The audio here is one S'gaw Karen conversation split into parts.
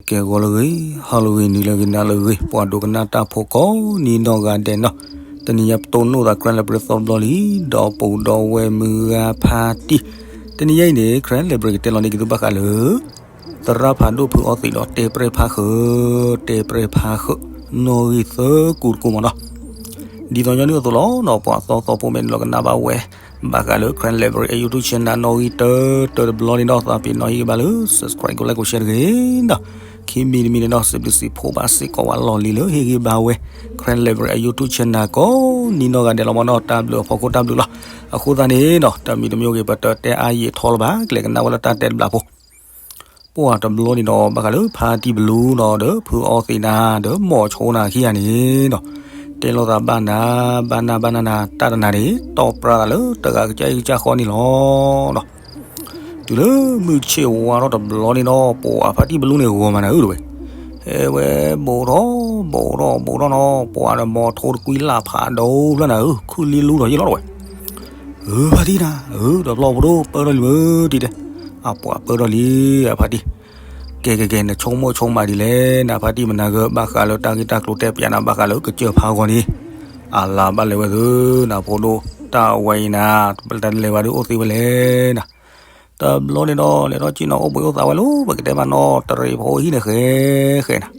ကဲ ဂီၤလၢအဂ့ၤ, ဟါလၢအဂ့ၤ, နံၤလၢအဂ့ၤ, နၤလၢအဂ့ၤ, ပှၤဒိကနၣ်တၢ်ဖိကိးနံၤနီၢ်ဂၤဒဲးနီၤ, တနံၤညါပတိၢ်နီၣ်သး Karen Library သီတဘျီလံ, ဒီးပိာ်ဒီးဝဲၢ်မုၢ်ဂၤဖါတံၢ်, တနံၤညါအံၤန့ၣ် Karen Library ကတဲလီၤန့ၢ်က့ၤသုဘၣ်ဃးလၢ သရၣ်ဖးဒိၣ်ဖုအီသံးဒီးတဲပြဲၢ်ဖါဃုာ်, တဲပြဲၢ်ဖါဃုာ်, နီၣ်ဂံၢ်သၢကူတကိးမးနီၤ. ဒ်သိးညီနုၢ်အသိးလီၤနီၤ, ပှၤသီသီဖိမ့ၢ်နုာ်လီၤကနၣ်ဘၣ်ဝဲ ဘၣ်ဃးလၢ Karen Library အ YouTube channel နီၣ်ဂံၢ်တၢတၢတဘျီန့ၣ်ဒီး သးပ့ၤနီၣ်ဟံၣ်ဂံၢ်ဘါလၢ subscribe ကိး like ကိး share တဂ့ၤဒီး ခံမံၤတမံၤန့ၣ်ဒီး စံးဘျုးစံးဖှိၣ်ဘၣ်စ့ၢ်ကီးဝဲလီၢ်လံၤလၢဟ့ၣ်ဂံၢ်ဘါဝဲ Karen Library အ YouTube channel ကိးနံၤနီၢ်ဂၤဒဲးလီၤမးနီၤ, တၢ်ဘျုးအဖီခိၣ်တၢ်ဘျုးလီၤ. အဃိသတးန့ၣ်နီၤ, တၢ်မံၤတမံၤအိၣ်ဂ့ၤ ပတတဲအါယံာ်ထီလၢၤဘၣ်, ကလဲၤကနၣ်ဝဲလၢတၢ်တဲတဘျီဖိ ပှၤတဘျီန့ၣ်ဒီး ဘၣ်ဃးလၢဖါတံၢ်ဘလူနီၤ ဒီးဖုအီသံးနၤ ဒီးမိၤဆိနၤခံဂၤန့ၣ်နီၤ, တဲလိာ်သးဘၣ်နၤ ဘၣ်နၤ ဘၣ်နၤနၤ တၢ်တနၤန့ၣ် တီၢ်ပြါသးလၢတဂၤကစၢ်အံၤကစၢ်ဃီန့ၣ်လီၤနီၤ. တုၤလၢမုၢ်ဆ့ၣ်ဝါထီၣ်တဘျီန့ၣ်ဒီး ပှၤဖါတံၢ်ဘလူန့ၣ်ဂီၤမးနၤဧၢတဝဲ, ဟဲဝဲဘူးထီၣ် ဘူးထီၣ် ဘူးထီၣ်နီၤ, ပှၤဒီးမိၤဆိတကွံလၢ်ဖးဒိၣ်ဖျၢၣ်နၤဧၢ, ခုလံလူထီၣ်ယ့ၢ်လီၤတဝဲ ဧၢ ဖါတံၢ်နၤ ဧၢ တဘျီဖိဒိၣ်ပၢထီၣ်လံမ့ၢ်တံၢ်တဲ, အပှၤပၢထီၣ်လံ အဖါတံၢ်, ကဲကဲကဲ နဆိကမိၣ်ဆိကမးဒ်လဲၣ် နဖါတံၢ်မနၤဂ့ၤ ဘၣ်ဃးလၢတၢ်ဂ့ၢ်တၢ်ကျိၤတဲပၠးနၤ ဘၣ်ဃးလၢကစၢၢ်ဖါဂီၤန့ၣ်, အလၤဘၣ်လဲၤဝဲသု နဖိဒိၣ် တၢ်ဝဲအံၤနၤ တလဲၤဘၣ်ဒုးအိၣ်သ့ဝဲလဲၣ်နၤ တဘျီန့ၣ်ဒီး လဲၤထီၣ်စံၣ်နီၤအိၣ်ဘှံးအိၣ်သါဝဲလီၤ, ပကတဲမးနီၤ တရံးဖိဟံၣ်န့ၣ်ဃဲဃဲနၤ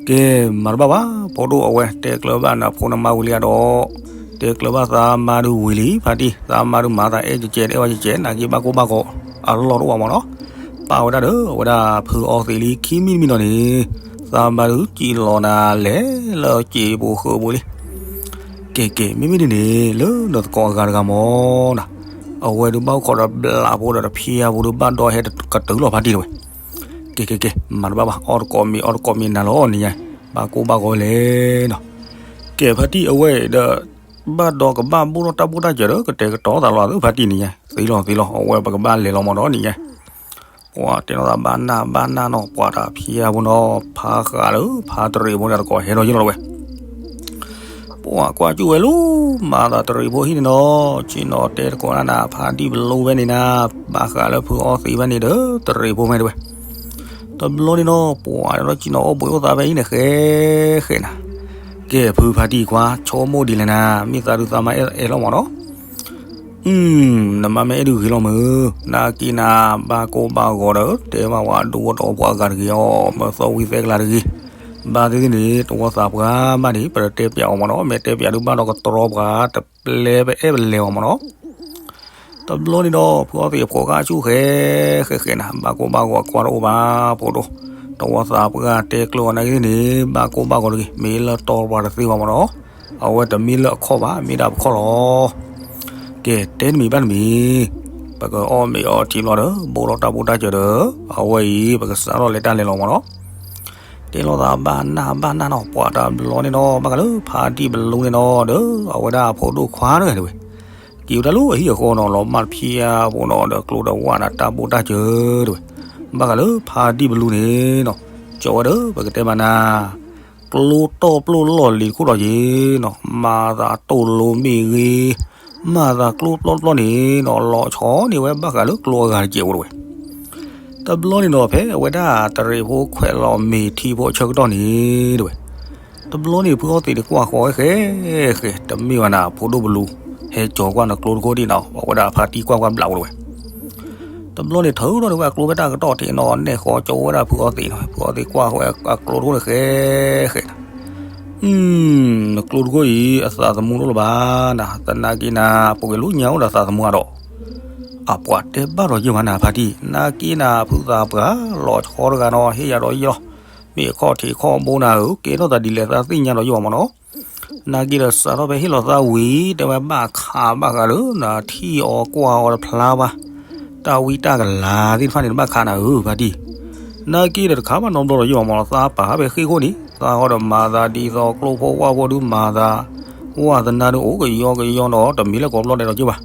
ကဲ မၤတဘၣ်ဘၣ် ဖိဒိၣ်အဝဲ တဲကျၢၤဘၣ်နဖိနမါဝံၤလံဒီး, တဲကျၢၤဘၣ်သးမါဒုးဝံၤလံ ဖါတံၢ်, သးမါဒုးမၤသးအဲၣ်ကဲကဲ တအဲၣ်ဝဲကဲကဲ နာ်က့ဘၣ်ကိၢ်ဘၣ်ဂီၤ အလီၢ်တအိၣ်ဘၣ်မးနီၤ, ပာ်ဝဲဒၣ်ဒီး အဝဲဒၣ်ဖုအီသံးလံ ခံမံၤတမံၤနီၤန့ၣ်, သးမါဒုးစံၣ်လီၤနၤလဲၤလၢစံာ်ပူၤဃုာ်ပူၤလံ ကဲကဲ မ့မ့ၢ်ဒ်န့ၣ် လၢနသကိးအဂၤတဂၤမးနၤ, အဝဲဒုးဘၣ်အိၣ်ခိးဒီးဘျးဖိဒီးတဖျါဖိဒုးဘၣ်ဒီဟဲကတုၤလီၤဖါတံၢ်တဝဲ, ကဲကဲကဲ မၤတဘၣ်ဘၣ် အီၣ်တကိးမ့ၤအီတကိးမ့ၤနၤလီၤနံၤညါ, ဘၣ်ကိၢ်ဘၣ်ဂီၤလဲၣ်နီၤ, ကဲဖါတံၢ်အဝဲအံၤဒီး ဘၣ်ဒီးကဘၣ်ဘိၣ်ထီၣ်တၢ်ဘိၣ်တၢ်စၢၤဒီး ကတဲာ်ကတီၤသးလီၤသုဖါတံၢ်နံၤညါ, သ့လီၤသ့လီၤ အဝဲပကဘၣ်လဲၤလီၤမးဒီးနံၤညါ ပှၤတဲနီၢ်သးဘၣ်နၢ်ဘၣ်နၢ်နီၤ ပှၤတဖျါဖိနီၤ ဖါဃးလၢဖါတရံးဖိန့ၣ်တကိးဟဲထီၣ်ယ့ၢ်လီၤတဝဲ ပှၤကွၢ်ကၠူၣ်ဝဲလီၤ မၤသးတရံးဖိဟံၣ်န့ၣ်နီၤ, စ့ၢ်နီၤတဲတကိးနၤနၤ ဖါတံၢ်ဘလူဝဲန့ၣ်နၤ, ဘၣ်ဃးလၢဖုအီသံးဝဲန့ၣ်ဒီး တရံးဖိမဲတဝဲ, တဘျီန့ၣ်နီၤ ပှၤဒီးစ့ၢ်နီၤအိၣ်ဘှံးအိၣ်သါဖဲအံၤန့ၣ်ဃဲဃဲနၤ, ကဲဖုဖါတံၢ်ခွါ ဆိကမိၣ်ဒ်လဲၣ်နၤ မ့ၢ်သးဒုးသးမါအဲၣ်လီၤမးနီၤ နမါမ့ၢ်အဲၣ်ဒုးဂ့ၤလီၤမုၢ်, နာ်က့နၤ ဘၣ်ကိၢ်ဘၣ်ဂီၤဒီး တဲဘၣ်ဝဲဒိဝဲဒီးပှၤအဂၤတဂ့ၤအီၤ မၢသီဝံသဲကလၤတဂ့ၤ, ဘၣ်သ့ၣ်သ့ၣ်န့ၣ် တဝီသးပှၢ်မးန့ၣ် ပတတဲပၠးအီၤမးနီၤ, မ့ၢ်တဲပၠးဒုးဘၣ်ဒီးကတြီပှၤ တပျဲပအဲၣ်ပလဲၤအီၤမးနီၤ တဘျီန့ၣ်ဒီး ဖုအီသံးအဖိခွါဆူၣ်ဃဲဃဲဃဲနၤ, ဘၣ်ကိၢ်ဘၣ်ဂီၤကွၢ်တအိၣ်ဘၣ် ဖိဒိၣ်, တဝီသးပှၢ်တဲကျၢၤအီၤနာ်က့န့ၣ် ဘၣ်ကိၢ်ဘၣ်ဂီၤတဂ့ၤ, မ့ၢ်လၢတီပှၤတသ့ဘၣ်မးနီၤ, အဝဲတမ့ၢ်လၢအခီၣ်ဘၣ် မ့ၢ်ဒၣ်ပခီၣ်လီၤ. ကဲ တဲတမံၤဘၣ်တမံၤ, ပကအီၣ်မ့ၤအီထံဘျီဒီး ဘိၣ်ထီၣ်တၢ်ဘိၣ်တၢ်စၢၤဒီး အဝဲအံၤ ပကစးထီၣ်လဲၤတၢ်လဲၤလီၤမးနီၤ တဲလိာ်သးဘၣ်နၢ်ဘၣ်နၢ်နီၤ, ပှၤတဘျီန့ၣ်နီၤ ဘၣ်ဃးလၢဖါတံၢ်ဘလူန့ၣ်နီၤ ဒီး အဝဲဒၣ်အဖိဒိၣ်ခွါန့ၣ်တဝဲ, က့ၤဝဲဒၣ်လၢအဟံၣ်အဃီနီၤ လီၤမၢ်တဖျါဖိနီၤ ဒီးကျိဒီးဝါနၤတၢ်ဘိၣ်တၢ်စၢၤတဝဲ, ဘၣ်ဃးလၢဖါတံၢ်ဘလူန့ၣ်နီၤ, ကၠီဝဲဒီး ပကတဲမးနၤ ကျိတီၢ်ပျိၢ်လီၢ်လံၤတခိၣ်ဒီးက့ၤနီၤ, မၤသးတိၢ်လိမ့ၢ်ဂ့ၤ, မၤသးကျိပျီပျီန့ၣ်နီၤ လီၤဆီန့ၢ်ဝဲဘၣ်ဃးလၢကျိအဂၤတကဲးဖိတဝဲ တဘျီန့ၣ်နီၤ ဖဲအဝဲဒၣ်တရံးဖိခွဲးလီၤမ့ၤထံဖိအဆၢကတီၢ်န့ၣ်တဝဲ, တဘျီန့ၣ်ဖုအီသံးန့ၣ်ကွၢ်ဃီၤဝဲဃဲဃဲ တမ့ၢ်ဘၣ်နၤ ဖိဒိၣ်ဘလူ ဟဲကၠီၤကွၢ်နကျိတခိၣ်ဒံးနီၤ အဝဲဒၣ်ဖါတံၢ်ကွၢ်ကွၢ်ဘျးဖိတဝဲ တဘျီန့ၣ် ထုးထီၣ်န့ၢ်ဝဲအကျိဖဲတၢ်ကတီၢ်ထံးနီၤ နဲၣ်ဃီကၠီဝဲဒၣ်ဖုအီသံးနီၤ ဖုအီသံးကွၢ်ဃီၤဝဲအကျိတခိၣ်န့ၣ်ဃဲဃဲနၤ, နကျိတခိၣ်အံၤ အသးသမူတအိၣ်လၢၤဘၣ်နၤ သနာ်က့နၤ ပှၤက့ၤလူညါအိၣ်ဒီးသးသမူအါဒီး, အပှၤတဲဘၣ်ဒီးယဲၢ်မးနၤဖါတံၢ် နာ်က့နၤ ဖုသးပှၢ်လီၤဆီတဂၤနီၤ ဟ့ၣ်ယၤဒီးယဲၢ်လီၤ, မ့ၢ်အခီၣ်ထံးခီၣ်ဘိနၤဧၢ ကဲထီၣ်သးဒ်လဲၣ်သးသ့ၣ်ညါဒီးယဲၢ်ဘၣ်မးနီၤ နာ်က့ဒီးစးထီၣ်ဖဲဟ့ၣ်လီၤသးဝံၤ တဲဝဲဘၣ်ခးဘၣ်ဃးဒီးနၤ ထံၣ်အီၤကွၢ်အီၤတဖျါဘၣ်, တၢ်ဝံတၢ်ကလၤသ့ၣ်တဖၣ်န့ၣ် တဘၣ်ခးနၤဧၢ ဖါတံၢ်, နာ်က့ဒီးတခးဘၣ်နီတဘျီဒီးယဲၢ်ဘၣ်မးနီၤ သးပာ်ဖဲဃ့ၢ်ခိၣ်န့ၣ် သးဟီဒီးမၤသးဒ်သိးကျိဖိဝၣ်ဖိဒုးမၤသး, ဝၣ်သနာ်ဒုးအိၣ်ကယီကယီနီၤ တမ့ၢ်လၢကိးဘျီဒဲးဒီးယဲၢ်ဘၣ်,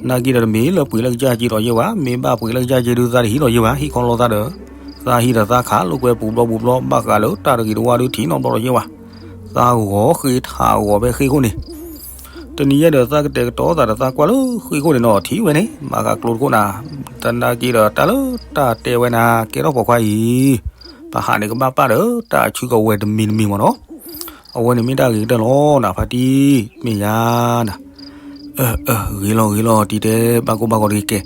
နာ်က့ဒီးတမ့ၢ်လၢပှ့ၤလၢကစၢ်က့ဒီးယဲၢ်ဘၣ်, မ့ၢ်ဘၣ်ပှ့ၤလၢကစၢ်က့ဒုးသးတဟံးဒီးယဲၢ်ဘၣ်, ဟံၣ်ခီလီၤသးဒီး သးဟံးဒီးသးခးလိာ်ကွဲပူၤဘျီပူၤဘျီ ဘၣ်ဃးလၢတၢ်တဂ့ၤတဝါဒုးထံၣ်နီတဘျီဒီးယဲၢ်ဘၣ်, သးဂီၤဃ့ထးဂီၤဖဲဃ့ၢ်ခိၣ်န့ၣ်, တနံၤယဲၢ်ဒီးသးကတဲာ်ကတီၤသးဒီးသးကွၢ်လၢဃ့ၢ်ခိၣ်န့ၣ်နီၤ ထံၣ်ဝဲန့ၣ် မၤဃးကျိတခိၣ်နၤ, သနာ်က့ဒီးတၢ်လၢတၢ်တဲဝဲနၤ ကဲထီၣ်ပိာ်ခွါအံၤ ပဟးန့ၣ်ကဘၣ်ပာ်ဒီးတၢ်အဆၢကဝဲၤတမံၤတမံၤမ့ၢ်နီၤ. အဝဲန့ၣ်မ့ၢ်တၢ်ဂ့ၤကတၢၢ်လီၤနၤ ဖါတံၢ် မ့ၢ်ယၤနၤ. အၢ အၢ ဂ့ၤလီၤ ဂ့ၤလီၤ တံၤတဲဘၣ်ကိၢ်ဘၣ်ဂီၤတဂ့ၤကဲ.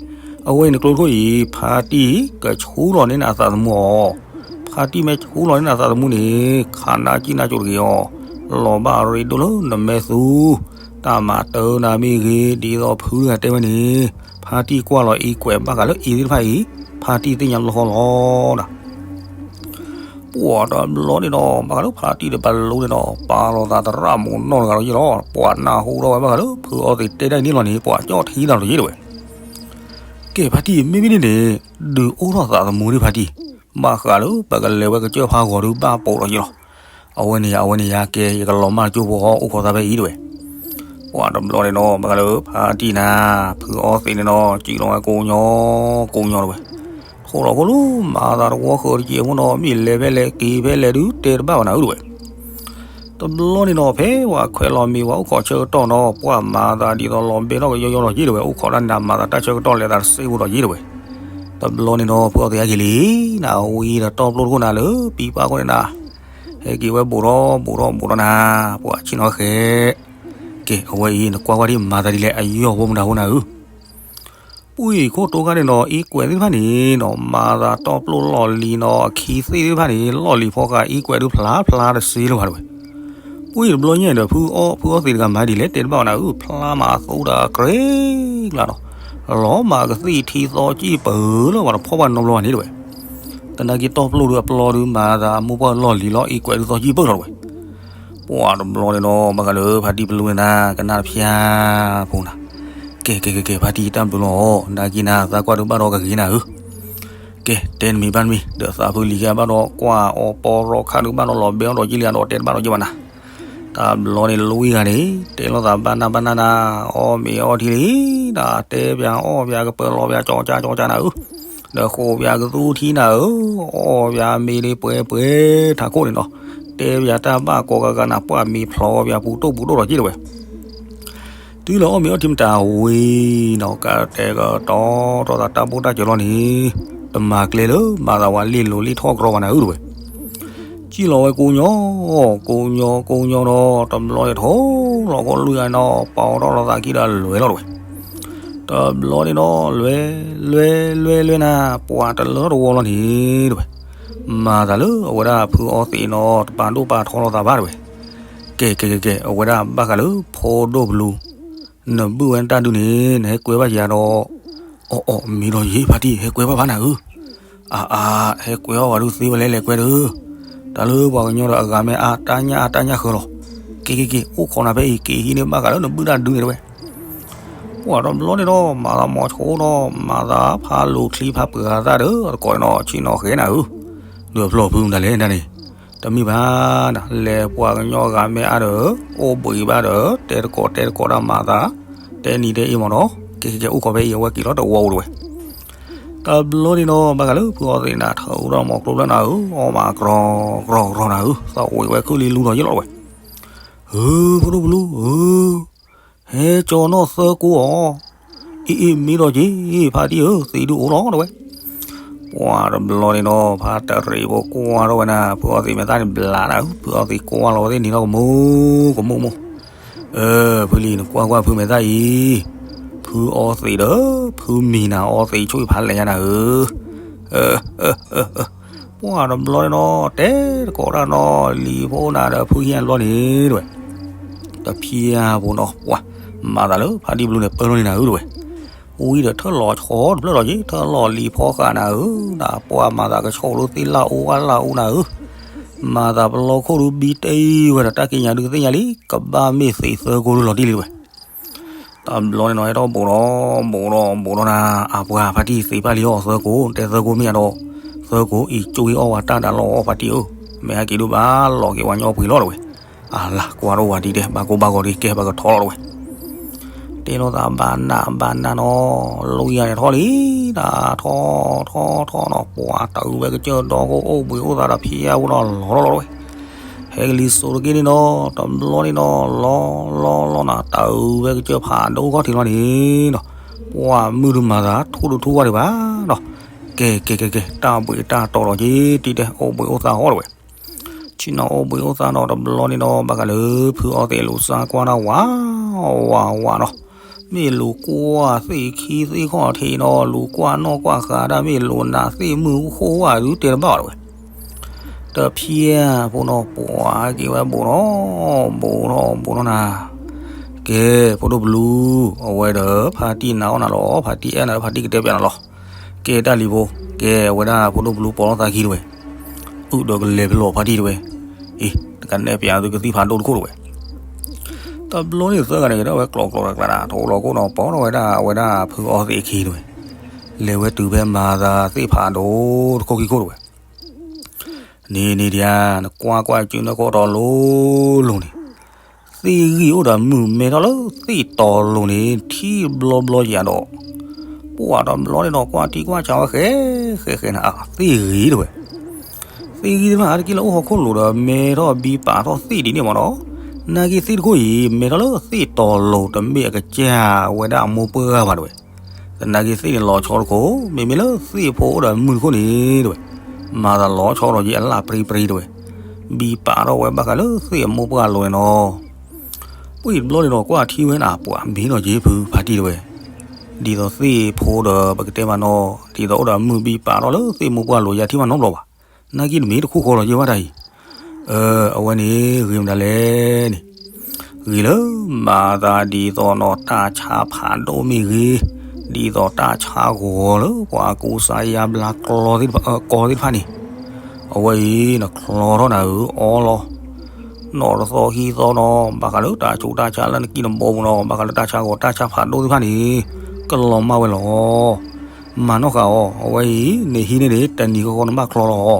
အဝဲအံၤန့ၣ်ကျိတခိၣ်အံၤ ဖါတံၢ်ကဆူလီၤန့ၢ်နၤအသးသမူအီၤ. ဖါတံၢ်မ့ၢ်ဆူလီၤန့ၢ်နၤအသးသမူန့ၣ် ခးနၢ်ကံၣ်နၢ်ကၠိတဂ့ၤအီၤ. လီၤဘၣ်အရ့ဒိၣ်လၢနမဲာ်သူ တၢ်မၤတၢ်နၤမ့ၢ်ဂ့ၤ ဒ်သိးဖုတဂၤတဲဝဲန့ၣ် ဖါတံၢ်ကွၢ်လီၤအံကွဲးဘၣ်ဃးလၢအံသ့ၣ်တဖၣ်အံၤ ဖါတံၢ်သ့ၣ်ညါလီၤဃီလီၤနၤ. ပှၤတဘျီန့ၣ်ဒီး ဘၣ်ဃးလၢဖါတံၢ်ဒီးပလူန့ၣ်ဒီး ပာ်လီၤသးသရၣ်မုၣ်နီၢ်တဂၤလီၤယ့ၣ်လီၤ. ပှၤနၢ်ဟူထီၣ်ဝဲဘၣ်ဃးလၢ ဖုအီသံးတဲတၢ်အံၤန့ၣ်လီၤန့ၣ် ပှၤကၠီၣ်ထံတၢ်လီၤယ့ၣ်တဲဝဲ. ကဲဖါတံၢ် မ့မ့ၢ်န့ၣ်န့ၣ် ဒုးအိၣ်ထီၣ်သးသမူဒံးဖါတံၢ်, ဘၣ်ဃးလၢပကလဲၤဝဲကစၢၢ်ဖးဂီၤဒုးဘၣ်ပိာ်လီၤယ့ၣ်လီၤ. အဝဲန့ၣ်ယၤ အဝဲန့ၣ်ယၤ ကဲ ယကလီၤမၢ်ကၠိဖိဃီ အိၣ်ခိးသးဖဲအံၤတဲဝဲ. ပှၤတဘျီန့ၣ်ဒီး ဘၣ်ဃးလၢဖါတံၢ်နၤ ဖုအီသံးန့ၣ်ဒီး စံၣ်လီၤဝဲကိးညီ ကိးညီတဲဝဲ. ထိၣ်လီၤခိၣ်လၢ မၤသးတဝီဃၢၤတကဲးဖိနီၤ မ့ၢ်လဲၤဖဲလဲၣ်က့ၤဖဲလဲၣ်ဒုး တဲတဘၣ်ဘၣ်နၤဧၢတဲဝဲ. တဘျီန့ၣ်ဒီး ဖဲပှၤခွဲးလီၤမ့ၤပှၤအိၣ်ခိးဆၢကတီၢ်နီၤ ပှၤမၤသးဒ်သိးလီၤဘဲထီၣ်ကယီယီလီၤယ့ၣ်တဲဝဲ အိၣ်ခိးတၢ်နၤမၤသးတၢ်ဆၢကတီၢ်လဲၤသးတစဲးဖိလီၤယ့ၣ်တဲဝဲ. တဘျီန့ၣ်ဒီး ဖုအီသံးဟဲက့ၤလံနၤ ဝံဒီးတီၢ်ပျိတခိၣ်နၤလၢ ပံပၢ်ခိၣ်န့ၣ်နၤ ဟဲက့ၤဝဲဘူးထီၣ်ဘူးထီၣ်ဘူးထီၣ်နၤ ပှၤဆ့ၣ်နီၤဃဲး. ကဲ အဝဲအံၤ နကွၢ်ကွၢ်ဒ်မၤသးဒ်လဲၣ် အယီၢ်ဖိမတၤဖိနၤဧၢ. ပှၤအံၤခိၣ်တိခါန့ၣ်နီၤ အံကွဲးသ့ၣ်တဖၣ်န့ၣ်နီၤ မၤသးတီၢ်ပျိလီၢ်လံၤနီၤ အခံသ့ၣ်သ့ၣ်တဖၣ်န့ၣ် လီၢ်လံၤဖီဃာ် အံကွဲးဒုးဖျါဖျါတစ့လၢၤဘၣ်တဲဝဲ. ပှၤအံၤတဘျီညါဒီး ဖုအီ ဖုအီသံးတဂၤမၤဒ်လဲၣ် တဲတဘၣ်ဘၣ်နၤဧၢ ဖျါမးအသူတၢ်ကြ့လၢ်နီၤ လီၤမးကသံၣ်ထံသီကံၣ်ပၢၢ်လၢပှၤတဖီၣ်ဘၣ်နီတဘျီဘၣ်န့ၣ်တဲဝဲ. သနာ်က့တီၢ်ပျိဒုးအပျီဒုးမၤသးအမိၢ်ပှၢ်လီၢ်လံၤလီၤ အံကွဲးဒုးသီကံၣ်ပၢၢ်လီၤတဲဝဲ. ပှၤတဘျီန့ၣ်နီၤ ဘၣ်ဃးလၢဖါတံၢ်ပလူန့ၣ်နၤ ကနၣ်တဖျါဖိနၤ. ကဲ ကဲ ကဲ ကဲ ဖါတံၢ်တၢ်ဘျုးလီၤ နာ်က့နၤ သးကွၢ်ဒုးဘၣ်ဒီးကဂ့ၤနၤဧၢ. ကဲ တဲနမံၤဘၣ်နမံၤ ဒီးသးဖုလံၤကဲဘၣ်ဒီး ကွၢ်အီၤပီရီခါဒုးဘၣ်ဒီး လီၤဘဲအီၤဒီးက့လံဒီး တဲတဘၣ်ဒီးက့ဘၣ်နၤ. တၢ်ဘျီန့ၣ်လွံၢ်ဂၤန့ၣ် တဲလိာ်သးဘၣ်နၢ်ဘၣ်နၢ်နၤ အီၣ်မ့ၤအီထံလံနၤ တဲပၠးအီၣ်ပၠးကပၢၤလီၤပၠးကၠီကၠါကၠီကၠါနၤဧၢ. ဒီးဃိးပၠးကသူထံနၤဧၢ, အီၣ်ပၠးမ့ၤလံပှဲၤပှဲၤထးခိၣ်န့ၣ်နီၤ, တဲပၠးတၢ်ဘၣ်ကိးဂၤဂၤနၤ ပှၢ်မ့ၤဖျိးပၠးပူၤတိၣ်ပူၤတိၣ်ဒီးက့တဲဝဲ. တုၤလၢအီၣ်မ့ၤအီထံမတၤဝံၤနီၤ ကတဲာ်ကတီၤထီၣ်သးတၢ်ဘိၣ်တၢ်စၢၤလီၤန့ၣ်, တမၤကျဲလၢမၤသးဝဲလ့ၣ်လိၤလ့ၣ်ထီၣ်ကြီဘၣ်နၤဧၢတဲဝဲ. စံၣ်လီၤဝဲကိးညီ, ကိးညီကိးညီဒီး တဘျီန့ၣ်ထိၣ်လီၤကိးလွံၢ်ဂၤနီၤ ပာ်အီၤထီၣ်လီၤသးခံဒီးလဲၤလီၤတဲဝဲ. တဘျီန့ၣ်ဒီး လဲၤ လဲၤ လဲၤ လဲၤနၤ ပှၤတလၢတဝီလီၤန့ၣ်တဲဝဲ. မၤသးလၢအဝဲဒၣ်ဖုအီသံးနီၤ တပာ်ဒိၣ်ပာ်ထီလီၤသးဘၣ်တဲဝဲ. ကဲ ကဲ ကဲ ကဲ အဝဲဒၣ်ဘၣ်ဃးလၢဖိဒိၣ်ပလူ နဘုၣ်ဝဲတၢ်ဒုးန့ၣ် နဟဲကွဲဘၣ်ယၤဒီး, အီၣ်အီၣ်မ့ၢ်ဒီးယ့ၢ်ဖါတံၢ် ဟဲကွဲဘၣ်ဘၣ်နၤဧၢ. အါအါ ဟဲကွဲအီၣ်ဝဲဒုးသ့ဝဲလဲၣ်လဲၣ်ကွဲဒုး, တၢ်လၢပှၤကညီဒီးအဂၤမ့ၢ်အါတၢ်ညၣ်အါတၢ်ညၣ်ဃၢၤလီၤ. က့ၤက့ၤက့ၤ အိၣ်ခိးနၤဖဲအံၤ က့ၤဟံးန့ၢ်ဘၣ်ဃးလၢနဘုၣ်တၢ်ဒုးန့ၣ်တဲဝဲ. ပှၤတဘျီန့ၣ်ဒီး မၤသးမီၤဆိဒီး မၤသးဖးလူၤချံဖးပှဲၤဂၤသၣ်ဒီး တကိးန့ၣ်နီၤ ဆ့ၣ်နီၤဃဲၤနၤဧၢ. ဒီးဖျီၣ်ဖုမတၤလဲၣ်န့ၣ်, တမ့ၢ်ဘၣ်နၤ လဲၤပှၤကညီဂၤမ့ၢ်အါဒီး အိၣ်ဘှံးဘၣ်ဒီး တဲတကိးတဲတကိးတၢ်မၤသး, တဲနံၤတဲအ့မ့ၢ်နီၤ, ကဲကဲကဲ အိၣ်ခိးဖဲအံၤ အဝဲက့ၤလီၤတဝီဧိၤတဲဝဲ. တဘျီန့ၣ်နီၤ ဘၣ်ဃးလၢဖုအီသံးနၤ ထၢအူထီၣ်မီၤကျိဖျၢၣ်နၤဧၢ, အီၣ်မးကြီကြီကြီနၤဧၢ, သးအိၣ်ဝဲခုၣ်လံလူလီၤယ့ၢ်လီၤတဲဝဲ. ဧၢ ဖိဒိၣ်ပလူဧၢ, ဟဲကၠီနီၣ်သၢကိအီၤ, အ့ၣ်အ့ၣ် မ့ၢ်ဒီးက့ၤ ဖါတံၢ်ဧၢ, သံးဒုးအိၣ်လီၤတဲဝဲ. ပှၤတဘျီန့ၣ်နီၤ ဖါတရံးဖိကွၢ်ထီၣ်ဝဲနၤ ဖုအီသံးမဲာ်သၣ်န့ၣ်ဘျးနၤဧၢ, ဖုအီသံးကွၢ်လီၤဝဲသ့ၣ်နံၤထီၣ်ကမူကမူကမူ, အၢ ဖုလံၤ နကွၢ်ကွၢ်ဖုမဲာ်သၣ်အံၤ, ဖုအီသံးဒီး ဖုမံၤနၤအီသံး ဆိၣ်ဂ့ၤဖးလဲၢ်ညါနၤဧၢ. ပှၤတဘျီန့ၣ်နီၤ တဲတကိးတၢ်နီၤ လံၤဖိနၤဒီးဖုဟံၣ်အဘျီန့ၣ်တဲဝဲ. တဖျါဖိနီၤ ပှၤမၤသးလၢဖါတံၢ်ဘျုးန့ၣ် ပၢလီၤန့ၢ်နၤဧၢတဲဝဲ. ဝံၤဒီးထၢၣ်လီၤဆီတဖျၢၣ်လီၤက့ၤ ထၢၣ်လီၤလံၤဖီဃာ်နၤဧၢ, နပှၤမၤသးကဆီၣ်ဒုးသ့ၣ်လၣ်အိၣ်ဝၣ်လၣ်အိၣ်နၤဧၢ, မၤသးပလီခိၣ်ဒုးဘံတ့ၢ်ဝဲဒီး တၢ်ကံးညာ်ဒုးသ့ၣ်ညါလံ ကဘၣ်မ့ၢ်သံးသၢကိဒုးလီၤတံၢ်လံတဲဝဲ. တဘျီန့ၣ်နီၤ ဟဲထီၣ်ဘူးဒီး ဘူးဒီး ဘူးဒီးနၤ အပှၤဖါတံၢ်သံးဖၣ်လံအီၤသၢကိ တဲသၢကိမ့ၢ်အဒိး, သၢကိအံၤ ကၠိဂ့ၤအီၣ်ဝဲတၢ်ဒၣ်လီၤအီၤဖါတံၢ်ဧၢ, မ့ၢ်ဟဲက့ၤဒုးဘၣ်လီၤက့ၤဝဲညီပှ့ၤလီၤတဲဝဲ. အလၤ ကွၢ်ထီၣ်ဝဲဒ်တဲ ဘၣ်ကိၢ်ဘၣ်ဂီၤဒ်ကဲ ဘၣ်ကထီလီၤတဲဝဲ. တဲလိာ်သးဘၣ်နးဘၣ်နးနီၤ, လီယၤန့ၣ်ထီၣ်လံ, နထီၣ်ထီၣ်ထီၣ်နီၤ ပှၤတၢ်အုးဝဲကစၢၢ်ဒီကအိၣ်ဘှံးအိၣ်သးဒီးဖံးယၢ်ဝဲနီၤ လီၤထီၣ်လီၤတဲဝဲ. ဟဲကလံၤစိးတက့ၢ်န့ၣ်နီၤ တဘျီန့ၣ်နီၤ လီၤလီၤလီၤနၤ တၢ်အုးဝဲကစၢၢ်ဖးဒိၣ်ခီၣ်ထံးလီၤန့ၣ်နီၤ, ပှၤမုၢ်တမၤသး ထူၣ်တထူၣ်ဝဲဒံးဘၣ်နီၤ, ကဲ ကဲ ကဲ ကဲ တၢ်ဘှံးတၢ်တီၤဒီးက့ၤ တံၤတဲ အိၣ်ဘှံးအိၣ်သါဟီၣ်တဝဲ. ဆ့ၣ်နီၤအိၣ်ဘှံးအိၣ်သါဒီးတဘျီန့ၣ်ဒီး ဘၣ်ဃးလၢဖုအီသံးလူၤစါကွၢ်တၢ်ဝး ဝး ဝးနီၤ, မ့ၢ်လူၤကွၢ်သ့ၣ်ခံသ့ၣ်ခီၣ်ထံးနီၤ, လူၤကွၢ်နီၣ်ကွၢ်ဃာ်ဒၣ် မ့ၢ်လူၤနးသ့ၣ်မုၢ်ဃိၣ်ဝါဒုးတဲတဘၣ်ဘၣ်တဝဲ. တဖျဲၣ်ဖိနီၤ ပှၤက့ၤဝဲဘူးနီၤ, ဘူးထီၣ်ဘူးထီၣ်နၤ, ကဲ ဖိဒိၣ်ဘလူး, အဝဲဒီးဖါတံၢ်နာ်အီၣ်နၤလီၤ, ဖါတံၢ်အဲၣ်နၤလီၤ, ဖါတံၢ်ကတဲပျးနၤလီၤ. ကဲတၢ်လံၤဖိ, ကဲအဝဲဒၣ်ဖိဒိၣ်ဘလူးပိာ်ထီၣ်သးခံတဝဲ, အုၣ်ဒီးကလဲၤဖဲလီၤဖါတံၢ်တဝဲ, အ့ တကနဲၣ်ပျးသုကသံၣ်ဖးဒိၣ်တခိၣ်တဝဲ. တဘျီန့ၣ်သၢဂၤန့ၣ် ကဒၣ်ဝဲကျိးကျိးကျးကျး ထိလီၤခိၣ်နီၤ ပိာ်ထီၣ်ဝဲဒၣ်အဝဲဒၣ်ဖုအီသံးခံတဝဲ, လဲၤဝဲတုၤဖဲမၤသးသ့ၣ်ဖးဒိၣ်တခိၣ်ခံခိၣ်တဝဲ. န့ၣ်န့ၣ်ဒံးဧါ, နကွၢ်ကွၢ်စုနၢ်ကီၢ်တီၤလိၤလိၤန့ၣ်, သ့ၣ်ဂံၢ်အိၣ်ဒီးမုၢ်မဲထီၣ်လၢသ့ၣ်တီၤလိၤန့ၣ် ထံဘျီဘျီယၤဒီး, ပှၢ်တဘျီန့ၣ်ဒီးကွၢ်ထံကွၢ်ဆးဝဲဃဲဃဲဃဲနၤ သ့ၣ်ဂ့ၤတဝဲ. သ့ၣ်ဂံၢ်တဖၣ်အါတက့ၢ်လၢအိၣ်ဟီၣ်ခိၣ်လိၤဒီး မဲထီၣ်ဘံပာ်ထီၣ်သ့ၣ်ဒ်န့ၣ်မ့ၢ်နီၤ, နာ်က့သ့ၣ်တခိၣ်အံၤ မဲထီၣ်လၢသ့ၣ်တီၤလိၤတမ့ၢ်အကစၢ်ဝဲဒၣ်အမိၢ်ပှၢ်ဘၣ်တဝဲ. သနာ်က့သ့ၣ်န့ၣ်လီၤဆီတခိၣ်, မ့မ့ၢ်လၢသ့ၣ်ဖိအိၣ်ဒီးမုၢ်တခိၣ်န့ၣ်တဝဲ, မၤသးလီၤဆီဒီးယဲအလၣ်ပြံပြံတဝဲ, ဘံပာ်ထီၣ်ဝဲဘၣ်ဃးလၢသ့ၣ်အမိၢ်ပှၢ်အလိၤန့ၣ်နီၤ. ပှၢ်တဘျီန့ၣ်ဒီးကွၢ်ထံဝဲနၤ ပှၤမ့ၢ်နီၤက့ၤဖုဖါတံၢ်တဝဲ, ဒ်သိးသ့ၣ်ဖိဒီးပကတဲမးနီၤ ဒ်သိးအိၣ်ဒီးမုၢ်ဘံပာ်ထီၣ်လၢသ့ၣ်မိၢ်ပှၢ်လိၤ ယၤထံၣ်မးနီတဘျီဘၣ်. နာ်က့တမ့ၢ်တခိၣ်ဃီလီၤက့ၤဘၣ်တၢ်အံၤ, အဝဲန့ၣ်ဂ့ၤမတၤလဲၣ်န့ၣ်, ဂ့ၤလၢမၤသးဒ်သိးနီၤ တၢ်ဆါဖးဒိၣ်မ့ၢ်ဂ့ၤ, ဒ်သိးတၢ်ဆါဂီၤလၢပှၤကူစါယါဘျါကျီသ့ၣ်တဖၣ်, ကီသ့ၣ်တဖၣ်န့ၣ်, အဝဲအံၤနချီထီၣ်နၤဧၢ အီလီၤ. နီၢ်တသီခံသီနီၤ ဘၣ်ဃးလၢတၢ်ဆူးတၢ်ဆါလၢနကံၢ်နဘီပူၤနီၤ ဘၣ်ဃးလၢတၢ်ဆါဂီၤတၢ်ဆါဖးဒိၣ်သ့ၣ်တဖၣ်န့ၣ် ကလီၤမၢ်ဝဲလီၤ. မၤနီၣ်ဃာ်အီၤ အဝဲအံၤ နဟံးန့ၢ်န့ၣ် တနံၤဃီဃီနဘၣ်ချီလီၤ.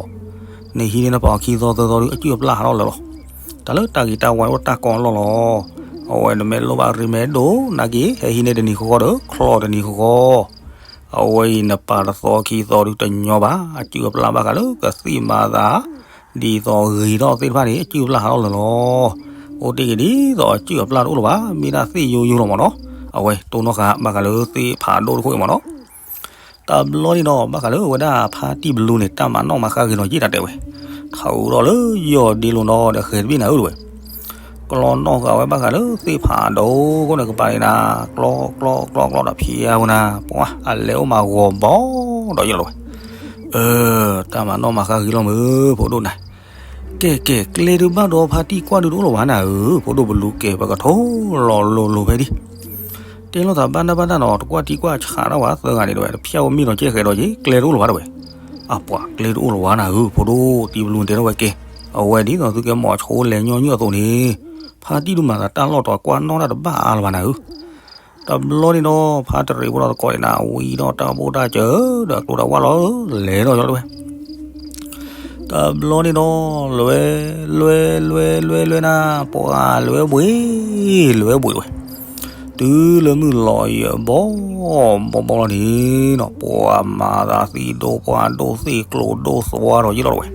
နဟံးန့ၢ်နပာ်အီၤခံသီသၢသီဒုး အစုၣ်အပျၢ်ဟးထီၣ်လၢာ်လီၤ. တၢ်လၢတၢ်ဂ့ၤတၢ်ဝါအိၣ်တၢ်ကီအလီၢ်လီၤ. အဝဲနမ့ၢ်လိၣ်ဘၣ်ရံမဲဒိၣ် နာ်က့ ဟဲဟံးန့ၢ်တနံၤဃီဃီဒီး ချီတနံၤဃီဃီ အဝဲအံၤနပာ်တသီခံသီဒုးတညီဘၣ် အစုၣ်အပျၢ်ဘၣ်ဃးလၢကသံၣ်မၤသး ဒ်သိးဂ့ၤထီၣ်သ့ၣ်တဖၣ်န့ၣ် အစုၣ်အပျၢ်ဟးထီၣ်လၢာ်လီၤ. အိၣ်တ့ၢ်က့ၤဒ်သိးအစုၣ်အပျၢ်တအိၣ်လၢၤဘၣ် မ့ၢ်ဒၣ်သ့ၣ်ယိယိလီၤမ့ၢ်နီၤ. အဝဲတိၢ်နီၣ်ဃာ်ဘၣ်ဃးလၢသ့ၣ်ဖးဒိၣ်တခိၣ်အံၤမ့ၢ်နီၤ. တဘျီန့ၣ်ဒီး ဘၣ်ဃးလၢအဝဲဒၣ်ဖါတံၢ်ဘလူးန့ၣ် တၢ်မၤနီၣ်မၤဃါဂ့ၤနီၤ ယ့ၣ်တၢ်တဲဝဲ, ထးအူဒီးလၢယီၢ်ဒ့လိၤနီၤဒီး ဃဲၤတဘ့ၣ်နၤဧၢတဝဲ ကလီနီၣ်ဃာ်ဝဲဘၣ်ဃးလၢသ့ၣ်ဖးဒိၣ် ခိၣ်န့ၣ်ကပၤန့ၣ်နၤ ကျီကျီကျီကျီဒီးဖျါဝဲနၤ ပှၤအလဲၤအိၣ်မးဂီၤဘီဒီးယလီၤဝဲ. အၢ တၢ်မၤနီၣ်မၤဃါဂ့ၤလီၤမုၢ် ဖိဒိၣ်နၤ. ကဲကဲ ကျဲဒုးဘၣ်ဒီးဖါတံၢ်ကွၢ်ဒုးတအိၣ်လၢၤဘၣ်နၤဧၢ ဖိဒိၣ်ဘလူးကဲ ပကထိလီၤလိၤလိၤဖဲဒံး တဲလိာ်သးဘၣ်နၢ်ဘၣ်နၢ်နီၤ တကွၢ်ထံကွၢ်ဆးထီၣ်ဘၣ်သၢဂၤန့ၣ်တဝဲ တဖျၢၣ်ဝဲမ့ၢ်ဒီးကဲဃဲၤဒီးက့ၤ ကျဲတအိၣ်လၢၤဘၣ်တဝဲ. အပှၤကျဲတအိၣ်လၢၤဘၣ်နၤဧၢ ဖိဒိၣ်တံၢ်ဘလူးန့ၣ်တဲထီၣ်ဝဲကဲ, အဝဲဒ်သိးသုကဲမိၤဆိလဲၤညီနုၢ်အသိးန့ၣ်, ဖါတံၢ်ဒုးမၤသးတၢ်လီၢ်တကွၢ်နီၣ်တၢ်တဘၣ်အါလၢၤဘၣ်နၤဧၢ. တဘျီန့ၣ်ဒီး ဖါတရံးဖိဒီးသကိးန့ၣ်နၤ ဝံၤဒီးတၢ်ဘိၣ်တၢ်စၢၤ ဒီးကျိတၢ်ဝၣ်လီၤ လဲၤဒီးယလီၤဝဲ တဘျီန့ၣ်ဒီး လွဲ လွဲ လွဲ လွဲ လွဲနၤ ပှၤလွဲဘှံး လွဲဘှံးဝဲ, တုၤလၢမုၢ်လီၤယံၤဘီ ဘီဘီလီၤန့ၣ်နီၤ ပှၤမၤသးသံဒိၣ်ပှၢ်ဒိၣ်သ့ၣ်ကျိၤဒိၣ်သွါဒီးယလီၤဝဲ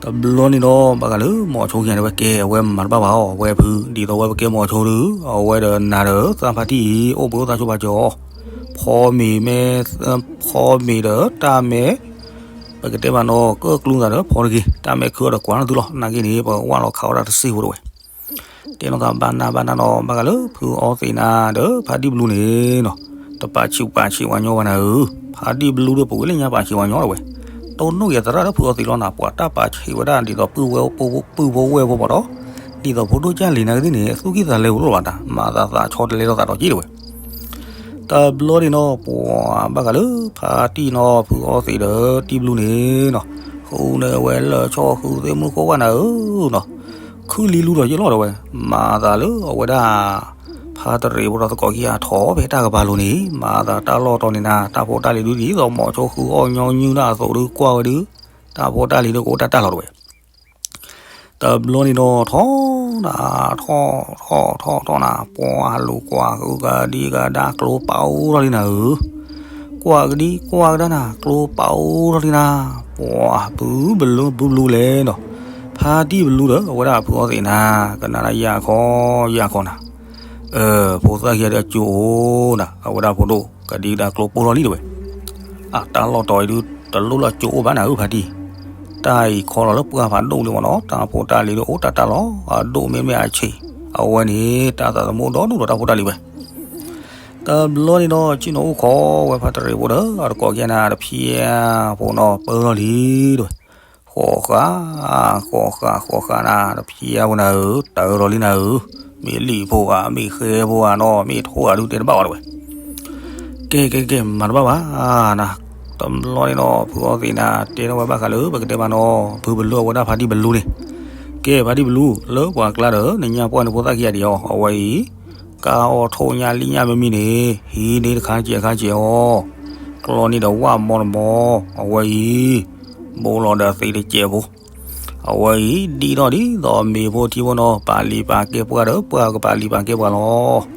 တဘျီန့ၣ်ဒီး ဘၣ်ဃးလၢမိၤဆိခံဂၤန့ၣ်ဝဲကဲ အဝဲမၤတဘၣ်ဘၣ်အီၤ အဝဲဖု ဒ်သိးဝဲပကဲမိၤဆိဒုး အဝဲဒီးနၤဒီးသးဖါတံၢ်အံၤ အိၣ်ဘှံးအိၣ်သါဆိပာ်စၢၤအီၤ, ဖီမ့ၤမ့ၢ် ဖီမ့ၤဒီးတၢ်မဲ ပကတဲမးနီၤ ကၢၣ်ကျူသးဒီးဖီတဂ့ၤ တၢ်မဲခုအီၤဒီးကွၢ်နသုလီၤ နာ်က့န့ၣ် ပကဝၣ်လီၤခးဝဲဒၣ်တစ့ဖိတဝဲ တဲလိာ်သးဘၣ်နၢ်ဘၣ်နၢ်နီၤ ဘၣ်ဃးလၢဖုအီသံးနၤဒီး ဖါတံၢ်ဘလူးန့ၣ်နီၤ, တပာ်ဆံးပာ်ဆံးဝဲညီဘၣ်နၤဧၢ, ဖါတံၢ်ဘလူးဒီးပဝဲလၢညါပာ်ဆံးဝဲညီတဝဲ, တိၢ်နီၣ်က့ၤသရၣ်လၢဖုအီသံးလီၤနၤ ပှၤတၢ်ပာ်ဆံးဝဲဒၣ်ဒ်သိးပုၢ်ဝဲၢ်ပုၢ်ဖိဝဲၢ်ဖိမးဒီး, ဒ်သိးဖိဒိၣ်ကၢ်လံၤနာ်က့သ့ၣ်န့ၣ် သူၣ်ကံၢ်သးလဲပူၤလိၣ်ဘၣ်တၢ် မၤသးသးဆီတလဲထီၣ်သးဒီးက့ၤတဝဲ တဘျီန့ၣ်နီၤ ပှၤဘၣ်ဃးလၢဖါတံၢ်နီၤ ဖုအီသံးဒီးတံၢ်ဘလူးန့ၣ်နီၤ, ဃုန့ၢ်ဝဲလၢၢ်ဆီဃုသ့ၣ်မုၢ်ခိၣ်ဝဲနၤဧၢနီၤ, ခုလံလူဒီးယလီၢ်တဝဲ, မၤသးလၢအဝဲဒၣ် ဖါတရံးဖိဒီးသကိးခံဂၤထီၣ်ဖဲတၢ်ကပၤလိၤန့ၣ် မၤသးတၢ်လီၢ်တီၤန့ၣ်နၤ တၢ်ဖိတၢ်လံၤဒုးဒ်သိးမိၤဆိဃုအီၣ်ညီနုၢ်ဒၣ်အသိးဒုးကွၢ်ဝဲဒုး, တၢ်ဖိတၢ်လံၤဒုးကအိၣ်တၢ်တၢ်လီၤတဝဲ တဘျီန့ၣ်ဒီးထီၣ်နၤ, ထီၣ်ထီၣ်ထီၣ်ထီၣ်နၤ, ပှၤလူၤကွၢ်ဃုကဒံကဒါကျိပာ်အိၣ်ထီၣ်လံနၤဧၢ, ကွၢ်ကဒံကွၢ်ကဒါနၤ ကျိပာ်အိၣ်ထီၣ်လံနၤ, ပှၤဘုဘလူးဘုဘလူးလဲၣ်နီၤ, ဖါတံၢ်ဘလူးဒီးအဝဲဒၣ်ဖုအီသံးနၤ, ကနၣ်ဒၣ်ယၢ်ခီယၢ်ခီနၤ, ဖိသၣ်ခံဂၤဒီးအကၠိအိၣ်နၤ အဝဲဒၣ်ဖိဒိၣ်ကဒံကဒါကျိပိၢ်ထီၣ်လံတဝဲ အတၢ်လီၢ်တီၤအံၤဒုး တလိၣ်လၢကၠိအိၣ်ဘၣ်နၤဧၢဖါတံၢ်, တၢ်အံၤခီလီၤလၢပှၢ်ဖးဒိၣ်လံမ့ၢ်နီၤ, တၢ်ဖိတၢ်လံၤဒုးအိၣ်တၢ်တၢ်လီၤ, အဒိၣ်မ့ၢ်မ့ၢ်အဆံး, အဝဲန့ၣ် တၢ်သးသမူဒိၣ်ဒိၣ်ဒီးတၢ်ဖိတၢ်လံၤဝဲ တဘျီန့ၣ်ဒီး ဆ့ၣ်နီၤအိၣ်ခိးဝဲဖါတရံးဖိဒီး အတကိးကဲနၤတဖျၢၣ်ဖိနီၤ ပၢလီၤလံဒီး, ဃိးဃာ်, ဃိးဃာ် ဃိးဃာ်နၤ တဖျၢၣ်ဖိနၤဧၢ, တၢ်လီၤလံနၤဧၢ, မ့ၢ်လံာ်ဖိဧါ, မ့ၢ်ဃဲဖိဧါနီၤ, မ့ၢ်ထိၣ်ဧါဒုးတဲတဘၣ်အီၤတဝဲ, ကဲ ကဲ ကဲ မၤတဘၣ်ဘၣ်, နၤ, တဘျီန့ၣ်နီၤ ဖုအီသံးနၤ တဲထီၣ်ဝဲဘၣ်ဃးလၢ ပကတဲဘၣ်နီၤ ဖုဘလူအဝဲဒၣ်ဖါတံၢ်ဘလူန့ၣ်, ကဲ ဖါတံၢ်ဘလူ လၢပှၤကျါဒီး နညါပှၢ်န့ၣ်ဖိသၣ်ခံဂၤဒံးအီၤ အဝဲအံၤ ကါအီၣ်ထိၣ်ညၣ်လံၣ်ညၣ်မ့မံန့ၣ် ဟံးန့ၢ်တခါကဲးခါကဲးအီၤ, ကျီန့ၢ်ဒီးဝၣ်မီတမီ, အဝဲအံၤ ဘိလီၤဒီးသံးတကဲးဖိ, အဝဲအံၤ ဒ်ထီၣ်ဒ်သိးမ့ၤဖိထံဖိနီၤ ပာ်လံာ်ပာ်ကဲပှၢ်ဒီး ပှၢ်ကပာ်လံာ်ပာ်ကဲပှၤလီၤ.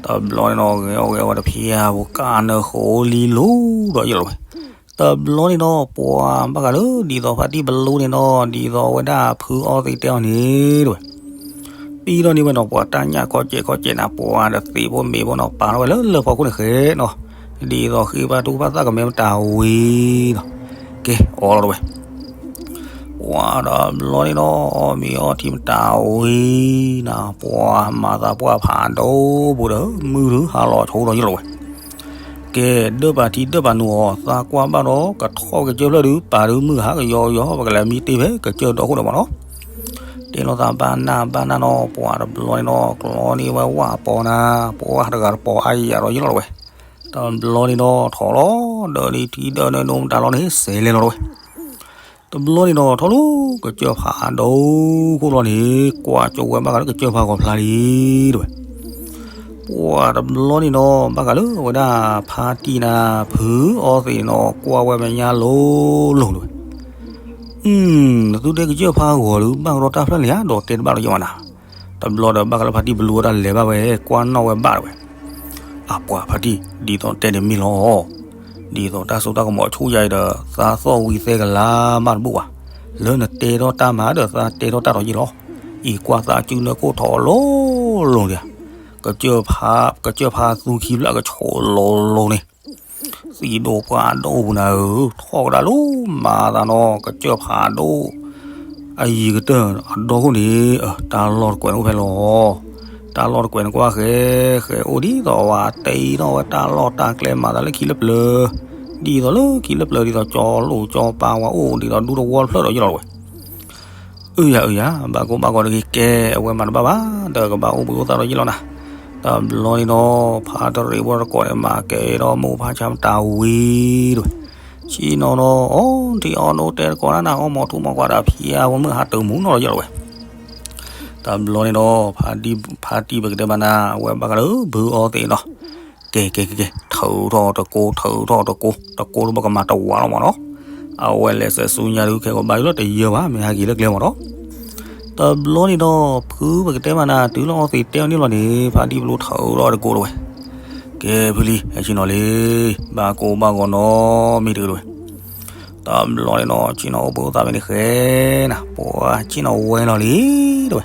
တဘျီန့ၣ်နီၤ ဂဲၤအီၣ်ဂဲၤအီတဖျၢၣ်ဖိ ကးနၢဃိလံလိၤဒီးယလီၤဝဲ, တဘျီန့ၣ်နီၤ ပှၤဘၣ်ဃးလၢ ဒ်သိးဖါတံၢ်ဘလူန့ၣ်နီၤ ဒ်သိးဝဲဒၣ်ဖုအီသံးတဲအီၤန့ၣ်တဝဲ ပံထီၣ်န့ၢ်ဝဲနီၤ ပှၤတၢ်ညၣ်ကီကဲးကီကဲးနၤ ပှၤဒီးသံးဖိမ့ၤဖိနီၤ ပာ်ထီၣ်ဝဲလၢလၢၢ်ဖီခိၣ်န့ၣ်ဃဲနီၤ, ဒ်သိးဃ့ဘါထုကဖၣ်သးကမဲမတၤဝံၤနီၤ, ကဲ အီလီၤတဝဲ, ပှၤတဘျီန့ၣ်နီၤ အီၣ်မ့ၤအီထံမတၤဝံၤနၤ ပှၤမၤသးပှၢ်ဖးဒိၣ်ပူၤဒီး မုၢ်ဒုးဟါလီၤဆိဒီးယလီၤဝဲ ကဲ ဒၢၣ်ပာ်ထံဒၢၣ်ပာ်နိအီၤ သးကွၢ်ဘၣ်ဒီး ကထီၣ်ကစၢၢ်ဖျၢၣ်ဒုး ပာ်ဒုးမုၢ်ဟါကယီကယီ ပကလဲၤမံတ့ၢ်ဖဲကစၢၢ်ဒီခိၣ်ဒီးမနီၤ, တ့ၢ်လိာ်သးဘၣ်နၢ်ဘၣ်နၢ်နီၤ ပှၤတဘျီန့ၣ်နီၤ ကျီန့ၢ်ဝဲဝၣ်ပီနၤ ပှၤတဂၤတပီအါယၤဒီးယလီၤဝဲ, တဘျီန့ၣ်နီၤ ထီၣ်လီၤ ဒၢးဒံးထံဒၢးန့ၣ်ဒိမတၤလီၤန့ၣ် စဲးလဲၤလီၤဝဲ တဘျီန့ၣ်နီၤ ထီၣ်လၢကစၢၢ်ဖးဒိၣ်ခိၣ်လီၤန့ၣ် ကွၢ်ကၠိဝဲဘၣ်ဃးလၢကစၢၢ်ဖးဂီၤဖျါလံတဝဲ, ပှၤတဘျီန့ၣ်နီၤ ဘၣ်ဃးလၢအဝဲဒၣ်ဖါတံၢ်နၤ ဖုအီသံးနီၤ ကွၢ်ဝဲမဲာ်ညါလိၤလိၤတဝဲ, နသုတဲကစၢၢ်ဖးဂီၤဒုး ဘၣ်ကဒီးတၢ်ဖျၢၣ်လံဧါ ဒီးတဲတဘၣ်လီၤယဲၢ်မးနၤ, တဘျီဒီးဘၣ်ဃးလၢဖါတံၢ်ဘလူဝဲဒၣ်လဲၤဘၣ်ဝဲ ကွၢ်နီၣ်ဝဲဘၣ်တဝဲ အပှၤဖါတံၢ် ဒ်သိးတဲန့ၣ်မ့ၢ်လီၤ. ဒ်သိးတၢ်စိတၢ်ကမီၤဆူၣ်ယၤအံၤဒီး သးသီၣ်ဝံသဲကလၤမးတဘူၣ်ဘၣ်. လၢနတဲထီၣ်တၢ်မၤဒီးသးတဲထီၣ်တၢ်ဒီးယ့ၢ်လီၤ. အံၤကွၢ်သးစုနၢကိၣ်ထီၣ်လိၤလိၤဒံး, ကစၢၢ်ဖါသူခံဖျၢၣ်အကဆိးလိၤလိၤန့ၣ်, သံးဒိၣ်ပှၢ်ဒိၣ်ပူၤနၤဧၢ, ထီၣ်ကဒါလိၤမၤသးနီၤ ကစၢၢ်ဖးဒိၣ် အယံၤကတၢၢ်အဒီခိၣ်န့ၣ် တၢ်လီၢ်တကွဲးန့ၣ်အိၣ်ဖဲလဲၣ်. တၢ်လီၢ်တကွဲးန့ၣ်ကွၢ်ဃဲဃဲအိၣ်ဒ်သိးဝဲတ့ထီၣ်ဝဲတၢ်လီၢ်တၢ်ကျဲမၤသးလၢခံလၢပျၢၤ, ဒ်သိးလၢခံလၢပျၢၤဒ်သိးကၠီလိာ်ကၠီပၤဝဲအိၣ်ဒ်သိးဒူသဝီတဖျၢၣ်ဒီးယလီၤဝဲ. အၢယၤအၢယၤ ဘၣ်ကိၢ်ဘၣ်ဂီၤတဂ့ၤကဲ အဝဲမၤတဘၣ်ဘၣ် ဒီးကဘၣ်အိၣ်ဘှံးအိၣ်သါဒီးယလီၤနၤ. တဘျီန့ၣ်ဒီး ဖါတရံးဖိတကိးန့ၣ် မၤကဲဒီးမိၢ်ဖါဆါမတၤဝံၤတဝဲ, ဆ့ၣ်နီၤနီၤ အီၣ်ထံအီနိတဲတကိးနၤနၤ အီၣ်မီၤထူမီၤကွၢ်ဒီးဖျါဝဲမုၢ်ဟါတၢ်မူနီၤဒီးယလီၤဝဲ. တဘျီန့ၣ်ဒီး ဖါတံၢ်ပကတဲဘၣ်နၤ အဝဲဘၣ်ဃးလၢဘုအီသံးနီၤ ကဲကဲကဲကဲ ထုးထီၣ်တကိး ထုးထီၣ်တကိး တကိးတဘၣ်ကမၤတဝးလီၤမးနီၤ. အဝဲလဲၤစဲးဆူညါဒုး ခဲကဘၣ်ယလီၤတယၢဘၣ် မ့ၢ်ဟဲက့ၤလၢကျဲမးနီၤ. တဘျီန့ၣ်ဒီး ဖုပကတဲမးနၤ တုၤလၢအီသံးတဲအီၤန့ၣ်လီၤန့ၣ် ဖါတံၢ်ဘလူထုးထီၣ်တကိးတဝဲ. ကဲဖုလံ ဟဲဆ့ၣ်နီၤလံ ဘၣ်ကိၢ်ဘၣ်ဂီၤနီတမံၤတဂ့ၤတဝဲ. တဘျီန့ၣ်ဒီး ဆ့ၣ်နီၤအိၣ်ဘှံးအိၣ်သါဖဲန့ၣ်ဃဲနၤ ပှၤဆ့ၣ်နီၤဝဲလီၤလံတဝဲ.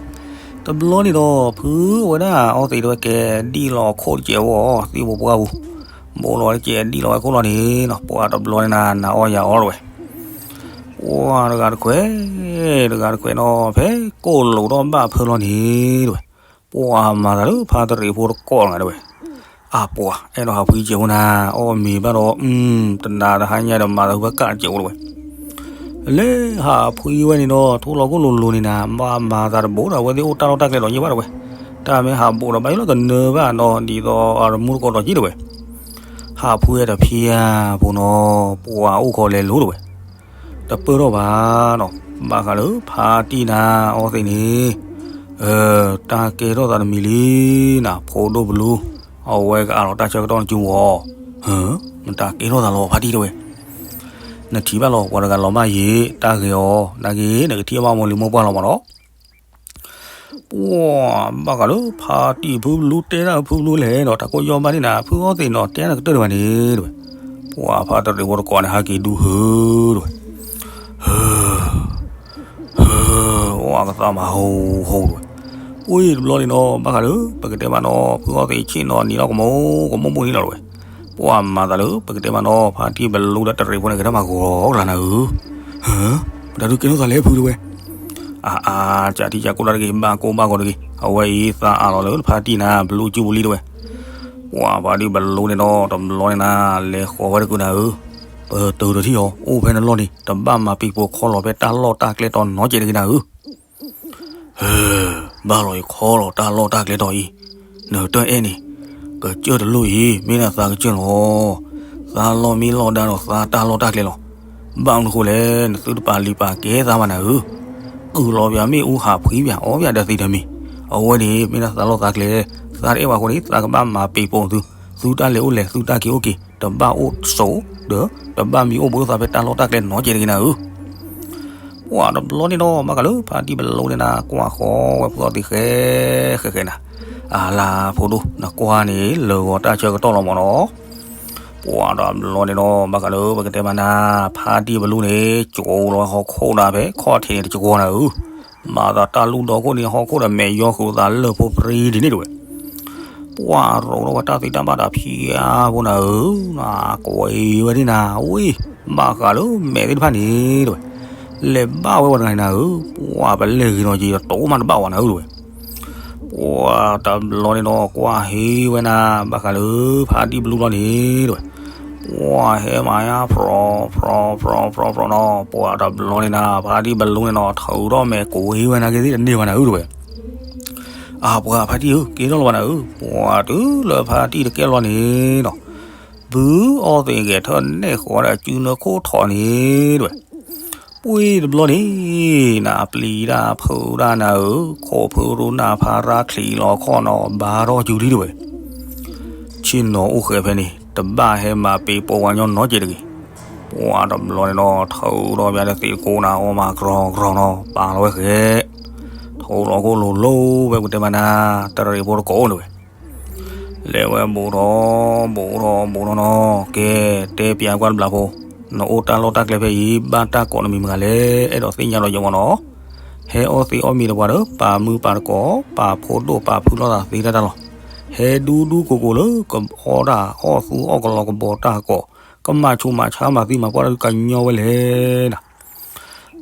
တဘျီန့ၣ်ဒီး ဖုဝဲဒၣ်အီသံးတဝဲကဲဒံၣ်လီၤခိၣ်တကဲးဝဲ သံၣ်ဖိပှၢ်ပူၤ, ဘိလီၤတကဲးဒံၣ်လီၤဝဲခိၣ်လီၤန့ၣ်နီၤ ပှၤတဘျီန့ၣ်နၤ နၤအီၣ်ယၤအီတဝဲ. ပှၤတဂၤတခွဲး တဂၤတခွဲးနီၤ ဖဲကိၣ်လိာ်ထီၣ်ဘၣ်ဖၢလီၤန့ၣ်တဝဲ. ပှၤမၤသးလၢဖါတရံးဖိတကိးတဂၤတဝဲ. အပှၤ အဲၣ်ဒိးဟးဖှံကဲးဖိနၤ အီၣ်မ့ၤဘၣ်ဒီး တနၤတဟါညါဒီးမၤသးဖုဘၣ်ကးတကဲးဖိတဝဲ. လဲၤဟးဖှံဝဲန့ၣ်ဒီး ထိၣ်လီၤခိၣ်လိၤလိၤန့ၣ်နၤ ဘၣ်မၤသးတဘိဒီး အဝဲသ့ၣ်အိၣ်တၢ်လီၢ်တၢ်ကျဲဒီးယဲၢ်ဘၣ်တဝဲ. တၢ်မ့ၢ်ဟးဘိးဒီး ဘၣ်ယလီၤတနၢၤဘၣ်နီၤ ဒ်သိးအတမူတကိးဒီးကံၣ်တဝဲ. ဟးဖှံဝဲတဖျၢၣ်ဖိနီၤ ပှၤအိၣ်ခိးလဲၤလိၤတဝဲ. တပၢၢ်ထီၣ်ဘၣ်နီၤ ဘၣ်ဃးလၢဖါတံၢ်နၤအီသံးန့ၣ် တၢ်ကဲထီၣ်သးတမံၤလံနၤ ဖိဒိၣ်ဘလူ အဝဲကအးလီၤတၢ်ဆၢကတီၢ်နစုဝဲ. မတၤကဲထီၣ်သးလီၤ ဖါတံၢ်တဝဲ. နထံၣ်ဘၣ်လီၤ ပှၤတဂၤလီၤမၢ်ယံၤ တၢ်ဂ့ၤအီၤ နာ်က့ နကထံၣ်ဘၣ်မိၢ်လံမိၢ်ပှၢ်လီၤမးနီၤ. ပှၤ ဘၣ်ဃးလၢဖါတံၢ်ဖုဘလူတဲတၢ်ဖုဘလူလဲၣ်ဒီး တၢ်ကိးယီၢ်ဘၣ်န့ၣ်နၤ ဖုအီသံးနီၤ တဲနကတၢၢ်တဝဲန့ၣ်တဝဲ. ပှၤဖါတရံးဖိတကိးန့ၣ် ဟဲက့ၤဒူဟၢတဝဲ. ဟၢ ဟၢ ဝဲကသးမၤဟူဟူတဝဲ. ပှၤတဘျီန့ၣ်နီၤ ဘၣ်ဃးလၢ ပကတဲဘၣ်နီၤ ဖုအီသံးဆ့ၣ်နီၤနံၤလီၤကမိၢ် ကမိၢ်မိၢ်န့ၣ်လီၤတဝဲ. ပ ပှၤမၤသးလၢ ပကတဲမးနီၤ ဖါတံၢ်ဘလူဒီးတရံးဖိန့ၣ် ကတၢၢ်မၤဂီၤကလၤနၤဧၢ, ဟၢ, ပတၢ်ဒုးကဲထီၣ်သးလဲၣ်ဖုတဝဲ, အါအါ, ကၠးထံကၠးကိၢ်တၢ်တဂ့ၤ ဘၣ်ကိၢ်ဘၣ်ဂီၤတဂ့ၤ, အဝဲအံၤသးအးလီၤလၢဖါတံၢ်နၤ ဘလူကၠူဘလံတဝဲ, ပှၤဖါတံၢ်ဘလူန့ၣ်ဒီး တဘျီန့ၣ်နၤ လဲၤဃီၤဝဲတကုာ်နၤဧၢ, ပတုၤတထံၣ်အီၤ အိၣ်ဖဲနလီၢ်န့ၣ် တဘၣ်မၤပံၤပိာ်ခီလီၤဖဲတၢ်လီၢ်တၢ်ကျဲတီၤနီတကဲးတဂ့ၤနၤဧၢ ဟၢ, ဘၣ်လီၤအံၤခီလီၤတၢ်လီၢ်တၢ်ကျဲတီၤအံၤ, နတၢ်အဲၣ်န့ၣ်, ကစၢၢ်တလိၣ်အံၤ မ့ၢ်နသးကစၢၢ်လီၤ, သးလီၢ်မ့ၢ်လီၢ်ဒါဒီးသးတၢ်လီၢ်တၢ်ကျဲလီၤ, ဘၣ်မနုၤဃိလဲၣ် နသုတပာ်လံၤပာ်ကဲသးဘၣ်နၤဧၢ, ကုၢ်လီၤပၠးမ့ၣ်အူဟးဖှံပၠး အီပၠးဒီးသ့ၣ်တမံၤ, အဝဲန့ၣ် မ့ၢ်နသးလီၢ်သးကျဲ, သးတအဲၣ်ဘၣ်အဃိန့ၣ် သးကဘၣ်မၤပံၤပိာ်သု, သုတၢ်လဲၤအိၣ်လဲၤ သုတၢ်က့ၤအိၣ်က့ၤ တဘၣ်အိၣ်ဆိး, ဒီးတဘၣ်မံအိၣ်ဘှံးသးဖဲတၢ်လီၢ်တၢ်ကျဲနီတကဲးတဂ့ၤနၤဧၢ ပှၤတဘျီန့ၣ်ဒီး ဘၣ်ဃးလၢဖါတံၢ်ဘလူန့ၣ်နၤ ကွၢ်ဃီဝဲဖုအီသံးဃဲ, ဃဲဃဲနၤ, အလၤဖိဒိၣ် နကွၢ်န့ၣ် လၢာ်ဂီၤတၢ်ဆၢကတီၢ်လီၤမၢ်နီၤ, ပှၤတဘျီန့ၣ်ဒီး ဘၣ်ဃးလၢပကတဲမးနၤ ဖါတံၢ်ဘလူန့ၣ် ကၠိလီၤဟီၣ်ခိၣ်ဒၣ်ဖဲခီၣ်ထံးန့ၣ်တကၠီနၤဧၢ, မၤသးတၢ်လူၢ်ဒီခိၣ်န့ၣ် ဟီၣ်ခိၣ်ဒီးမဲာ်ယီၤဃုာ်သးလၢၢ်ဖိပြံဒ်န့ၣ်တဝဲ ပှၤရိးထီၣ်ဝဲတၢ်သံတၢ်ဘၣ်တၢ်ဖၠါဖိနၤဧၢ, နကွဲးဝဲဒ်နၤ ဝံၤ, ဘၣ်ဃးလၢမဲာ်သ့ၣ်တဖၣ်န့ၣ်တဝဲ, လဲၤဘၣ်ဝဲဝဲတဂၤန့ၣ်နၤဧၢ, ပှၤပလဲၤဂ့ၤနီၤက့ၤ တအိၣ်မးတဘၣ်ဝဲနၤဧၢတဝဲ, ပှၤတဘျီန့ၣ်ဒီး ကွၢ်ဟ့ဝဲနၤ ဘၣ်ဃးလၢဖါတံၢ်ဘလူလီၤန့ၣ်တဝဲ, ပှၤဟဲမၤယါဖြီဖြီဖြီဖြီဖြီနီၤ, ပှၤတဘျီန့ၣ်နၤ ဖါတံၢ်ဘလူန့ၣ်နီၤ ထုးထီၣ်မဲာ်ကွဲးဝဲနၤက့ၤသ့ၣ်တန့ၢ်ဘၣ်နၤဧၢတဝဲ အပှၤဖါတံၢ်ဧၢ ကဲထီၣ်လီၤဘၣ်နၤဧၢ, ပှၤတုၤလၢဖါတံၢ်တကဲလီၤန့ၣ်နီၤ, ဘုအီသံးဂဲၤထၢၣ်နဲၣ်ဃီၤဒီးစုနၢခိၣ်ထီၣ်န့ၣ်တဝဲ, ပှ့ၤတဘျီန့ၣ်, နပျံၤတၢ်ဖုးတၢ်နၤဧၢ, ခိးဖုရူနၤဖါရါချံးလီၤခီၣ်နီၤ ဘါထီၣ်ကၠူလံတဝဲ ဆ့ၣ်နီၤအိၣ်ဃဲးဖဲန့ၣ် တဘၣ်ဟဲမၤပ့ၤပိာ်ပှၤညီနီတကဲးတဂ့ၤ, ပှၤတဘျီန့ၣ်နီၤ ထုးထီၣ်ပၠးဒီးသ့ၣ်ကိးနၤအီၣ်မၤကြီကြီနီၤ ပာ်လီၤဝဲဃဲး, ထုးလီၤခိၣ်လိၤလိၤဝဲပတဲမးနၤ တရံးဖိတကိးအိၣ်န့ၣ်ဝဲ လဲၤဝဲဘူးထီၣ်ဘူးထီၣ်ဘူးထီၣ်နီၤ ကဲ တဲပၠးကွၢ်တဘျီဖိ, နအိၣ်တၢ်လီၢ်တၢ်ကျဲဖဲအံၤ ဘၣ်တၢ်ကိးနမံၤမတၤလဲၣ် အဲၣ်ဒိးသ့ၣ်ညါလီၤယမၢ်နီၤ, ဟဲအီသံးအီမံၤတပှၤဒီး ပာ်မုၢ်ပာ်တကိး ပာ်ဖိဒိၣ်ပာ်ဖုလိာ်သးသ့တၢ်တၢ်လီၤ, ဟဲဒူဒူကိးကိးလၢကအီတၢ်အီၣ်သူအီၣ်ကလီကဘီတၢ်ကိး, ကမၤဆူးမၤဆါမၤသံမၤပှၢ်တၢ်ဒုးကညီဝဲလဲၣ်နၤ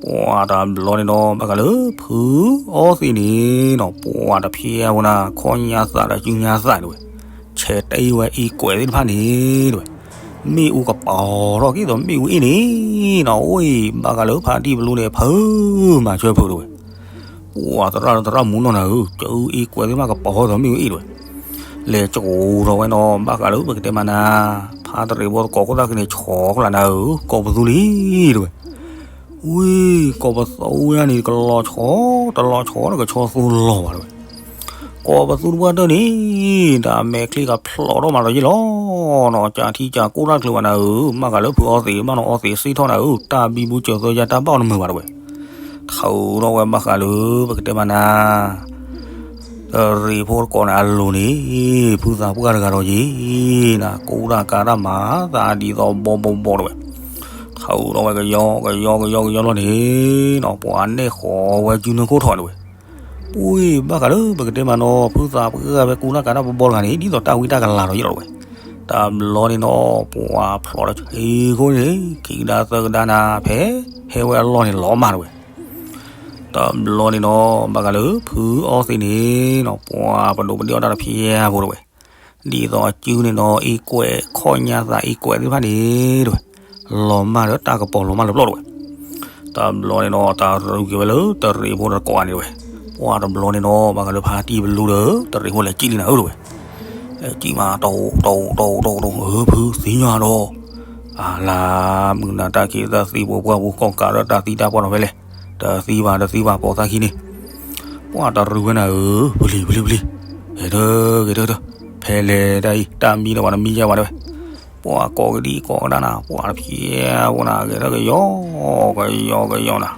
ပှၤတဘျီန့ၣ်ဒီး ဘၣ်ဃးလၢဖုအီသံးန့ၣ်နီၤ ပှၤတဖျဲးဝဲနၤ ခီၣ်ညါသးဒီးစုညါသးတဝဲ, ဆဲးတ့ဝဲအံကွဲးသ့ၣ်တဖၣ်န့ၣ်တဝဲ, မ့ၣ်အူကပီၤထီၣ်က့ၤသိးမ့ၣ်အူအ့ၣ်န့ၣ်နီၤ အိၣ်အံၤ ဘၣ်ဃးလၢဖါတံၢ်ဘလူန့ၣ် ဖုမၤဆၢဖုတဝဲ ပှၤသရၣ်သရၣ်မူနီၢ်နၤဧၢ, ကအံကွဲးသ့ၣ်တဖၣ်ကပီၤထီၣ်သိးမ့ၣ်အူအ့ၣ်တဝဲ, လဲၤကၠိထီၣ်ဝဲနီၤ ဘၣ်ဃးလၢပကတဲမးနၤ, ဖါတရံးဖိတကိးခိၣ်သၣ်ဃံန့ၣ် ဆီကလးနၤဧၢ, ကိးပသူလံတဝဲ ဝံၤ ကိးပသူဝဲန့ၣ် ကလီၤဆီ, တလီၤဆီဒီးကဆီသူလီၤဘၣ်တဝဲ, ကိးပသူတပှၢ်တၢၢ်န့ၣ် တၢ်မဲာ်ချံကဖျိးထီၣ်မးဒီးယ့ၣ်လီၤနီၤ, ကၠးထံကၠးကိၢ်တၢ်ချုးဘၣ်နၤဧၢ, ဘၣ်ဃးလၢဖုအီသံး ဘၣ်နီၤအီသံးစံၣ်ထီၣ်နၤဧၢ, တၢ်ဘံဘူစၢၤသၢယါတၢ်ဘၣ်အီၤတမုာ်ဘၣ်တဝဲ, ထုးထီၣ်ဝဲဘၣ်ဃးလၢ ပကတဲမးနၤ တရံးဖိတကိးန့ၣ်အလိၤန့ၣ် ဖုသးပှၢ်တဂၤဒီးယ့ၣ်နၤ ကိၢ်တၢ်ကၤတၢ်မၤသးဒ်သိးဘီဘီဘီတဝဲ, ထုးထီၣ်ဝဲကယီကယီကယီကယီလီၤန့ၣ်နီၤ ပှၤနဲၣ်ဃီၤဝဲစုနၢခိၣ်ထီၣ်န့ၣ်ဝဲ, ပှ့ၤဘၣ်ဃးလၢပကတဲမးနီၤ ဖုသးပှၢ်ဝဲကိၢ်တၢ်ကၤတၢ်ဘီဘီတဂၤန့ၣ် ဒ်သိးတၢ်ဝံတၢ်ကလၤဒီးယ့ၣ်လီၤတဝဲ, တဘျီန့ၣ်နီၤ ပှၤဖျိးဒီးဆံးခိၣ်န့ၣ် ခံကဒါသၢကဒါနၤ ဖဲဟဲဝဲအလီၢ်န့ၣ်လီၤမၢ်တဝဲ တဘျီန့ၣ်နီၤ ဘၣ်ဃးလၢဖုအီသံးန့ၣ်နီၤ ပှၤပဒိၣ်ပဒ့ၣ်အီၣ်တၢ်တဖျဲးဖိတဝဲ, ဒ်သိးအစုန့ၣ်နီၤ အံကွဲး ခီၣ်ညါသးအံကွဲးသ့ၣ်တဖၣ်န့ၣ်တဝဲ, လီၤမၢ်ဒီးတၢ်ကပီၤလီၤမၢ်လၢပျီၢ်တဝဲ, တဘျီန့ၣ်နီၤ တၢ်ရူးက့ၤဝဲလၢတရံးဖိတကိးန့ၣ်တဝဲ, ပှၤတဘျီန့ၣ်နီၤ ဘၣ်ဃးလၢဖါတံၢ်ဘလူဒီး တရံးဖိလဲၤကံၣ်လံနၤဧၢတဝဲ, လဲၤကံၣ်မး တိၢ်တိၢ်တိၢ်တိၢ်တိၢ် ဧၢ ဖုသ့ၣ်ညါဒီး အလၤ မုၢ်နၤတၢ်ခံးတၢ်သံ ပှၤပှၢ်ပူၤကီၢ်ကးဒီးတၢ်သံတၢ်ပှၢ်နီၤဖဲလဲၣ်, တသံဘၣ်တသံဘၣ် ပိာ်သၣ်ခံန့ၣ်, ပှၤတရူးဝဲနၤဧၢ, ပျံၤပျံၤပျံၤ, ဂဲၤထၢၣ်ဂဲၤထၢၣ်ဂဲၤထၢၣ်, ဖဲလဲၣ်တၢ်အံၤ တၢ်မံဒီးပှၤတမံယါဘၣ်တဝဲ, ပှၤကိးကဒံကိးကဒါနၤ ပှၤတဖျဲးဖိနၤ ဂဲၤထၢၣ်ကယီ ကယီကယီနၤ,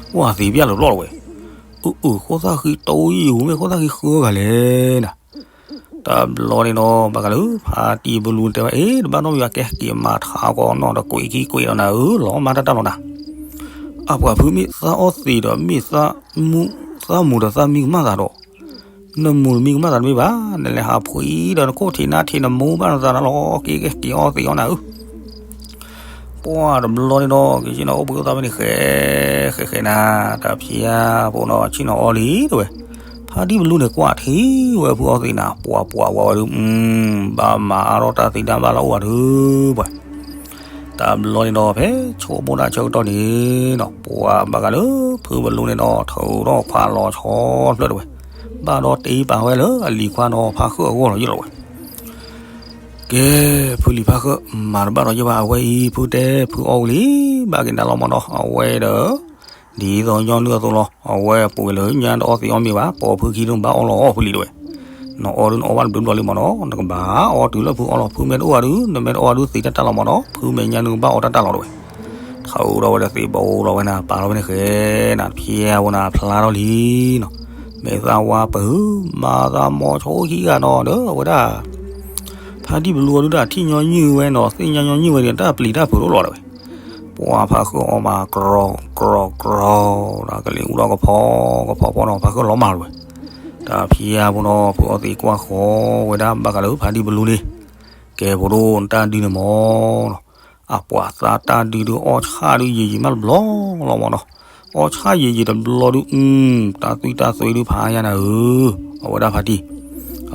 ပှၤသံပျၢ်လၢပျီၢ်တဝဲ, အုၣ်အုၣ် ခိၣ်သၣ်ဃံတိယံာ် မ့ၢ်ခိၣ်သၣ်ဃံဃၢဂၤလဲၣ်နၤ တဘျီန့ၣ်နီၤ ဘၣ်ဃးလၢ ဖါတံၢ်ဘလူတဲဝဲ အ့ တဘၣ်နီတမံၤဘၣ် ကဲက့ၤမၤထးကီးနီၤ တကွံာ်ခံကွံာ်ဒီးနၤဧၢ လီၤမၢ်တၢ်တၢ်လီၤနၤ, အပှၤဖုမ့ၢ်သးအီၣ်သံးဒီး မ့ၢ်သးမူ သးမူဒီးသးမံကမၣ်သးဒီး, နမူၤတမံၤကမၣ်သးတမ့ၢ်ဘၣ်, နလဲၤဟးဖှံဒီးနခိၣ်ထံးနါထံးနမူဘၣ်နသးနၤလီၤ, က့ၤက့ၤက့ၤအီသံးအီနၤဧၢ. ပှၢ်တဘျီန့ၣ်ဒီး က့ၤဆ့ၣ်နီၤအိၣ်ဘှံးအိၣ်သါဖဲန့ၣ် ဃဲ ဃဲဃဲနၤ, တၢ်ဖံးဖိနီၤ ဆ့ၣ်နီၤအီလံတဲဝဲ, ဖါတံၢ်ပလူန့ၣ် ကွၢ်ထံဝဲဖုအီသံးနၤ ပှၢ်ပှၢ်ဝဲဝဲဒုး, ဘၣ်မၤအါထီၣ်တၢ်သံတၢ်ဘၣ်လၢအိၣ်ဝဲဒုးပှၤ တဘျီန့ၣ်ဒီး ဖဲဆိကမိၣ်တၢ်ဆၢကတီၢ်န့ၣ်နီၤ ပှၢ်ဘၣ်ဃးလၢ ဖုပလူန့ၣ်ဒီး ထုးထီၣ်ခွါလီၤဆီတဖျၢၣ်တဲဝဲ, ဘၣ်ဒီးတ့ပာ်ဝဲလၢအလံၤခွါနီၤ ဖါဃၢၣ်အဂီၢ်လီၤယလီၤဝဲ. ကဲ, ဖုလံၤဖါဃၢၣ် မၤတဘၣ်ဒီးယဘၣ် အဝဲအံၤ ဖုတဲဖုအီဝံၤလံ, ဘၣ်က့ၤနၤလီၤမၢ်နီၤ အဝဲဒီး ဒ်သိးညီနုၢ်အသိးလီၤ, အဝဲအပူၤလၢညါတအီသံးအီမ့ၤဘၣ်, ပိာ်ဖုခံဒုးဘၣ်အီလီၤအီဖုလံၤတဲဝဲ. နအီဒုးနအီဘၣ်တဘျုးဘျီလံမၢ်နီၤ, နကဘၣ်အီတုၤလၢဖုအီလီၤ, ဖုမ့ၢ်တအီဒုး နမ့ၢ်တအီဒုးသံးတၢ်တၢ်လီၤမၢ်နီၤ, ဖုမဲာ်ညါနုးကဘၣ်အီတၢ်တၢ်လီၤတဲဝဲ. ထုးထီၣ်ဝဲဒီးသ့ၣ်ဘိလီၤဝဲနၤ ပာ်လီၤဝဲန့ၣ်ဃဲနၤ တဖံးဖိနၤဖျါထီၣ်လံနီၤ, မ့ၢ်သးဝါပဟုး မၤသးမီၤဆိခံဂၤနီၤဒီး အဝဲဒၣ် ဖါတံၢ်ပလူအီဒုးတၢ်ထံၣ်ညီနုၢ်ဝဲနီၤ သ့ၣ်ညါညီနုၢ်ဝဲန့ၣ် တၢ်ပျံၤတၢ်ဖုးတအိၣ်လီၤတဲဝဲ. ပှၢ်ဖါဃၢၣ်အီမးကြီကြီကြီ ဒီးကလံၤအူဒီးကဖီကဖီဖီနီၤ ဖါဃၢၣ်လီၤမၢ်တဲဝဲ. တၢ်ဖံးဖိနီၤ ဖုအီသံးကွၢ်ဃီၤဝဲဒၣ်ဘၣ်ဃးလၢဖါတံၢ်ပလူန့ၣ်, ကဲဖိဒိၣ်နတၢ်ဒုးန့ၣ်မၢ်နီၤ, အပှၤသးတၢ်ဒုးဒုးအီၣ်ဆၣ်ဒုးယံာ်ယံာ်မးတဘျီလီၤမၢ်နီၤ, အီၣ်ဆၣ်ယံာ်ယံာ်တဘျီဒုး တၢ်သွံၣ်တၢ်သွဲဒုးဖးယါနၤဧၢ, အဝဲဒၣ်ဖါတံၢ်,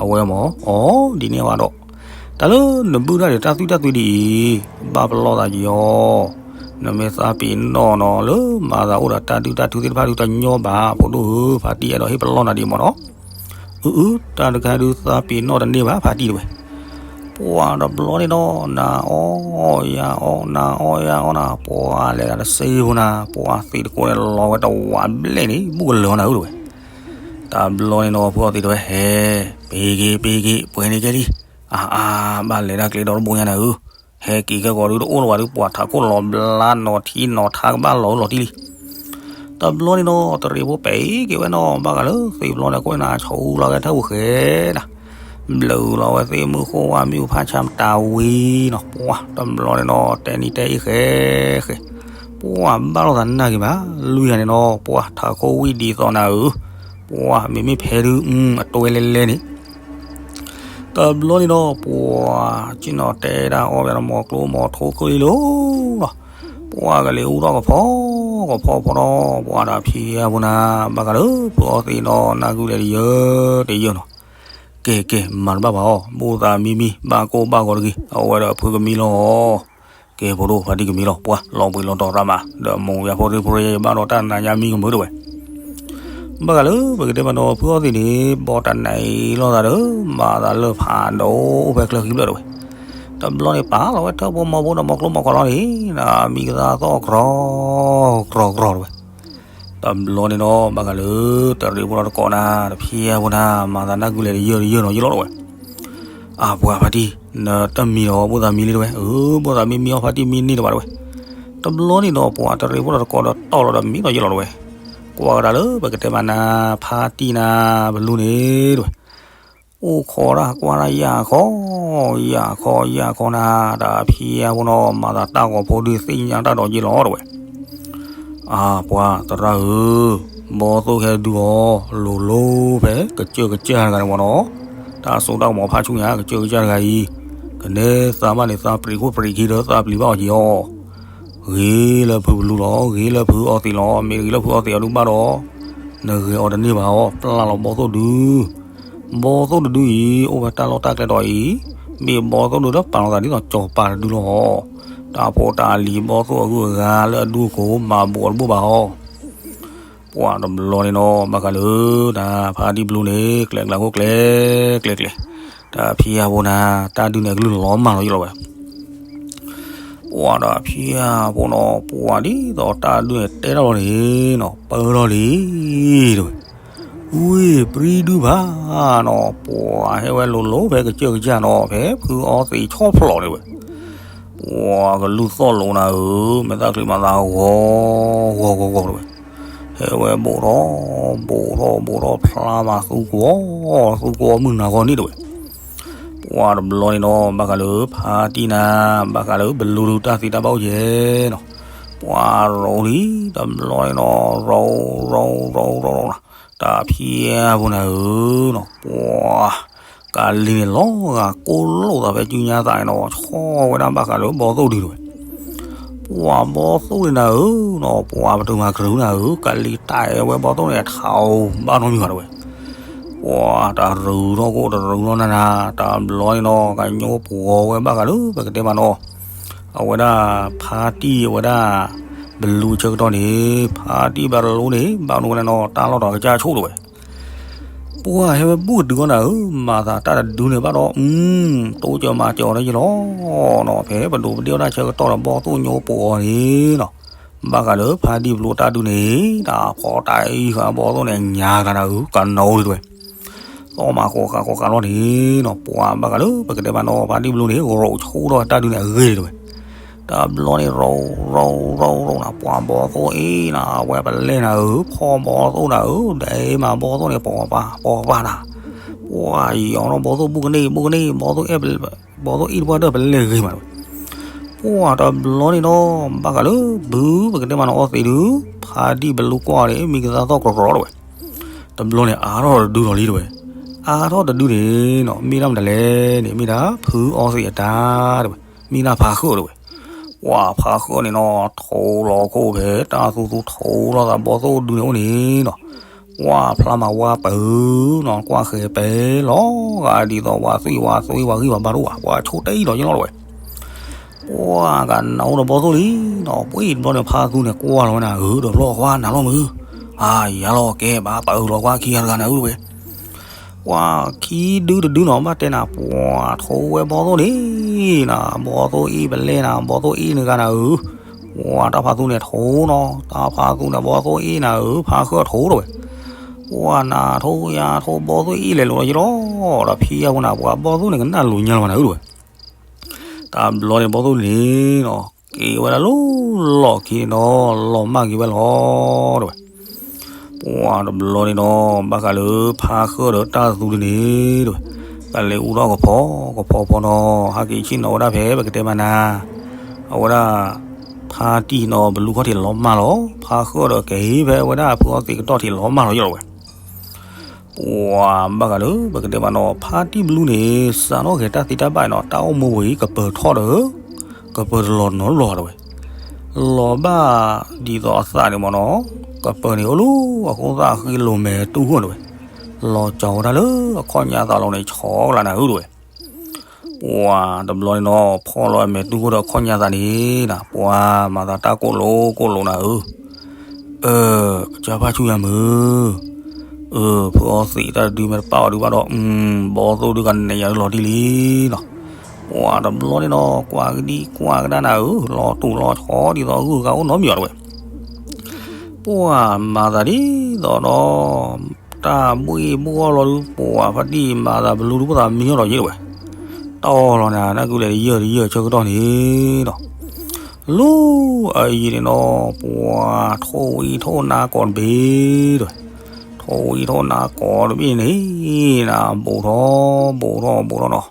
အဝဲမၢ် အီ ဒ်န့ၣ်ဝဲဒီး တၢ်လၢနဘုၣ်ဒၣ်ဒီးတၢ်သွံၣ်တၢ်သွဲဒ်အံၤ, ဘၣ်ပလီၢ်သးက့ၤအီၤ, နမ့ၢ်သးပ့ၤနီၣ်နီၤ လၢမၤသးအိၣ်ဒီးတၢ်ဒုၣ်တၢ်ထုသ့ၣ်တဖၣ်ဒုးတညီဘၣ် ဖိဒိၣ်ဧၢ, ဖါတံၢ်အဲၣ်ဒိးဟ့ၣ်ပလီၢ်နၤဒ်အံၤမၢ်နီၤ, အုအု တၢ်တခါဒုးသးပ့ၤနီၣ်တန့ၢ်ဘၣ် ဖါတံၢ်တဲဝဲ. ပှၢ်တဘျီန့ၣ်ဒီး နၤအီယၤအီ နၤအီယၤအီနၤ ပှၢ်လဲၤဒၣ်တစ့ဖိနၤ ပှၢ်သံးတကိးန့ၣ်လီၤဝဲတဝးဘျဲၣ်န့ၣ် ဘူၣ်ကလၢၤနၤဧၢတဲဝဲ. တဘျီန့ၣ်ဒီး ဖုအီသံးတဲဝဲ ဟဲ, ပ့ၤက့ၤ ပ့ၤက့ၤ ပှဲၤန့ၣ်ကဲလံ, အါအါ ဘၣ်လဲၤတၢ်ကျဲဒီတဘိညါနၤဧၢ, ဟဲက့ၤခဲကီးဒုးတအိၣ်လၢၤဘၣ်ဒုး ပှၢ်ထးခိၣ်လီၤဘျါ နီၤထံနီၤထါကဘၣ်လီၤလီၤတံၢ်လံ. တဘျီန့ၣ်ဒီး တရံးဖိပဲာ်က့ၤဝဲနီၤ ဘၣ်ဃးလၢသ့ၣ်ဘျီန့ၣ် ကိးနၤဆိလီၤဝဲထၢၣ်ပူၤဃဲနၤ, ဘျုးလီၤဝဲသ့ၣ်မုၢ်ဃိဝါမ့ၣ်အူဖးဆါမတၤဝံၤနီၤ ပှၢ်တဘျီန့ၣ်နီၤ တဲနံၤတဲအ့ၣ်ဃဲဃဲ, ပှၢ်ဘၣ်လိာ်သးနၢ်က့ၤဘၣ် လွံၢ်ဂၤန့ၣ်နီၤ ပှၢ်ထးခိၣ်ဝံၣ်ဒ်သိးနၤဧၢ, ပှၢ်မ့မ့ၢ်ဖဲဒုး အတဝဲလဲၤလဲၤန့ၣ် တဘျီန့ၣ်ဒီး ပှၢ်က့ၤနီၤတဲဒၣ်အီၣ်ဘၣ်ဒီးမီၤကျိမီၤထိခိၣ်လံလီၤနီၤ, ပှၢ်ကလံၤအူထီၣ်ကဖီ ကဖီဖိနီၤ ပှၢ်ဒီးဖံးဖိနၤ ဘၣ်ဃးလၢဖုအီသံးနီၤ နၢ်ကုလဲၤတယၢတယၢနီၤ, ကဲကဲ မၤတဘၣ်ဘၣ်အီၤ ဘိၣ်သးမံမံ ဘၣ်ကိၢ်ဘၣ်ဂီၤတဂ့ၤ အဝဲဒီးဖုကမံလီၤ ကဲဖိဒိၣ်ဖါတံၢ်ကမံလီၤ ပှၢ်လီၤဘှံးလီၤတီၤသးမး ဒီးမူယၤဖိရ့ဖိရ့ ယဘၣ်ဒီးတၢ်နးညါမံကမၢတဲဝဲ. ဘၣ်ဃးလၢပကတဲမးနီၤ ဖုအီသံးန့ၣ် ဘီတၢ်နံၤလိာ်သးဒီး မၤသးလၢဖးဒိၣ်အိၣ်ဖဲချၢဃံဖျၢၣ်တဲဝဲ. တဘျီန့ၣ် ပာ်လီၤဝဲထၢၣ်ဖိမီဖိဒီးမီၤကျိမီၤကီၤလီၤန့ၣ် မံကသးသီၣ်ကြီ ကြီကြီတဲဝဲ. တဘျီန့ၣ်ဒီး ဘၣ်ဃးလၢ တရံးဖိဒီးတကိးနၤ တဖံးဖိနၤ မၤသးနၢ်ကုလဲၤတယၢတယၢနီၤ ယလီၤတဲဝဲ. အပှၤဖါတံၢ် နတမံၤဒီး ဘိၣ်သးမံလံတဲဝဲ. အၢ ဘိၣ်သးမံမံအီၤ ဖါတံၢ်မံန့ၢ်တဘၣ်တဲဝဲ. တဘျီန့ၣ်ဒီး ပှၤတရံးဖိဒီးတကိးဒီးတီၢ်လီၤဒီးမံဒီးယလီၤတဲဝဲ. ကွၢ်ကဒါလၢပကတဲမးနၤ ဖါတံၢ်နၤ ပလူန့ၣ်တဲဝဲ. အိၣ်ခိးတၢ်ကွၢ်တၢ်ယၢ်ခီ ယၢ်ခီ ယၢ်ခီနၤ တၢ်ဖံးဖိနီၤ မၤသးတၢ်ဂီၤဖိဒုးသ့ၣ်ညါတၢ်ဒီးယ့ၢ်လီၤတဲဝဲ. အပှၤသရၣ်ဧၢ, ဘီသိၣ်ခဲဒုးအီၤ လိၤလိၤဖဲ ကစၢၢ်ကစၢ်တဂၤန့ၣ်မ့ၢ်နီၤ, တၢ်စိတၢ်ကမီၤဖးဆူညါ ကစၢၢ်ကစၢ်တဂၤအံၤ, ကနဲသးဘၣ်န့ၣ် သးပျံၤခိၣ်ပျံၤခံဒီး သးပျံၤဘၣ်အီၤက့ၤအီၤ, ဂ့ၤလၢဖုပလူလီၤ, ဂ့ၤလၢဖုအီသံးလီၤ, မ့ၢ်တဂ့ၤလၢဖုအီသံးအီၤဒုးဘၣ်ဒီး, နဂဲၤအီၤတန့ၢ်ဘၣ်အီၤ, ပျၢ်လီၤဘီသိၣ်ဒုး ဘီသိၣ်တဒုအံၤ အိၣ်ဖဲတၢ်လီၢ်တၢ်ကျဲတီၤအံၤ, မ့ၢ်ဘီသိၣ်ဒုးဒီးပာ်လီၤသးဒ်သိးစီၤပၤတဒုလီၤ. တၢ်ဖိတၢ်လံၤဘီသိၣ်အဂုၤအဂၤလၢအဒူအခိၣ် မၤဘူးအီၤတဘၣ်ဘၣ်အီၤ. ပှၢ်တဘျီန့ၣ်နီၤ ဘၣ်ဃးလၢ တၢ်ဖါတံၢ်ပလူန့ၣ် ကျဲကျါခိၣ်ကျဲကျဲကျဲ, တၢ်ဖံးဖိနၤ တၢ်ဒုးန့ၣ် အကလုၢ်လီၤမၢ်လီၤယလီၤဝဲ ပှၢ်ဒီးဖံးဖိနီၤ ပှၢ်ဒ်သိးတၢ်ဒုးန့ၣ်တဲထီၣ်လီၤန့ၣ်နီၤ ပၢထီၣ်လံ တဲဝဲ. ဝ့ၢ်ပြံဒုဘၣ်နီၤ ပှၢ်ဟဲဝဲလိၤလိၤဖဲကစၢၢ်ကစၢ်နီၤ ဖဲဖုအီသံးဆီၣ်ဖျိးန့ၣ်ဝဲ. ပှၢ်ကလုၢ်သီၣ်လိာ်နၤဧၢ, မဲာ်သၣ်ချံမၤသးဂီၤဂီၤဂီၤဂီၤတဲဝဲ. ဟဲဝဲဘိးထီၣ် ဘိးထီၣ်ဘိးထီၣ်ဖျါမးသူကွီၤ သူကွီၤမုၢ်နၤဂီၤန့ၣ်တဲဝဲ. ပှၢ်တဘျီန့ၣ်နီၤ ဘၣ်ဃးလၢဖါတံၢ်နၤ ဘၣ်ဃးလၢပလူဒုးတၢ်သံတၢ်ဘၣ်အိၣ်ယဲနီၤ. ပှၢ်ရိၤလံ တဘျီန့ၣ်နီၤ ရိၤ ရိၤ ရိၤ ရိၤ ရိၤ တၢ်ဖံးအပူၤနၤဧၢနီၤ, ပှၤ ကၤလံၤန့ၣ်လီၤဂာ်ကိၣ်လိာ်သးဖဲစုညါသးန့ၣ်နီၤ, ဆီၣ်ဝဲဒၣ်ဘၣ်ဃးလၢဘီသိၣ်ဒုတဲဝဲ. ပှၤဘီသိၣ်န့ၣ်နၤဧၢနီၤ, ပှၤပတုာ်မၤကရူၢ်နၤဧၢ, ကၤလံၤတၢ်အဲၣ်ဝဲဘီသိၣ်န့ၣ် ထးအိၣ်ဘၣ်နီတမံၤဘၣ်တဲဝဲ. ပှၤတရူးထီၣ်ကိၣ်တရူးထီၣ်နၤနၤ, တဘျီန့ၣ်နီၤ ကညိပှီၤဝဲဘၣ်ဃးလၢပကတဲမးနီၤ အဝဲဒၣ် ဖါတံၢ်အဝဲဒၣ် ဘလူးဆၢကတီၢ်န့ၣ်, ဖါတံၢ်ဘလူးန့ၣ် ဘၣ်နဝဲဒၣ်နီၤ တၢ်လီၢ်တၢ်ကစၢ်ဆိၣ်တဲဝဲ. ပှၤဟဲဝဲဘူၣ်ကတုၤအီၤနၤဧၢ, မၤသးတၢ်တဒုန့ၣ်ဘၣ်ဒီး အ တိစၢၤမၤစၢၤအီၤလၢယလီၤနီၤ, ဖဲပဒိးပဒ့ၣ်ဝဲဒၣ်ဆၢကတီၢ်ဒီးဘီသိၣ်ညိပှီၤအီၤန့ၣ်နီၤ, ဘၣ်ဃးလၢဖါတံၢ်ဘလူးတၢ်ဒုန့ၣ် တၢ်ဖီတၢ်အံၤဃာ်ဘီသိၣ်န့ၣ် ညါကနၤဧၢ, ကနၣ်အိၣ်ဒံးတဲဝဲ. သီၣ်မၤဃီဃာ်ဃီဃာ်လီၤန့ၣ်နီၤ, ပှၤဘၣ်ဃးလၢပကတဲမးနီၤ ဖါတံၢ်ဘလူးန့ၣ် ရိးဆိၣ်ထီၣ်တၢ်ဒုန့ၣ်အဂ့ၢ်တဲဝဲ. တဘျီန့ၣ် ရိးရိးရိးရိးနၤ, ပှၤဘီသိၣ်အ့ၣ်နၤ, အဝဲပလဲၢ်နၤဧၢ, ဖီၣ်ဘီသိၣ်နၤဧၢ, ဒဲမၤဘီသိၣ်န့ၣ် ပိာ်ပာ်ပိာ်ပာ်နၤ, ပှၤယီၤနီၤ ဘီသိၣ်ဘူၣ်ကန့ၢ်ဘူၣ်ကန့ၢ်, ဘီသိၣ်အ့ၣ်တပှၢ်တၢၢ်ပလဲၢ်ဂ့ၤမးတဲဝဲ. ပှၤတဘျီန့ၣ်နီၤ ဘၣ်ဃးလၢဘုပကတဲမးနီၤအီသံးဒုး, ဖါတံၢ်ဘလူးကွၢ်န့ၣ် မံကသါသီၣ်ကြီကြီတဲဝဲ. တဘျီန့ၣ် အါထီၣ်တဒုလီၤလံတဲဝဲ. အါထီၣ်တဒုန့ၣ်နီၤ မ့ၢ်ဒၣ်မတၤလဲၣ်န့ၣ် မ့ၢ်ဒၣ်ဖုအီသံးအတၢ်တဲဝဲ, မ့ၢ်ဒၣ်ဖါဃၢၣ်တဲဝဲ. ပှၤဖါဃၢၣ်န့ၣ်နီၤ ထိလီၤခိၣ်ဖဲတၢ်သူသူထိလီၤသးဘီသိၣ်ဒုန့ၣ်အိၣ်န့ၣ်နီၤ, ပှၤဖျါမၤဝါပၢၤနီၤ, ကွၢ်ဃဲၤပဲလီၤဂာ်ဒ်သိး ဝၤသွံၣ်ဝၤသွံၣ်ဝၤဂံၢ်ဝၤဘါတအိၣ်ဘၣ်, ပှၤဆိတ့ၢ်လီၤယလီၤတဲဝဲ. ပှၤကနၣ်အိၣ်ဒီးဘီသိၣ်လံနီၤ, ပှၤတဘျီန့ၣ် ဖါသူန့ၣ်ကွၢ်လီၤဝဲနၤဧၢ, ဒီးဖျီၣ်ခွါနၤလီၤမုၢ်, အါယၤလီၤကဲဘၣ်ပၢၤလီၤကွၢ်ခံဂၤတဂၤနၤဧၢတဲဝဲ. ပှၤခံဒုတဒုနီၤ ဘၣ်တဲနၤ ပှၤထိဝဲဘီသိၣ်န့ၣ်နၤ, ဘီသိၣ်အ့ၣ်ပလဲၢ်နၤ, ဘီသိၣ်အ့ၣ်နဂၤနၤဧၢ, ပှၤတၢ်ဖါသူန့ၣ်ထိနီၤ, တၢ်ဖါသူန့ၣ် ဘီသိၣ်အ့ၣ်နၤဧၢ, ဖါဃၢၣ်ထိတဲဝဲ. ပှၤနၤထိယၤထိ ဘီသိၣ်အ့ၣ်လဲၤလိာ်လီၤယလီၤ, ဒီးဖံအပူၤနၤ ပှၤဘီသိၣ်န့ၣ်ကနၣ်လိာ်ညါလီၤဝဲနၤဧၢတဲဝဲ. တဘျီန့ၣ်ဘီသိၣ်န့ၣ်နီၤ က့ၤဝဲဒၣ်လၢလီၢ်ခံန့ၣ်နီၤ လီၤမၢ်က့ၤဝဲလီၤတဲဝဲ. ပှၤတဘျီန့ၣ်နီၤ ဘၣ်ဃးလၢဖါဃၢၣ်ဒီးတၢ်သူတဒုန့ၣ်တဲဝဲ, ကလဲၤအူထီၣ်ကဖီကဖီဖီနီၤ ဟဲက့ၤဆ့ၣ်နီၤဝဲဒၣ်ဖဲပကတဲမးနၤ အဝဲဒၣ် ဖါတံၢ်နီၤ ဘလူးခီၣ်ထံးလီၤမၢ်လီၤ, ဖါဃၢၣ်ဒီးကဟ့ၣ်ဖဲဝဲဒၣ်ဖုအီသံးကတီၢ်ထံးလီၤမၢ်လီၤယလီၤဝဲ. ပှၤဘၣ်ဃးလၢပကတဲမးနီၤ ဖါတံၢ်ဘလူးန့ၣ် စးထီၣ်ဂဲၤတၢ်သ့တၢ်ဘၣ်နီၤ တၢ်အိၣ်မူပူၤအံၤ ကပၢၤထီၣ်ဒီး ကပၢၤတလီၤနီၤလီၤတဲဝဲ. လီၤဘၣ်ဒ်သိးအသးန့ၣ်မးနီၤ ကပၢၤန့ၣ်အိၣ်လၢအဃိသတးဃ့လိာ်မဲာ်တူၢ်ဃိၣ်တဲဝဲ, လီၤကၠီၤဝဲဒၣ်လၢအခီၣ်ညါသးလီၤန့ၣ် ဆီကလးနၤဧၢတဲဝဲ. ပှၤတဘျီန့ၣ်နီၤ ဖီၣ်လီၤအမဲာ်တူၢ်ဃိၣ်ဒီးအခီၣ်ညါသးန့ၣ်နၤ ပှၤမၤသးတၢ်ကိၣ်လိာ်ကိၣ်လိာ်နၤဧၢ အၢ ကစၢ်ဖါဆူညါမုၢ်, အၢ ဖုအီသံးတၢ်တဒုမ့ၢ်တပာ်အီၤဒုးဘၣ်ဒီး ဘီသိၣ်ဒုးကနဲၣ်ယၤလီၤတံၢ်လံနီၤ. ပှၤတဘျီန့ၣ်နီၤ ကွၢ်ကဒံကွၢ်ကဒါနၤဧၢ, လီၤတူာ်လီၤဆီဒ်သိးဂုၢ်ဂၤအိၣ်နီတမံၤဘၣ်တဲဝဲ. ပှၤမၤသးဒ်သိးဒီး တၢ်ဘှ့ၣ်ဘှီၣ်လီၤဒုး ပှၤဖါတံၢ်မၤသးဘလူးဒုး ဖိသၣ်မံအီၤဒီးယဲတဲဝဲ. တီၢ်လီၤနၤ နၢ်ကုလဲၤတယၢၢ်တယၢၢ်ဆၢကတီၢ်န့ၣ်ဒီး လၢအယံၤန့ၣ်နီၤ ပှၤထိၣ်ဝံထိၣ်နါကိးတဘ့ၣ်တဲဝဲ, ထိၣ်ဝံထိၣ်နါကိးတဘ့ၣ်န့ၣ် နၤ ဘူးထီၣ်ဘူးထီၣ်ဘူးထီၣ်နီၤ.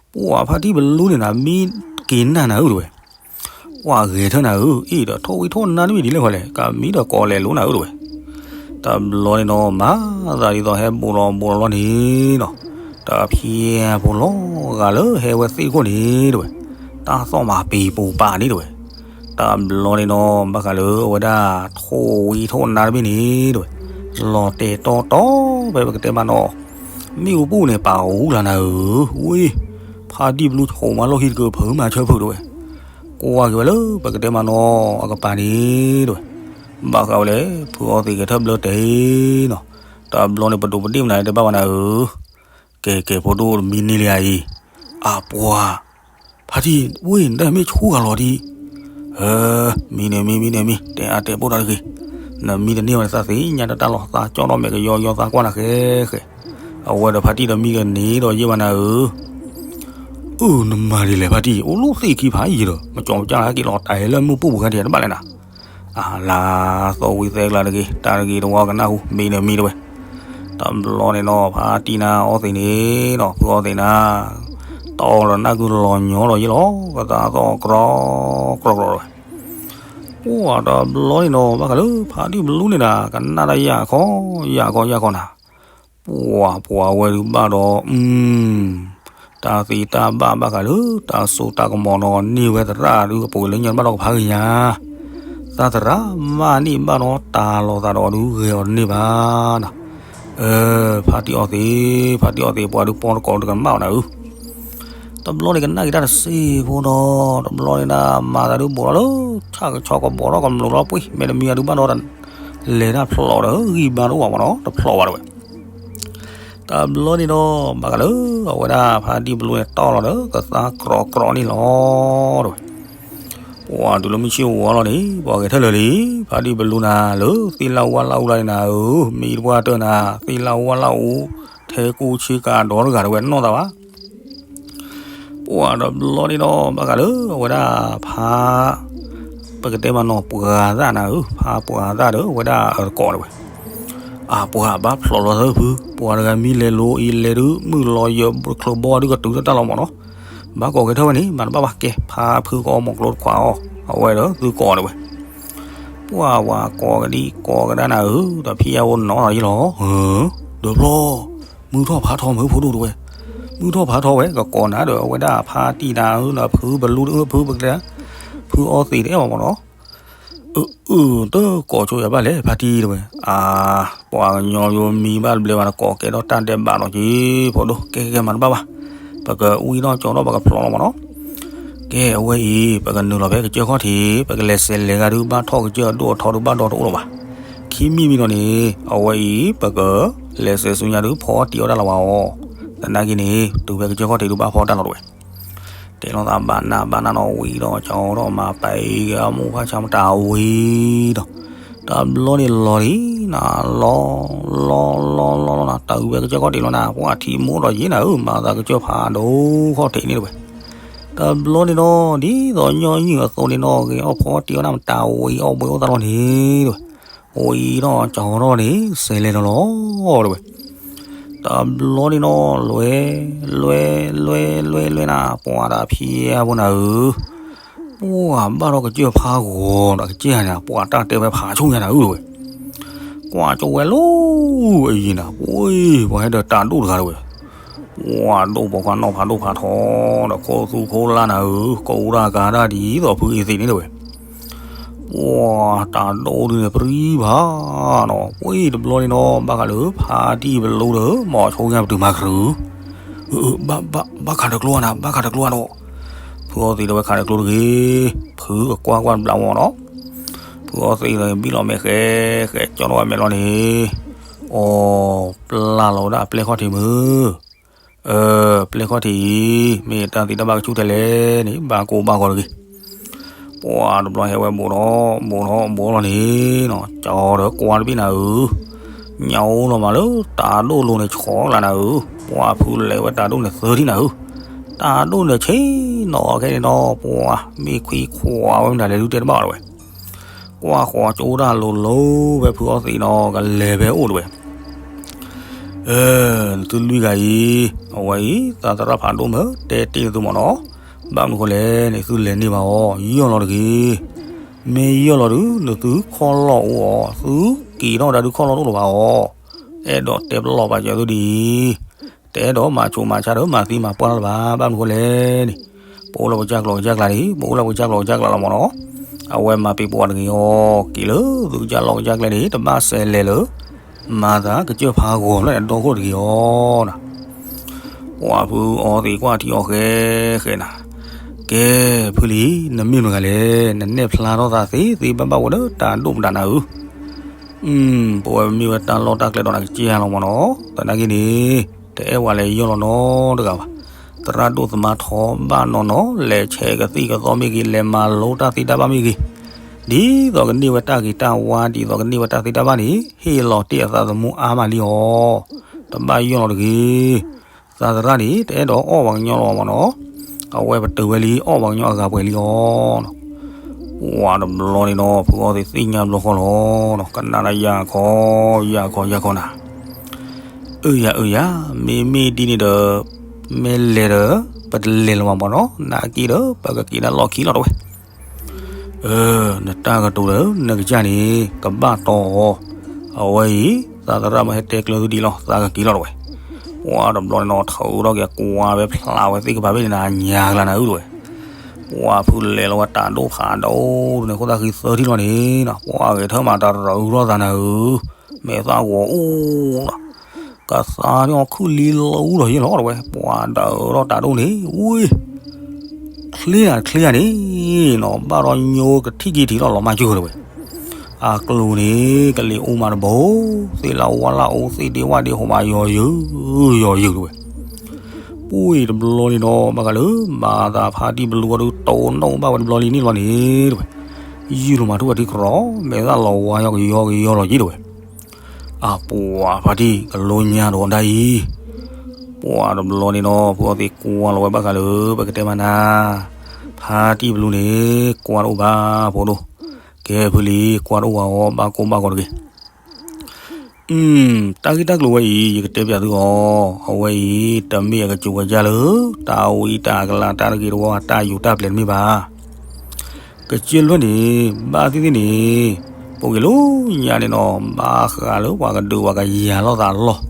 ပှၤဖါတံၢ်ဘလူးန့ၣ်နၤ မံက့ၤနၢ်နၤဧၢတဲဝဲ. ပှၤဂဲၤထၢနၤဧၢ, အ့ၣ်ဒီးထိၣ်ဝံထိၣ်နါတဘ့ၣ်ဒ်လဲၣ်ဃီလဲၣ်, ကမံဒီးကိးလဲၤလိာ်နၤဧၢတဲဝဲ. တဘျီန့ၣ်နီၤ မၤသးဒ်သိးဟဲဘူးလီၤဘူးလီၤလီၤန့ၣ်နီၤ, တၢ်ဖံးအပူၤလီၤဂာ်လၢဟဲဝဲသ့ၣ်တခိၣ်န့ၣ်တဲဝဲ, တၢ်သီၣ်မၤပံၤပူၤပာ်န့ၣ်တဲဝဲ. တဘျီန့ၣ်နီၤ ဘၣ်ဃးလၢအဝဲဒၣ်ထိၣ်ဝံထိၣ်နါတဘ့ၣ်န့ၣ်တဲဝဲ, လီၤတဲာ်တီတီဖဲပကတဲမးနီၤ မ့ၣ်အူပူၤန့ၣ် ပာ်အူလၢနၤဧၢ, ဝ့ၢ် ဖါတံၢ်ဘလူးဆိးမးလီၢ်ခံတကၢၢ် ဖုမၤဆၢဖုးတဲဝဲ. ကွၢ်က့ၤဝဲလၢပကတဲမးနီၤ အကပၤန့ၣ်တဲဝဲ, ဘၣ်ဃးဝဲလဲၣ် ဖုအီသံးဂဲၤထၢၣ်ဘျၢတဲာ်နီၤ. တဘျီန့ၣ် ပဒိးပဒ့ၣ်မနုၤတဘၣ်ဘၣ်နၤဧၢ, ကဲကဲ ဖိဒိၣ်တမံန့ၢ်လံဧါအံၤ, အပှၤ ဖါတံၢ်ဝ့ၢ် နတၢ်မ့ၢ်ဆူၣ်ဂၤလီၤဒံး, မံန့ၣ်မံ မံန့ၣ်မံ တဲအါတဲပိၢ်တၢ်တဂ့ၤ, နမံတန့ၢ်ဝဲန့ၣ် သးသ့ၣ်ညါတၢ်တၢ်လီၤ သးကၠီၣ်ထီၣ်မဲာ်ကယီယီ သးကွၢ်နၤဃဲဃဲ, အဝဲဒီးဖါတံၢ်ဒီးမံကန့ၢ်ဒီးယဲၢ်ဘၣ်နၤဧၢ, အၢ နမၤဒ်လဲၣ်ဖါတံၢ် အိၣ်လီၤသ့ၣ်ခံဖးယံာ်ဒီး မကၠီမကၠၢ်က့ၤလီၤတၢ်ဟဲလၢမုၢ်ပူၤပူၤခဲထံးတဘၣ်လဲၣ်နၤ, အလါ သီဝံသဲကျါတဂ့ၤ တၢ်တဂ့ၤတဝီကနၢ်ဟူ မံန့ၣ်မံတဲဝဲ. တဘျီန့ၣ်နီၤ ဖါတံၢ်နါအီသံးန့ၣ်နီၤ ဖုအီသံးနါ တီၢ်လီၤနၢ်ကုလီၤညီဒီးယဲၢ်လီၤ ကသးသီၣ်ကြီကြီဝဲ, ပ ပှၢ်တဘျီန့ၣ်ဒီး ဘၣ်ဃးလၢဖါတံၢ်ဘလူန့ၣ်နၤ ကနၣ်တၢ်ယၢ်ခီ ယၢ်ခီ ယၢ်ခီနၤ, ပှၢ်ပှၤဝဲဒုးဘၣ်ဒီး တၢ်သ့တၢ်ဘၣ်ဘၣ်ဃးလၢ တၢ်စိတၢ်ကမီၤနီၤ န့ၢ်ဝဲသရၣ်ဒုး အပူၤလၢညါတဘၣ်ဒီးကဖးဂ့ၤညါ, သရၣ်မ့ၢ်န့ၢ်ဘၣ်ဒီးတၢ်လီၤသးဒီးဒုးဂဲၤအီၤတန့ၢ်ဘၣ်နၤ, ဖါတံၢ်အီသံး ဖါတံၢ်အီသံး ပှၤဒုးပီတကိးတကမၣ်အီၤနၤဧၢ, တဘျီန့ၣ်ကနၣ်က့ၤတၢ်တစ့ဖိဒီး တဘျီန့ၣ်နၤ မၤသးဒုးဘူးထီၣ်လၢ ဆၣ်ကဆီကဘီထီၣ်ကမျိာ်လီၤပှ့ၤ မ့တမ့ၢ်အဒုးဘၣ်ဒီး လဲၤတၢ်ဖျိးဒီး ဂံၢ်ဘါတအိၣ်ဘၣ်မးနီၤ တဖျိးဘၣ်တဝဲ တဘျီန့ၣ်ဒီး ဘၣ်ဃးလၢ အဝဲဒၣ်ဖါတံၢ်ဘလူန့ၣ်တီၢ်လီၤဒီး ကသါကြီကြီန့ၣ်လီၤတဝဲ, ပှၤတုၤလၢမုၢ်ဆ့ၣ်ဝါလီၤန့ၣ် ပှၤဂဲၤထၢၣ်လၢာ်လံ, ဖါတံၢ်ဘလူနၤ လၢသ့ၣ်လၣ်ဝၣ်လၣ်အူလၢန့ၣ်နၤဧၢ, မ့ၢ်တပှၢ်တၢၢ်နၤ သ့ၣ်လၣ်ဝၣ်လၣ်အူ ထဲကူဆ့ကၤဒီတဂၤတဝဲနီၢ်သးဘၣ် ပှၤတဘျီန့ၣ်ဒီး ဘၣ်ဃးလၢအဝဲဒၣ်ဖါ ပကတဲမးနီၤ ပှၤသၣ်နၤဧၢ, ဖါပှၤသၣ်ဒီး အဝဲဒၣ်အတကိးတဝဲ, အပှၤဘၣ်ဖျိးလီၤသၢဖု, ပှၤတဂၤမ့ၢ်လဲၤလိအံၤလဲၤဒုး မုၢ်လီၤယၢၤချၢဘီဒုးကတုၤတၢ်လီၤမးနီၤ, ဘၣ်ကိးကဲထီၣ်ဝဲန့ၣ် မၤတဘၣ်ဘၣ်ကဲ ဖါဖုကအီၣ်မီၤကျိတခွးအီၤ, အဝဲဒီးသုကိးတဝဲ ပှၤဝၤကိးကဒံကိးကဒါနၤဧၢ, တၢ်ဖံးယၢ်ဖိနီၤလီၤယလီၤ, ဒီးဖျီ မုၢ်ထီၣ်ဖါထီမုၢ်ဖိဒိၣ်တဝဲ, မုၢ်ထီၣ်ဖါထီဝဲ ကကိးနၤဒီး အဝဲဒၣ်ဖါတံၢ်နၤဧၢ, ဖုဘလူတအၢ ဖုပကတဲ ဖုအီသံးတအဲၣ်ဘၣ်မးနီၤ, အၢ အၢ တကိးဆိယၤဘၣ်လဲၣ် ဖါတံၢ်တဝဲ, အါ ပှၤကညီယိမံဘၣ်တဘျဲဘၣ် နကိးကဲထီၣ်တၢ်ဒဲးဘးနီၤက့ ဖိဒိၣ် ကဲကဲကဲမၤတဘၣ်ဘၣ်, ပကအူအံၤနီၢ်ကၠီထီၣ် ပကဖျိးလီၤမးနီၤ ကဲ အဝဲအံၤ ပကနုာ်လီၤဖဲကစၢၢ်ခီၣ်ထံး ပကလဲၤစဲးလဲၤဂၤဒုး ဘၣ်ထီၣ်ကစၢၢ်အဒိၣ်အထီဒုး ဘၣ်ဒီတအိၣ်လၢၤဘၣ်. ခံမံၤမံၤနီၤန့ၣ် အဝဲအံၤ ပကလဲၤစဲးဆူညါဒုး ဖီတံၢ်အီၣ်တၢ်လီၤဝဲအီၤ, သနာ်က့န့ၣ် တုၤဖဲကစၢၢ်ခီၣ်ထံးဒုး ဘၣ်ဖီတၢ်လီၤတဝဲ တဲလိာ်သးဘၣ်နးဘၣ်နးနီၤ ဝံၤဒီးကၠီဒီးမၤပာ်အံၤ အမိၢ်ဖါဆါမတၤဝံၤဒီး တဘျီန့ၣ်လီၤလံနၤ လီၤ လီၤ လီၤ လီၤ လီၤနၤ တုၤဖဲကစၢၢ်ခီၣ်ထံးလီၤနၤ ပှၤထံၣ်မိၢ်ဒီးယ့နၤဧၢ မၤသးကစၢၢ်ဖးဒိၣ်ခီၣ်ထံးန့ၣ်တဝဲ တဘျီန့ၣ်ဒီး ဒ်သိးညီနုၢ်အသိးန့ၣ်နီၤ ဂဲၤအီၣ်ဖီတံၢ်အီၣ်နၢ်မတၤဝံၤ အီၣ်ဘှံးအိၣ်သးလီၤန့ၣ်တဝဲ ဝံၤဒီးကၠီဒီးန့ၣ် စဲးလဲၤနၤလီၤတဝဲ တဘျီန့ၣ်နီၤ လွဲ လွဲ လွဲ လွဲ လွဲနၤ ပှၤတၢ်ဖံးယၢ်ဖိနၤဧၢ, ပှၤဘၣ်ထီၣ်ကစၢၢ်ဖးဂီၤဒီးကစၢၢ်န့ၣ် ပှၤတၢ်တဲဝဲဖးဆူၣ်ညါနၤဧၢတဝဲ, ကွၢ်ကၠီဝဲလီၤအံၤနၤ ပှၤဟဲဒီးတၢ်ဒိၣ်တဂၤတဝဲ, ပှၤဒိၣ်ပိာ်ခွါနီၢ်ဖးဒိၣ်ဖးထီ ဒီးခိၣ်သူခိၣ်လၢ်နၤဧၢ, ကိးတၢ်ကၤတၢ်ဒ်သိးဖုအံၤသ့ၣ်န့ၣ်တဝဲ ပှၤတၢ်ဒိၣ်ဒုးန့ၣ် ပြံဖးနီၤ ပှၤတဘျီန့ၣ်နီၤ ဘၣ်ဃးလၢဖါတံၢ်ပလူဒီး မီၤဆိညါပတုာ်မၤခရူၣ်, ဘၣ် ဘၣ် ဘၣ်ခးတကျိအနၤ ဘၣ်ခးတကျိအနီၤ, ဖုအီသံးတဝဲခးတကျိတဂ့ၤ, ဖုအကွၢ်ကွၢ်တဘျီမနီၤ, ဖုအီသံးဒီးဘံၣ်လီၤမဲာ်ဃဲ ဃဲကၠီထီၣ်ဝဲမဲာ်လီၤန့ၣ်, အိ ပျၢ်လီၤဝဲဒၣ်အပျဲၢ်ခီၣ်ထံးမုၢ် ပျဲၢ်ခီၣ်ထံးအံၤ မ့ၢ်တၢ်သံတၢ်ဘၣ်ကဆူၣ်ထဲလဲၣ်န့ၣ် ဘၣ်ကိၢ်ဘၣ်ဂီၤတဂ့ၤ, ပှၤတဘျီဟဲဝဲဘူးထီၣ် ဘူးထီၣ်ဘူးလီၤန့ၣ်နီၤ, ကၠီဒီးကွၢ်တဘ့ၣ်နၤဧၢ, ညၣ်အိၣ်လီၤမးလၢတၢ်ဒိၣ်လိၤန့ၣ် ဆှီလၢနၤဧၢ, ပှၤဖုလဲၤဝဲတၢ်ဒိၣ်န့ၣ်သၢထံၣ်နၤဧၢ, တၢ်ဒိၣ်န့ၣ်ဆ့ၣ်နီၤခဲန့ၣ်နီၤ, ပှၤမ့ၢ်ခွံခွါဝဲမတၤလဲၤဒုးတဲတဘၣ်ဝဲ ကွၢ်ဃီၤကၠိတၢ်လိၤလိၤဖဲဖုအီသံးနီၤ ကလဲၤဖဲအိၣ်တဝဲ, နသုလွံၢ်ဂၤအံၤ, အဝဲအံၤ သးသရၣ်ဖးဒိၣ်မ့ၢ် တဲတ့ၢ်နသုမ့ၢ်နီၤ, ဘၣ်မနုၤဃိလဲၣ်န့ၣ် သုလဲၤန့ၢ်ဘၣ်အီၤ ယီၢ်လီၤတဂ့ၤ, မ့ၢ်ယီၢ်လီၤဒုး နသုခီၣ်လီၢ်အိၣ်အီၤ သုက့ၤထီၣ်ဝဲဒၣ်ဒုးခီၣ်လီၢ်တအိၣ်လၢၤဘၣ်အီၤ, အဲၣ်ဒိးတဲပလီၢ်ပာ်စၢၤသုဒ်အံၤ တအဲၣ်ဒိးမၤဆူးမၤဆါဒီးမၤသံမၤပှၢ်လၢၤဘၣ်, ဘၣ်မနုၤဃိလဲၣ်န့ၣ်, ပအိၣ်လၢပကစၢ်ကျိာ်ကစၢ်ကျါန့ၣ်, ပအိၣ်လၢပကစၢ်ကျိာ်ကစၢ်ကျါလီၤမ့ၢ်နီၤ, အဝဲမၤပ့ၤပှၤတဂ့ၤအီၤ, က့ၤလၢသုကစၢ်လီၢ်ကစၢ်ကျဲန့ၣ် တဘၣ်စဲးလဲၤလၢ မၤသးကစၢၢ်ဖးဂီၤဖျၢၣ်န့ၣ် ဒီခိၣ်တဂ့ၤအီၤနၤ ပှၤဖုအီသံးကွၢ်ထံအီၤဃဲဃဲနၤ, ကဲ ဖုလံ, နမ့ၢ်မတၤလဲၣ်, နနဲၣ်ဖျါထီၣ်သးသ့သ့ဘၣ်ဘၣ်ဝဲဒီးတၢ်ဒိၣ်မတၤနၤဧၢ, ပဝဲပမ့ၢ်ဝဲတၢ်လီၢ်တၢ်ကျဲဒီးနၤကစၢ်လီၤမ့ၢ်နီၤ, သနာ်က့န့ၣ်, တအဲၣ်ဝဲလဲၤယီၢ်လီၤနီတဂၤဘၣ်, သရၣ်ဒိၣ်သမါထီဘၣ်နီၢ်နီၢ် လဲၤဆဲးကသံၣ်ကသီမ့ၢ်ဂ့ၤ လဲၤမၤလိတၢ်သ့တၢ်ဘၣ်မ့ၢ်ဂ့ၤ, ဒ်သိးကန့ၢ်ဝဲတၢ်ဂ့ၤတၢ်ဝါ ဒ်သိးကန့ၢ်ဝဲတၢ်သ့တၢ်ဘၣ်န့ၣ် ဟ့ၣ်လီၤတ့ၢ်အသးသမူအါမးလံအီၤ, တဘၣ်ယီၢ်လီၤတဂ့ၤ သးသရၣ်န့ၣ် တအဲၣ်ဒိးအီၣ်ပှၤကညီလီၤမ့ၢ်နီၤ, အဝဲပတုာ်ဝဲလံ အီၣ်ပှၤကညီအဂၤပှဲၤလံအီၤနီၤ, ပှၤတဘျီန့ၣ်နီၤ ဖုအီသံးသ့ၣ်ညါဘျီဃီလီၤ, ကနၣ်ဒၣ်ယၢ်ခီ ယၢ်ခီ ယၢ်ခီနၤ, အၢယၤ အၢယၤ, မ့မ့ၢ်ဒ်န့ၣ်ဒီး မ့ၢ်လဲၤဒီး ပတလဲၤလၢၤဘၣ်မ့ၢ်နီၤ, နာ်က့ဒီး ပကက့ၤဒၣ်လီၢ်ခံလီၤတဝဲ, အၢ, နတၢ်ကတိၤလၢနကစၢ်န့ၣ် ကဘၣ်တီအီၤ, အဝဲအံၤ သးသရၣ်မ့ၢ်ဟဲတဲကျၢၤသုဒံးလီၤ သးကက့ၤလီၤတဝဲ. ပှၤတဘျီန့ၣ်နီၤ ထုးထီၣ်က့ၤကွၢ်ဝဲဖျါဝဲသ့ၣ်ကပၤဘ့ၣ်န့ၣ် နညါကလါနၤဧၢတဝဲ. ပှၤဖုလဲၤလီၤဝဲတၢ်ဒိၣ်ဖးဒိၣ်န့ၣ် ခိၣ်သၣ်ဃံသၢထံၣ်လီၤန့ၣ်နီၤ ပှၤဂဲၤထၢၣ်မၤတရၢအုၣ်ထီၣ်သးနၤဧၢ, မဲာ်သၣ်ဂီၤအိၣ်လီၤ, ကသါန့ၣ်အီၤခုၣ်လံလီၤအူလီၤယ့ၢ်လီၤတဝဲ. ပှၤဒၢးထီၣ်တၢ်ဒိၣ်န့ၣ် ဝ့ၢ် ချ့နၤချ့ယၤန့ၣ်နီၤ ဘၣ်ဒီးညိကထံၣ်က့ၤထံးထီၣ်လီၤမၢ်ကၢၢ်တဝဲ. အကျိၤန့ၣ် ကလံၤအိၣ်မးတဘိ, သ့ၣ်လၣ်အိၣ်ဝၣ်လၣ်အိၣ် သ့ၣ်ဒ့ဝၣ်ဒ့ဟိးမးယီၤယုာ်ယီၤယုာ်တဝဲ. ပှၤတဘျီန့ၣ်နီၤ ဘၣ်ဃးလၢ မၤသးဖါတံၢ်ဘလူအီၤဒုး တိၢ်နီၣ်ဘၣ်ဝဲတဘျီလံန့ၣ်လီၤန့ၣ်တဝဲ. ယုၢ်လီၤမၤထူၣ်အထံကရီ, မဲာ်သၣ်လီၤဝါယီၤကယီကယီလီၤယ့ၢ်တဝဲ. အပှၤဖါတံၢ်ကလိညါဒီးဒၣ်အံၤ, ပှၤတဘျီန့ၣ်နီၤ ဖုအီသံးကွၢ်လီၤဝဲဘၣ်ဃးလၢ ပကတဲမးနၤ, ဖါတံၢ်ဘလူန့ၣ် ကွၢ်တအိၣ်ဘၣ်ဖိဒိၣ်, ကဲဖုလံ ကွၢ်တအိၣ်ဘၣ်အီၤ ဘၣ်ကိၢ်ဘၣ်ဂီၤတဂ့ၤ. တၢ်ဂ့ၢ်တၢ်ကျိၤဝဲအံၤ ယကတဲပျးသုအီၤ, အဝဲအံၤ တမ့ၢ်အကစူၤဝဲဒ်လၢ တၢ်ဝံတၢ်ကလၤတၢ်တဂ့ၤတဝါတၢ်ယူၤတၢ်ပျဲၤတမ့ၢ်ဘၣ်. ကစၢၢ်လွဲၢ်န့ၣ် ဘၣ်သ့ၣ်သ့ၣ်န့ၣ် ပိာ်က့ၤလိညါန့ၣ်နီၤ ဘၣ်ဃးလၢပှၤကဒုးပှၤကယၤလိာ်သးလီၢ်,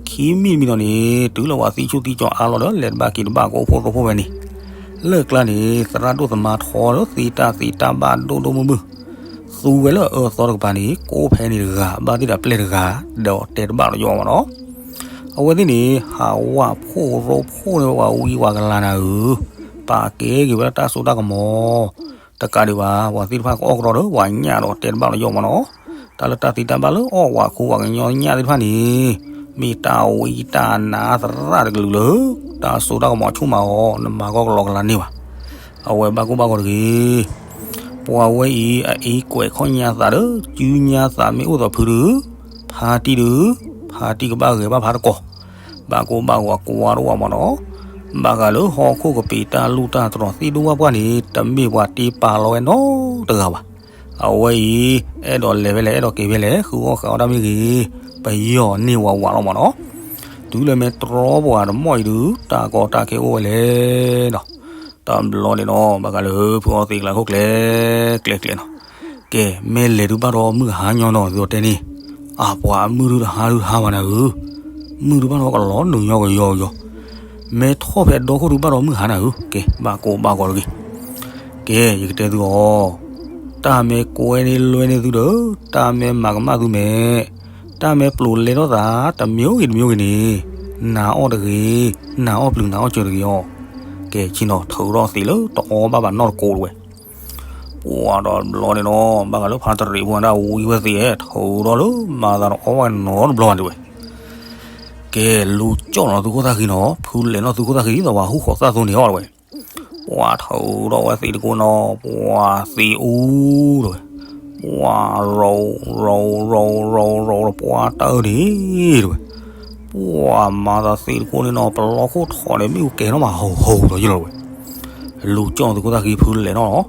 ခံမံၤတမံၤနီၤန့ၣ် တုၤလၢပှၤသံဆူၣ်သံကၠီအါလီၤဒီး လဲၤတဘၣ်က့ၤတဘၣ်ကအိၣ်ဖှိၣ်ရိဖှိၣ်ဝဲန့ၣ်, လၢကျါန့ၣ် သရၣ်ဒိၣ်သမါထီလၢသ့တၢ်သ့တၢ်ဘၣ်ဒိၣ်ဒိၣ်မုၢ်မုၢ်, သူဝဲလၢအအၢအသီတကပၤန့ၣ် ကအိၣ်ဖဲန့ၣ်တဂၤ ဘၣ်သ့ၣ်ဒီးပျဲၢ်တဂၤ ဒီးတဲတဘၣ်လီၤယီမးနီၤ. အဝဲသ့ၣ်န့ၣ် ဟးဝးဖှိၣ်ရိဖှိၣ်န့ၢ်ပှၤဝံပှၤကလၤနၤဧၢ, ပာ်ကဲက့ၤဝဲလၢတၢ်စိတၢ်ကမီၤ တကးဒံးဘၣ် ပှၤသ့ၣ်တဖၣ်ကအီၣ်ကရီဒီး ပှၤညၣ်ဒီးတဲတဘၣ်လီၤယီမးနီၤ. တၢ်လၢတၢ်သ့တၢ်ဘၣ်လၢအီၣ်ဝးခူဝးကညီညၣ်သ့ၣ်တဖၣ်န့ၣ် မ့ၢ်တၢ်ဝံတၢ်နါသရၣ်တကလုာ်လၢ တၢ်စိတၢ်ကမီၤဆူၣ်မးအီၤ နမၤကီကလီကလၤန့ၢ်ဘၣ်. အဝဲဘၣ်ကိၢ်ဘၣ်ဂီၤတဂ့ၤ. ပှၤဝဲအံၤ အအံၤကွဲးခီၣ်ညါသးဒီး စုညါသးမ့ၢ်အိၣ်သးဖုဒုး ဖါတံၢ်ဒုး ဖါတံၢ်ကဘၣ်ဂဲၤဘၣ်ဖါတကီၢ်, ဘၣ်ကိၢ်ဘၣ်ဂီၤကွၢ်တအိၣ်မးနီၤ. ဘၣ်ဃးလၢဟီၣ်ခိၣ်ကပ့ၤတၢ်လူၢ်တၢ်တြီၤသ့ၣ်ဒိၣ်ဝၣ်ပှၢ်န့ၣ် တမ့ၢ်ပှၤတ့ပာ်လီၤဝဲနီတဂၤဘၣ်. အဝဲအံၤ အဲၣ်ဒိးလဲၤဖဲလဲၣ် အဲၣ်ဒိးက့ၤဖဲလဲၣ် ဃုအီၣ်ဃုအီတၢ်မ့ၢ်ဂ့ၤ ပယီၤန့ၢ်ဝးဝးလီၤမးနီၤ. တုၤလၢမ့ၢ်တြီပှၤတမီၢ်အံၤဒုး တၢ်ကီတၢ်ခဲအိၣ်ဝဲလဲၣ်နီၤ. တဘျီန့ၣ်နီၤ ဘၣ်ဃးလၢဖုအီသံးကျါခိၣ်ကျဲ ကျဲကျဲနီၤ. ကဲ မ့ၢ်လဲၤဒုးဘၣ်ဒီးမုၢ်ဟါညီနီၤ သုအီၤတဲန့ၣ်, အပှၤအမုၢ်ဒုးတဟါဒုးဟါဘၣ်နၤဧၢ, မုၢ်ဒုးဘၣ်ဒီးကလီၤနုာ်ညီကယီကယီ, မ့ၢ်ထီၣ်ဖဲဒီခိၣ်ဒုးဘၣ်ဒီးမုၢ်ဟါနၤဧၢ, ကဲ ဘၣ်ကိၢ်ဘၣ်ဂီၤတဂ့ၤ. ကဲ ယကတဲသုအီၤ, တၢ်မ့ၢ်ကွဲန့ၢ်လွဲန့ၢ်သုဒီး တၢ်မ့ၢ်မၤကမၣ်သုမဲာ်, တၢ်မ့ၢ်ပျိာ်လဲထီၣ်သး တမံၤဂ့ၤတမံၤဂ့ၤန့ၣ်, နၤအီၣ်တဂ့ၤ, နၤအီၣ်ပျုၤနၤအီၣ်စၢၤတဂ့ၤအီၤ. ကဲ ဆ့ၣ်နီၤ ထုးထီၣ်သံးလၢတအီဘၣ်ဘၣ်နီတကိးတဝဲ. ပှၤတဘျီန့ၣ်နီၤ ဘၣ်ဃးလၢဖါတရံးဖိဒၣ်ဝံဝဲသ့ၣ် ထုးထီၣ်လၢမၤသးတအီဘၣ်နီတဘျီဘၣ်တဝဲ. ကဲ လူၤကၠီၣ်လီၤသုခိၣ်သၣ်ဃံနီၤ ဖုလဲၤနီၣ်သုခိၣ်သၣ်ဃံ သဝၤဟူဃီၤသၣ်သိန့ၣ်အီၤတဝဲ. ပှၤထုးထီၣ်ဝဲသံးတကိးနီၤ ပှၤသံးအူတဝဲ. ပှၤရိၤ ရိၤ ရိၤ ရိၤ ရိၤ ပှၤတၢ်အၢန့ၣ်တဝဲ. ပှၤမၤသးသံးတကိးန့ၣ်နီၤ ပလီခိၣ်ထီၣ်န့ၣ် မ့ၣ်အူကဲၤထီၣ်မးဟီၣ်ဟီၣ်ဒီးယလီၤတဝဲ. လူၤကၠီၣ်သုခိၣ်သၣ်ဃံဖုလဲၤနီၣ်လီၤ.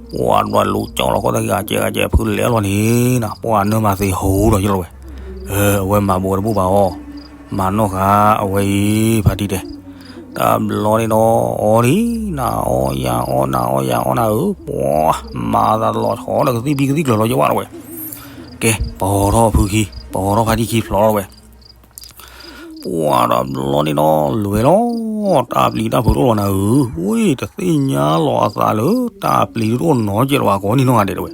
ပှၤဒွးလူၤကၠီၣ်လီၤခိၣ်သၣ်ဃံ အကဲကဲဖုလဲၤအီၤလီၤန့ၣ်နီၤ ပှၤနၢမၤသံးဟီၣ်ဒီးယလီၤဝဲ. အဝဲမၤဘိးတဘူၣ်ဘၣ်အီၤ မၤနီၢ်ဃာ်အဝဲအံၤ ဖါတံၢ်တဲ. တဘျီန့ၣ်နီၤ အီဒံး နၤအီယၤအီ နၤအီယၤအီနၤဧၢ, ပှၤမၤသးတလီၤဆီဒီးကသံၣ်ဘံကသံၣ်ကျၢၤလီၤယဝဲတဝဲ. ကဲ ပဟီထီၣ်ဖုခံ ပဟီထီၣ်ဖါတံၢ်ခံဖျိးလီၤဝဲ. ပှၤတဘျီန့ၣ်နီၤ လွဲၤလီၤ တၢ်ပျံၤတၢ်ဖုးတအိၣ်လီၤနၤဧၢ, ဝ့ၢ် တသ့ၣ်ညါလီၤအသးလၢ တၢ်ပျံၤတအိၣ်နီတစဲးလၢၤဘၣ်ကိးနံၣ်နီတဂၤဒဲးတဝဲ.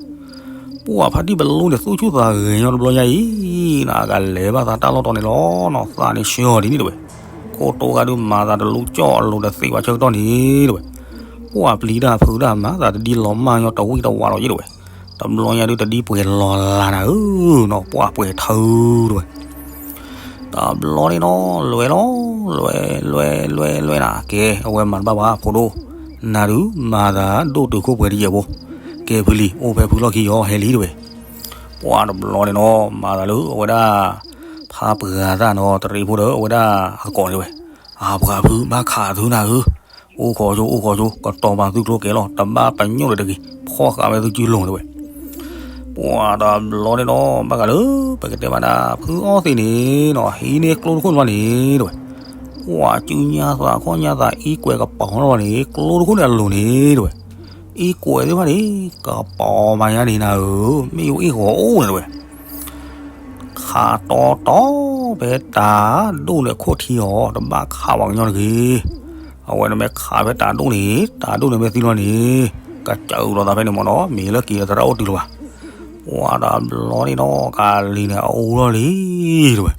ပှၤဖါတံၢ်ဘလူန့ၣ် သူၣ်ဆူၣ်သးဂဲၤညီတဘျီညါအံၤ နကလဲၤဘၣ်သးတၢ်လီၢ်တီၤန့ၣ်လီၤနီၤ သးန့ၣ်ဆှၢအီၤဒ်န့ၣ်တဝဲ. ခိၣ်တိဂၤဒုးမၤသးတလူၤကၠီၣ်အလိၤတသ့ဘၣ်ဆၢကတီၢ်န့ၣ်တဝဲ. ပှၤပျံၤတၢ်ဖုးတၢ်မၤသးတဒ်လီၤမၢ်ညီတဝံၣ်တဝါလီၤယဲတဝဲ. တဘျီညါဒုးတဒ်ပှဲၤလီၤလၢ်နၤဧၢနီၤ ပှၤပှဲၤထၢတဝဲ. တဘျီန့ၣ်နီၤ လွဲၤလီၤ လွဲၤ လွဲၤ လွဲၤ လွဲၤနၤ ကဲ အဝဲမၤတဘၣ်ဘၣ်ဖိဒိၣ်, နၤဒုးမၤသးဒိၣ်တုာ်ခိၣ်ပှဲၤတယဲၢ်ဖိ, ကဲဖုလံ အိၣ်ဖဲဖုလီၢ်ခံယီၤဟဲလံတဝဲ. ပှၤတဘျီန့ၣ်နီၤ မၤသးလၢအဝဲဒၣ် ဖးပှၤသၣ်နီၤ တရံးဖိဒီးအဝဲဒၣ်အသကိးန့ၣ်တဝဲ, အပှၤဖုဘၣ်ခးသုနၤဧၢ, အိၣ်ခိးဆိ အိၣ်ခိးဆိ ကတီၤပာ်သုကျိကဲလီၤ တဘၣ်ပညိၣ်ဒီးတဂ့ၤ ဖီၣ်ဃာ်ဝဲသုစုလိၤတဝဲ. ပှၤတဘျီန့ၣ်နီၤ ဘၣ်ဃးလၢ ပကတဲမးဒၣ် ဖုအီသံးန့ၣ်နီၤ ဟံးန့ၢ်ကျိတခိၣ်န့ၣ်ဘၣ်န့ၣ်တဝဲ, ပှၤစုညါသးခီၣ်ညါသးအံကွဲးကပီၤထီၣ်န့ၣ် ကျိတခိၣ်န့ၣ်အလိၤန့ၣ်တဝဲ. အံကွဲးသ့ၣ်တဖၣ်န့ၣ် ကပီၤမၤညါန့ၣ်နၤဧၢ, မ့ၣ်အူအ့ၣ်ဂီၤအိၣ်န့ၣ်တဝဲ, ခးတီတီ ဖဲတၢ်ဒိၣ်န့ၣ်ခိၣ်ထံအီၤ တဘၣ်ခးဝဲကညီတဂ့ၤ. အဝဲန့ၣ်မ့ၢ်ခးဖဲတၢ်ဒိၣ်န့ၣ် တၢ်ဒိၣ်န့ၣ်မ့ၢ်သံလီၤန့ၣ် ကစၢ်အုးလီၤသးဖဲန့ၣ်မ့ၢ်နီၤ, မ့ၢ်လၢက့ၤသရၣ်အိၣ်တုၤလၢၤဘၣ်. ပှၤတဘျီန့ၣ်နီၤ ကးလံၤန့ၣ်အအိၣ်ထီၣ်လံ တဝဲ.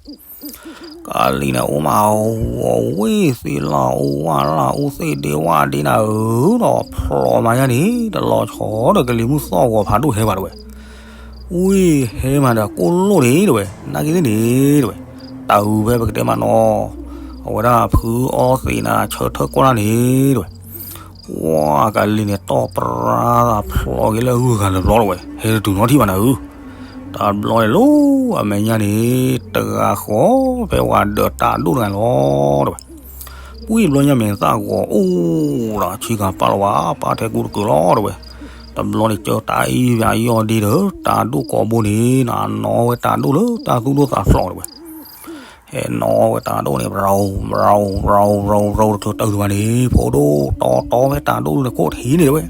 ကးလံၤန့ၣ်အိၣ်မး အဝဲသ့ၣ်လၢအူဝၣ်လၢအူသ့ၣ်ဒ့ဝၣ်ဒ့နၤဧၢဒီး ဖျိးမၤညါန့ၣ် တလီၤဆီဒီးကလံၤမုၢ်သီၣ်ဂီၤဖးဒိၣ်ဟဲဘၣ်တဝဲ. ဝံဟဲမးဒီးကိၣ်လိၣ်န့ၣ်တဝဲ နာ်က့သ့ၣ်န့ၣ်တဝဲ, တၢ်အုးဖဲပကတဲမးနီၤ, အဝဲဒၣ်ဖုအီသံးနၤ ဆၢထၢၣ်ကွၢ်န့ၣ်တဝဲ. ပှၤကးလံၤန့ၣ် တီၢ်ပြါသးဖျိးက့ၤလၢအဂုၤအဂၤတဘျီတဝဲ ဟဲတတုၤနီထံၣ်ဘၣ်နၤဧၢ. တဘျီန့ၣ်လီၤအမဲာ်ညါန့ၣ် တဂၤဃီဖဲဝဲဒၢးတၢ်ဒိၣ်တဂၤလီၤတဝဲ. ပှံၢ်တဘျီညါမဲာ်သၣ်ဂီၤအိၣ်ဒီး ဆံကၤပာ်လီၤဝဲ ပာ်ထဲကူတကၢၤလီၤတဝဲ. တဘျီန့ၣ် ကၢတၢ်အံၤပယီၢ်ဒ့ဒီး တၢ်ဒိၣ်ကိးဘိန့ၣ် နနီၣ်ဝဲတၢ်ဒိၣ်လၢတၢ်သူၣ်ဒိၣ်သးဖျိးတဝဲ. ဟဲနီၣ်ဝဲတၢ်ဒိၣ်န့ၣ် ဘြီၤဘြီၤဘြီၤဘြီၤတချုးတၢ်တဝဲန့ၣ် ဖိဒိၣ်တီတီဖဲတၢ်ဒိၣ်န့ၣ်ခိၣ်ထံန့ၣ်တဝဲ.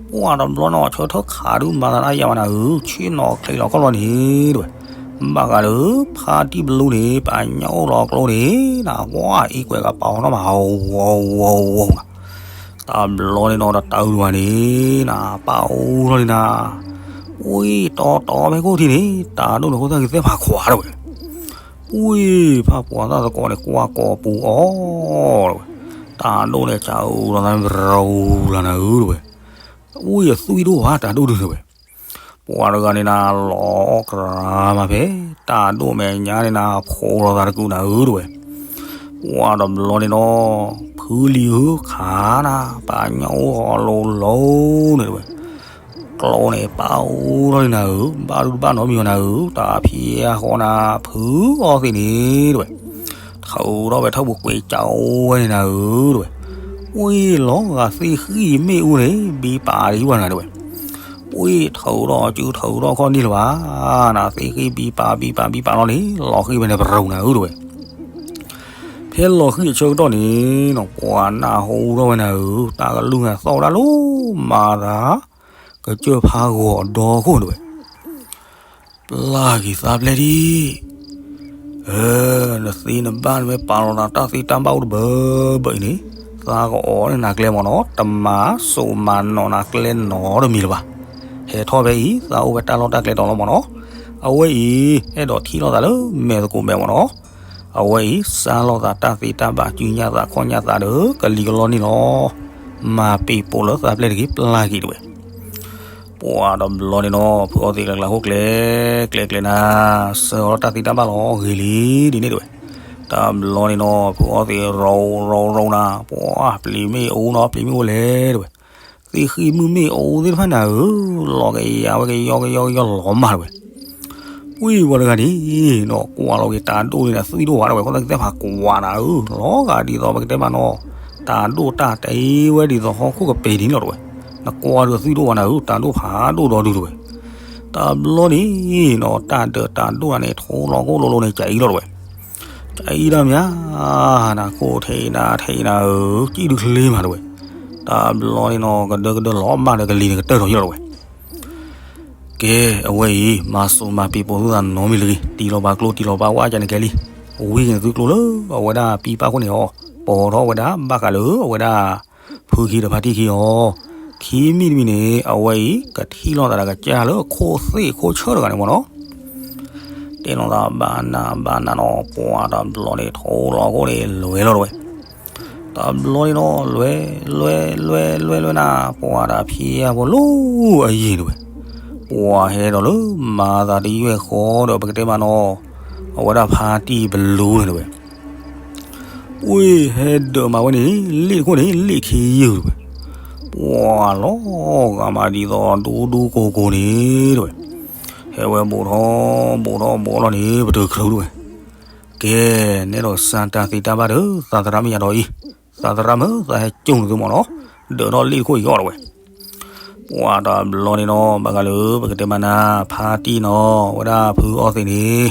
ပှၤတဘျီနီၤ ဆၢထၢၣ်ခးဒုးမၤသးဒၣ်ယၤမးနၤဧၢ, ဆ့ၣ်နီၤချ့လီၤခီၣ်လီၤန့ၣ်တဝဲ. ဘၣ်ဃးလၢ ဖါတံၢ်ဘလူန့ၣ် ပှၤညၣ်အိၣ်လီၤကျိန့ၣ် နကွၢ်အံကွဲးကပၤဟီနီၣ်မး ဝီၤဝီၤဝီၤနၤ. တဘျီန့ၣ်နီၤ တၢ်အုးတဝဲန့ၣ် နပၢ်အိၣ်ထီၣ်န့ၣ်နၤ, ပှံၢ်တီတီဖဲခိၣ်ထံန့ၣ် တၢ်ဒိၣ်န့ၣ်ခိၣ်သၣ်က့ၤသဲဖးခွးတဝဲ. ပှံၢ်ဖးပှၤသၣ်သကိးန့ၣ် ကွၢ်ကိးပူၤအီၤတဝဲ. တၢ်ဒိၣ်န့ၣ် ကၢ်အုးလီၤသး ဘြီၤလီၤနၤဧၢတဝဲ. ဝံအသွံၣ်ဒိၣ်ဘၣ်တၢ်ဒိၣ်ဒုးတဝဲ. ပှၤတဂၤန့ၣ်နၤ လီၤအီၣ်ကြၤမးဖဲ တၢ်ဒိၣ်မဲာ်ညါန့ၣ်နၤ ဖိးလီၤသးတကုာ်နၤဧၢတဝဲ. ပှၤတဘျီန့ၣ်နီၤ ဖုလံၤဧၢခးနၤ ပှၤညၣ်အိၣ်ဃီလိၤလိၤန့ၣ်တဝဲ. ကျိန့ၣ်ပၢ်အိၣ်ထီၣ်န့ၣ်နၤဧၢ, ဘၣ်ဒုးဘၣ်နီတမံၤအီၤနၤဧၢ, တၢ်ဖံးအဃီနၤ ဖုအီသံးန့ၣ်တဝဲ. ထုးထီၣ်ဝဲထီၣ်ပူၤကွံာ်ကၠီဝဲန့ၣ်နၤဧၢတဝဲ. ပှံၢ်လီၤဂာ်သ့ၣ်ဃံၣ်မ့ၣ်အူန့ၣ် ဘံပာ်ဒံးဝဲနၤတဝဲ. ပှံၢ်ထုးထီၣ်စုထုးထီၣ်ခီၣ်န့ၣ်လၢၤဘၣ်, နသ့ၣ်ဃံၣ်ဘံပာ်ဘံပာ်ဘံပာ်လီၤန့ၣ် လီၤဃံၣ်ဝဲန့ၣ် ပရူၤနၤဧၢတဝဲ. ဖဲလီၤဃံၣ်အဆၢကတီၢ်န့ၣ်နီၤ ပှၤနၢ်ဟူထီၣ်ဝဲနၤဧၢ, တၢ်ကလုၢ်နၤသီၣ်ဝဲဒၣ်လီၤမၤသး ကစၢၢ်ဖးဂီၤဒီခိၣ်တဝဲ. ပျၢ်က့ၤသးပျဲၢ်ဒံး, နသ့နဘၣ်နမ့ၢ်ပာ်လီၤသးတၢ်သ့တၢ်ဘၣ်အိၣ်တဘၢဘၢအံၤန့ၣ်, သးကအီၣ်န့ၢ်နၤကျဲမ့ၢ်နီၤ, တမၤစိးမၤနီၢ်နၤကျဲနီတမံၤလၢၤဘၣ်. ဟဲထီၣ်ဖဲအံၤ သးအိၣ်ဝဲတၢ်လီၢ်တၢ်ကျဲတီၤလီၤမ့ၢ်နီၤ. အဝဲအံၤ အဲၣ်ဒိးထံၣ်လိာ်သးလၢမဲာ်သကိးမဲာ်မ့ၢ်နီၤ. အဝဲအံၤ စၢ်လိာ်သးတၢ်သ့တၢ်ဘၣ် စုညါသးခီၣ်ညါသးဒီး ကလံၤကလီန့ၣ်လီၤ. မၤပ့ၤပိာ်လၢသးပျဲၢ်တဂ့ၤ ပျၢ်က့ၤတဝဲ. ပှၤတဘျီန့ၣ်နီၤ ဖုအီသံးကျဲကျဲဟိၣ်ကျဲ ကျဲကျဲနၤ, စၢၤအီၤတၢ်သ့တၢ်ဘၣ်လီၤ ဂ့ၤလံဒ်န့ၣ်တဝဲ. တဘျီန့ၣ်နီၤ ဖုအီသံး ရီၤရီၤရီၤနၤ, ပှၤပျံၤမ့ၢ်အိၣ်နီၤ ပျံၤမ့ၢ်အိၣ်လဲၣ်တဝဲ. သ့ၣ်ဃံၣ်မုၢ်မ့ၢ်အိၣ်သ့ၣ်တဖၣ်နၤဧၢ, လီၤကယၤဝဲကယီကယီကယီလီၤမၢ်တဝဲ. ဝံၤဝဲတဂၤန့ၣ်နီၤ ကွၢ်လီၤက့ၤတၢ်ဒိၣ်န့ၣ် သွံၣ်ဒိၣ်ဝဲတဝဲ ခိၣ်သၣ်ကသဲဖးကွၢ်နၤဧၢ, လီၤဂာ်ဒ်သိးပကတဲမးနီၤ, တၢ်ဒိၣ်တၢ်တဲဝဲဒ်သိးဟီၣ်ခိၣ်ကပ့ၤန့ၣ်လီၤတဝဲ. နကွၢ်ဒီးသွံၣ်ဒိၣ်ဝဲနၤဧၢ, တၢ်ဒိၣ်ဖးဒိၣ်ဒီဒုတဝဲ. တဘျီန့ၣ်နီၤ တၢ်ဒၢးတၢ်ဒိၣ်နၤန့ၣ် ထိလီၤကိၣ်လိၤလိၤန့ၣ် ကအံၤလီၤတဝဲ. ကအံၤတၢ်မး နခိၣ်ထံးနၤထံးနၤဧၢ, ကံၣ်ဒုချ့မးတဝဲ. တဘျီန့ၣ်နီၤ ကဒၢကဒၢလီၤမၢ်ဒီးကလံၤန့ၣ်ကတၢၢ်ထီၣ်ယီၣ်လီၤတဝဲ. ကဲ အဝဲအံၤ မၤစိးမၤပ့ၤပိာ်သုသးနီတမံၤလၢၤဂ့ၤ, တံၢ်လီၤပာ်ကျိ တံၢ်လီၤပာ်ဝၣ်ကန့ၣ်ကဲလံ. ဝံၤန့ၣ်သုကျိလၢအဝဲဒၣ်ပံပၢ်ခိၣ်န့ၣ်အီၤ, ပိာ်ထီၣ်ဝဲဒၣ်ဘၣ်ဃးလၢအဝဲဒၣ် ဖုခံဒီးဖါတံၢ်ခံအီၤ, ခံမံၤတမံၤန့ၣ် အဝဲအံၤ ကထံၣ်လိာ်သးဒီးကစၢ်လၢအခိၣ်သ့ၣ်ခိၣ်ဆၢတဂၤန့ၣ်မ့ၢ်နီၤ. တဲလိာ်သးဘၣ်နးဘၣ်နးနီၤ ပှၤတဘျီန့ၣ် ထိလီၤကိၣ်န့ၣ် လွဲလီၤတဝဲ. တဘျီန့ၣ်နီၤ လွဲ လွဲ လွဲ လွဲ လွဲနၤ ပှၤတဖံးအဖိလၢအယံၤတဝဲ. ပှၤဟဲဒီးလၢမၤသးတယွဲၢ်ဃီဒီး ပကတဲမးနီၤ အဝဲဒၣ်ဖါတံၢ်ဘလူန့ၣ်တဝဲ. ပှ့ၤဟဲဒၢးမးဝဲန့ၣ် လ့ၣ်တခိၣ်န့ၣ် လ့ၣ်ခံယုၢ်တဝဲ. ပှၤလီၤဂာ်မးဒ်သိးဒူဒူကိၢ်ကိၢ်န့ၣ်တဝဲ. ဟဲဝဲဘိးထီၣ်ဘိးထီၣ်ဘိးလီၤန့ၣ် ပတချုးတဝဲ. ကဲ နဲဒိးစၢ်တၢ်သ့တၢ်ဘၣ်ဒီး သးသရၣ်မ့ၢ်ယၤဒီးအံၤ, သးသရၣ်မ့ၢ်သးဟဲကၠိန့ၣ်သုမ့ၢ်နီၤ, ဒၢးထီၣ်လ့ၣ်တခိၣ်အံၤအီၤတဝဲ. ပှၤတဘျီန့ၣ်နီၤ ဘၣ်ဃးလၢပကတဲမးနၤ ဖါတံၢ်နီၤ ဝဲဒၣ်ဖုအီသံးန့ၣ်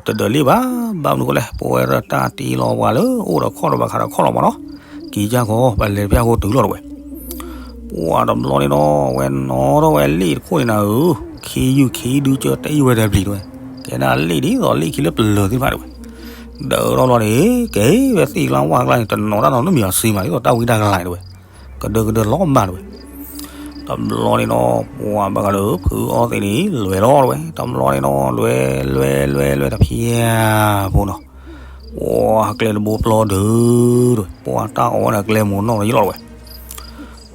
တဒၢးလ့ၣ်ဘၣ်, ဘၣ်မနုၤဃိလဲၣ် ပဝဲရၢၢ်တၢ်တ့လီၤပှၤလၢအိၣ်ဒီးခီၣ်ဒီးဘၣ်ခးဒီးခီၣ်လီၤမ့ၢ်နီၤ, က့ၤကၢ်ခီ ပလဲၤတဖျၢၣ်ဃိတုၤလီၤတဝဲ. ပှၤတဘျီန့ၣ်ဒီး ဝဲနီၣ်ထီၣ်ဝဲလ့ၣ်တခိၣ်န့ၣ်နၤဧၢ, ခ့ယုၢ်ခ့ဒုကၢတအံၣ်ဝဲတပျံၤတဝဲ, ကဲဒၣ်လ့ၣ်ဒ်သိးလ့ၣ်ခံလၢပလၢၤသ့ၣ်တဖၣ်တဝဲ, ဒၢးထီၣ်ဘျီန့ၣ် ကဲဝဲသ့ၣ်ကျါဝၣ်ကျါန့ၣ် တနီၤတၢ်နီၤတမံၤအီၤစ့မး ဒ်သိးတၢ်ဝံတၢ်ကလၤတဝဲ, ကဒၢကဒၢလီၤမးတဝဲ. တဘျီန့ၣ်ဒီး ပှၤဘၣ်ဃးလၢဖုအီသံးန့ၣ် လဲၤလီၤတဝဲ, တဘျီန့ၣ်ဒီး လဲၤလဲၤလဲၤလဲၤတဖျၢၣ်ဖိနီၤ, ပှၤကျဲတဘိပျီဒုးတဝဲ, ပှၤတၢ်အီၣ်ဝဲန့ၣ်ကျဲမုၢ်နီၢ်လီၤယလီၤတဝဲ.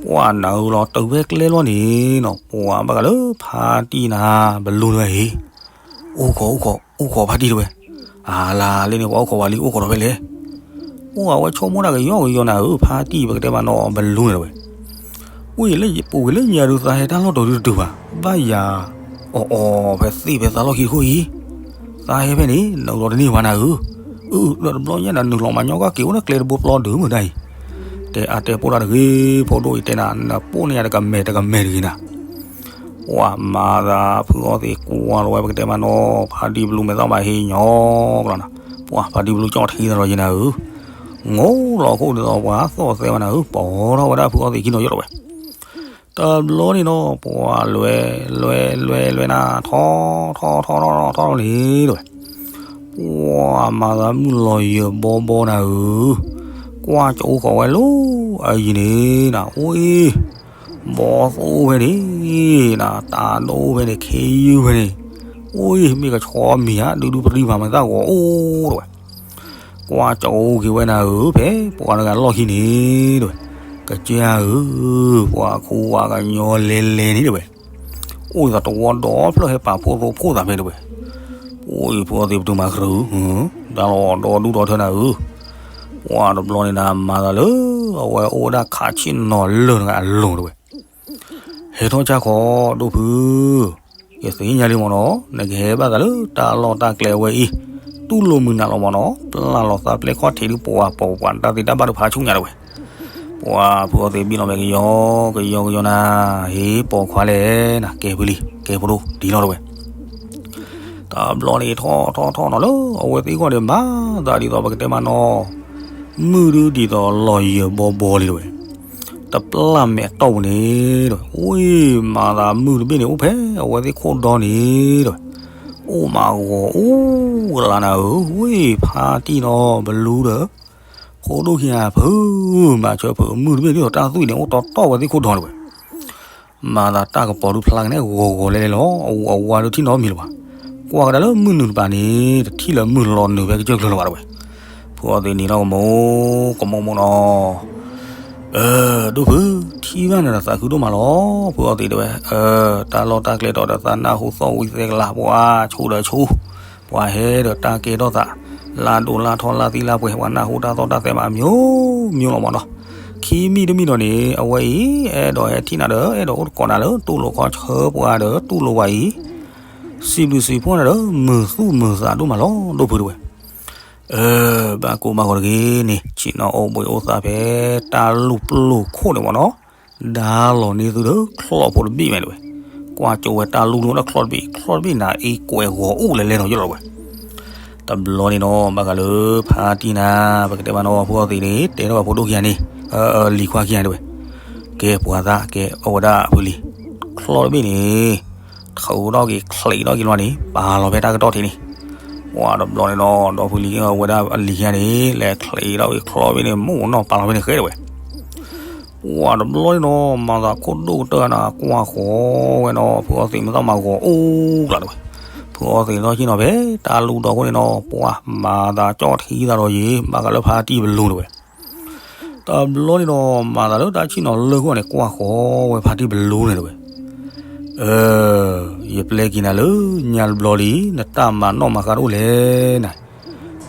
ပှၤနၤဧၢလီၤ တုၤဖဲကျဲလီၤန့ၣ်နီၤ ပှၤဘၣ်ဃးလၢဖါတံၢ်နၤ ဘလူတဝဲအံၤ, အိၣ်ခိးအိၣ်ခိးအိၣ်ခိးဖါတံၢ်တဝဲ, အလါလ့န့ၣ် ပှၤအိၣ်ခိးဝဲလံ အိၣ်ခိးဒီးဖဲလဲၣ်. အိၣ်အဝဲဆိကမိၣ်တၢ်ကယီကယီနၤဧၢ ဖါတံၢ်ပကတဲမးနီၤ ဘလူန့ၣ်တဝဲ. အိၣ်လၢပူၤကွံာ်လၢညါဒုးသးဟဲတၢ်လီၢ်တီၤဒုတတုၤဘၣ်, ဘၣ်ယၤအီၣ်အီၣ်ဖဲသ့ၣ်ဖဲသးလီၢ်ခံတခိၣ်အံၤ, သးဟဲဖဲန့ၣ် နုာ်လီၤတန့ၢ်ဘၣ်နၤဧၢ. အၢ ဒီးတဘျီညါနၤ နုာ်လီၤမၤညီကီၢ်က့ၤအိၣ်လၢကျဲတဘိပျီဒုးမုၢ်ဒၣ်အံၤ, တဲအါတဲပိၢ်တၢ်တဂ့ၤ ဖိဒိၣ်အံၤ တဲနၤ နပိာ်န့ၢ်ယၤတကမဲာ်တကမဲာ်တဂ့ၤနၤ. ပှၤမၤသးဖုအီသံးကွၢ်လီၤဝဲ ပကတဲမးနီၤ ဖါတံၢ်ဘလူမဲာ်သၣ်မၤဟ့ၣ်ညီကျီၤနၤ, ပှၤဖါတံၢ်ဘလူကၠီၣ်ထံသးဒီးယနၤဧၢ, ငိၢ်လီၤခိၣ်ဒ်သိးပှၤသီၣ်သဲဝဲနၤဧၢ, ပိာ်ထီၣ်ဝဲဒၣ်ဖုအီသံးခံနီၤယီၢ်လီၤဝဲ. တဘျီန့ၣ်ဒီး ပှၤလဲၤလဲၤလဲၤလဲၤနၤ ထီၣ်ထီၣ်ထီၣ်ထီၣ်ထီၣ်ထီၣ်န့ၣ်တဝဲ, ပှၤမၤသးမုၢ်လီၤယၢၤဘီဘီနၤဧၢ, ကွၢ်ကၠိဃီၤဝဲလၢအယံၤန့ၣ်နၤ အိၣ်အံၤ, ဘီသိၣ်ဖဲန့ၣ်နၤ တၢ်ဒိၣ်ဖဲန့ၣ် ခ့ယုၢ်ဖဲန့ၣ်, အိၣ်အံၤ မ့ၢ်ကဆီမံၤဧါ ဒုဒုပရံမၤမၤသၣ်ဂီၤအိၣ်တဝဲ. ကွၢ်ကၠိက့ၤဝဲနၤဧၢ ဖဲပှၤတဂၤလီၢ်ခံန့ၣ်တဝဲ, ကစၢ်ဧၢ, ပှၤခူဝါကညီလဲၤလဲၤန့ၣ်တဝဲ, အိၣ်သးတဝီဒီဖျၢၣ်ဟဲပာ်ဖိသိဖိသးဖဲတဝဲ, အိၣ်အံၤဖုအီသံးပတုာ်မၤကြုာ်, တၢ်လီၢ်ဒီဒူၣ်ဒီထၢနၤဧၢ, ပှၤတဘျီန့ၣ်နၤ မၤသးလၢ အဝဲအိၣ်ဝဲဒၣ်ခးဆ့ၣ်နီၤလၢၢ်တဂၤအလိၤတဝဲ, ဟဲထီၣ်ဆၣ်ခီ ဒိၣ်ဖု ယသ့ၣ်ညါလံမ့ၢ်နီၤ, နကဟဲဘၣ်သးလၢတၢ်လီၢ်တၢ်ကျဲအဝဲအံၤ, တူၢ်လိာ်မုာ်နးလီၤမ့ၢ်နီၤ, ပျၢ်လီၤသးပျဲၢ်ခီၣ်ထံးဒုးပှၤပိာ်ပှၤတၢ်သ့တၢ်ဘၣ်ဒုးဖးဆူၣ်ညါတဝဲ, ပှၤဖုအီသံးဘံၣ်လီၤမဲာ်ကယီကယီကယီနၤ, ဟ့ၣ်ပိာ်ခွါလဲၣ်နၤ, ကဲဖုလံၤ ကဲဖိဒိၣ်ဒ်လီၤတဝဲ. တဘျီန့ၣ်ထီၣ်ထီၣ်ထီၣ်နီၤလၢ အဝဲသ့ၣ်ဂီၢ်န့ၣ် မၤသးဒ်သိးပကတဲမးနီၤ, မုၢ်ဒုဒ်သိးလီၤယၢၤဘီဘီလံတဝဲ, တပျၢ်မဲာ်တီၢ်ပူၤန့ၣ်တဝဲ, ဝံၤမၤသးမုၢ်တဘ့ၣ်န့ၣ် အိၣ်ဖဲအဝဲသ့ၣ်ခိၣ်ဒီန့ၣ်တဝဲ, အိၣ်မးဂီၤအိၣ်ကလါနၤဧၢ, ဝံၤဖါတံၢ်နီၤ ဘလူဒီး ဖိဒိၣ်ခံဂၤဖုးမၤဆၢဖုး မုၢ်တဘ့ၣ်ဒ်သိးတၢ်သွံၣ်န့ၣ် အိၣ်တီတီၢ်ဝဲသ့ၣ်ခိၣ်ဒီတဝဲ, မၤသးတၢ်ကပီၤဒုးဖျါကနဲ ဂီၤဂီၤလဲၤလဲၤလီၤ, အဝဲအဝါဒုးထံၣ်နီတမံၤလၢၤဘၣ်, ကွၢ်ကဒါလၢမုၢ်နုာ်တပၤန့ၣ် တထံၣ်လၢၤမုၢ်လီၤနုာ်ဖဲကစၢၢ်ကျၢၤလၢၤဘၣ်တဝဲ, ဖုအီသံးန့ၣ်ထီၣ်ကမိၢ် ကမိၢ်မိၢ်နီၤ အၢ ဒိၣ်ဖု, ထံၣ်ဘၣ်နၤဒီးသးခုဒိၣ်မးလီၤ, ဖုအီသံးတဲဝဲ, အၢ တၢ်လီၢ်တၢ်ကျဲဒီး ဒီးသးနၢ်ဟူသီၣ်ဝံၤသဲကလၤ ပှၤဆူၣ်ဒီးဆူၣ်, ပှၤဟဲဒီးတၢ်ကဲထီၣ်သး, လါဒိၣ်လါထီၣ်လါသံလါပှဲၤ ပှၤနၢ်ဟူတၢ်သီၣ်တၢ်သဲမး မျိုးမျိုးလီၤမးနီၤ, ခံမံၤတမံၤဒီးန့ၣ် အဝဲအံၤ အဲၣ်ဒိးဟဲထံၣ်နၤဒီး အဲၣ်ဒိးအိၣ်သကိးနၤလၢတူၢ်လိာ်ခီဆၢပှၤဒီးတူၢ်လိာ်ဝဲအံၤ, စံးဘျုးစံးဖှိၣ်နၤဒီး မုာ်သူၣ်မုာ်သးဒိၣ်မးလီၤ ဒိၣ်ဖုတဲဝဲ. အၢ ဘၣ်ကိၢ်ဘၣ်ဂီၤတဂ့ၤန့ၣ် ဆ့ၣ်နီၤအိၣ်ဘှံးအိၣ်သါဖဲတၢ်လူၢ်ပျိာ်ခိၣ်န့ၣ်မ့ၢ်နီၤ, ဒါလီၤန့ၢ်သုဒီးချီၣ်ဖိတဘ့ၣ်မ့ၢ်တဝဲ, ကွၢ်ကၠိဝဲတၢ်လူၢ်လီၤဒီးချီၣ်တဘ့ၣ် ချီၣ်တဘ့ၣ်နၤအံၤကွဲးဂီၤအိၣ်လဲၤလဲၤနီၤယလီၤဝဲ. တဘျီန့ၣ်နီၤ ဘၣ်ဃးလၢဖါတံၢ်နၤ ပကတဲမးနီၤ ဖုအီသံးန့ၣ် တဲထီၣ်ဝဲဖိဒိၣ်ခံဂၤန့ၣ်, လံၤခွါခံဂၤန့ၣ်ဝဲ, ကဲပှၤသးကဲအီၣ်ဝဲဒၣ်ဖုလံၤ, ချီၣ်တဘ့ၣ်န့ၣ် ထုးထီၣ်က့ၤချံးထီၣ်က့ၤလီၤန့ၣ် ပာ်လီၤဖဲတၢ်ကတီၢ်ထံးန့ၣ်, ပှၤတဘျီန့ၣ်နီၤ ဒီဖုလံၤအဝဲဒၣ်အလံၤခံဂၤန့ၣ် လဲၤချံးထီၣ်က့ၤချီၣ်တဘ့ၣ်န့ၣ် မိၢ်နီၤပာ်လီၤဖဲန့ၣ်ဃဲတဲဝဲ ပှၤတဘျီန့ၣ်နီၤ မၤသးခိၣ်ဒိၣ်ကတၢၢ်နၤ ကွၢ်ဃီဝဲနီၤ ဖုအီသံးမ့ၢ်သီၣ်မၤဂီၤအိၣ်ကျးတဝဲ, ဖုအီသံးသီၣ်ဆ့ၣ်နီၤဖဲတၢ်လူၢ်ဒီခိၣ်န့ၣ်နီၤ ပှၤမၤသးကၠီၣ်ထံသးဒီးယံၤ ဘၣ်ဃးလၢဖါတံၢ်ပလူတဝဲ, တဘျီန့ၣ်နီၤ မၤသးလၢတၢ်ဆ့ၣ်နီၤလၢာ်ခိၣ်န့ၣ် ကွၢ်ဃီဝဲဖါတံၢ်ပလူန့ၣ်တဝဲ အၢ ယပျဲက့ၤနၤလၢညါတဘျီလံ နတၢ်မၤနီၣ်မၤဃါတအိၣ်လဲၣ်နၤ,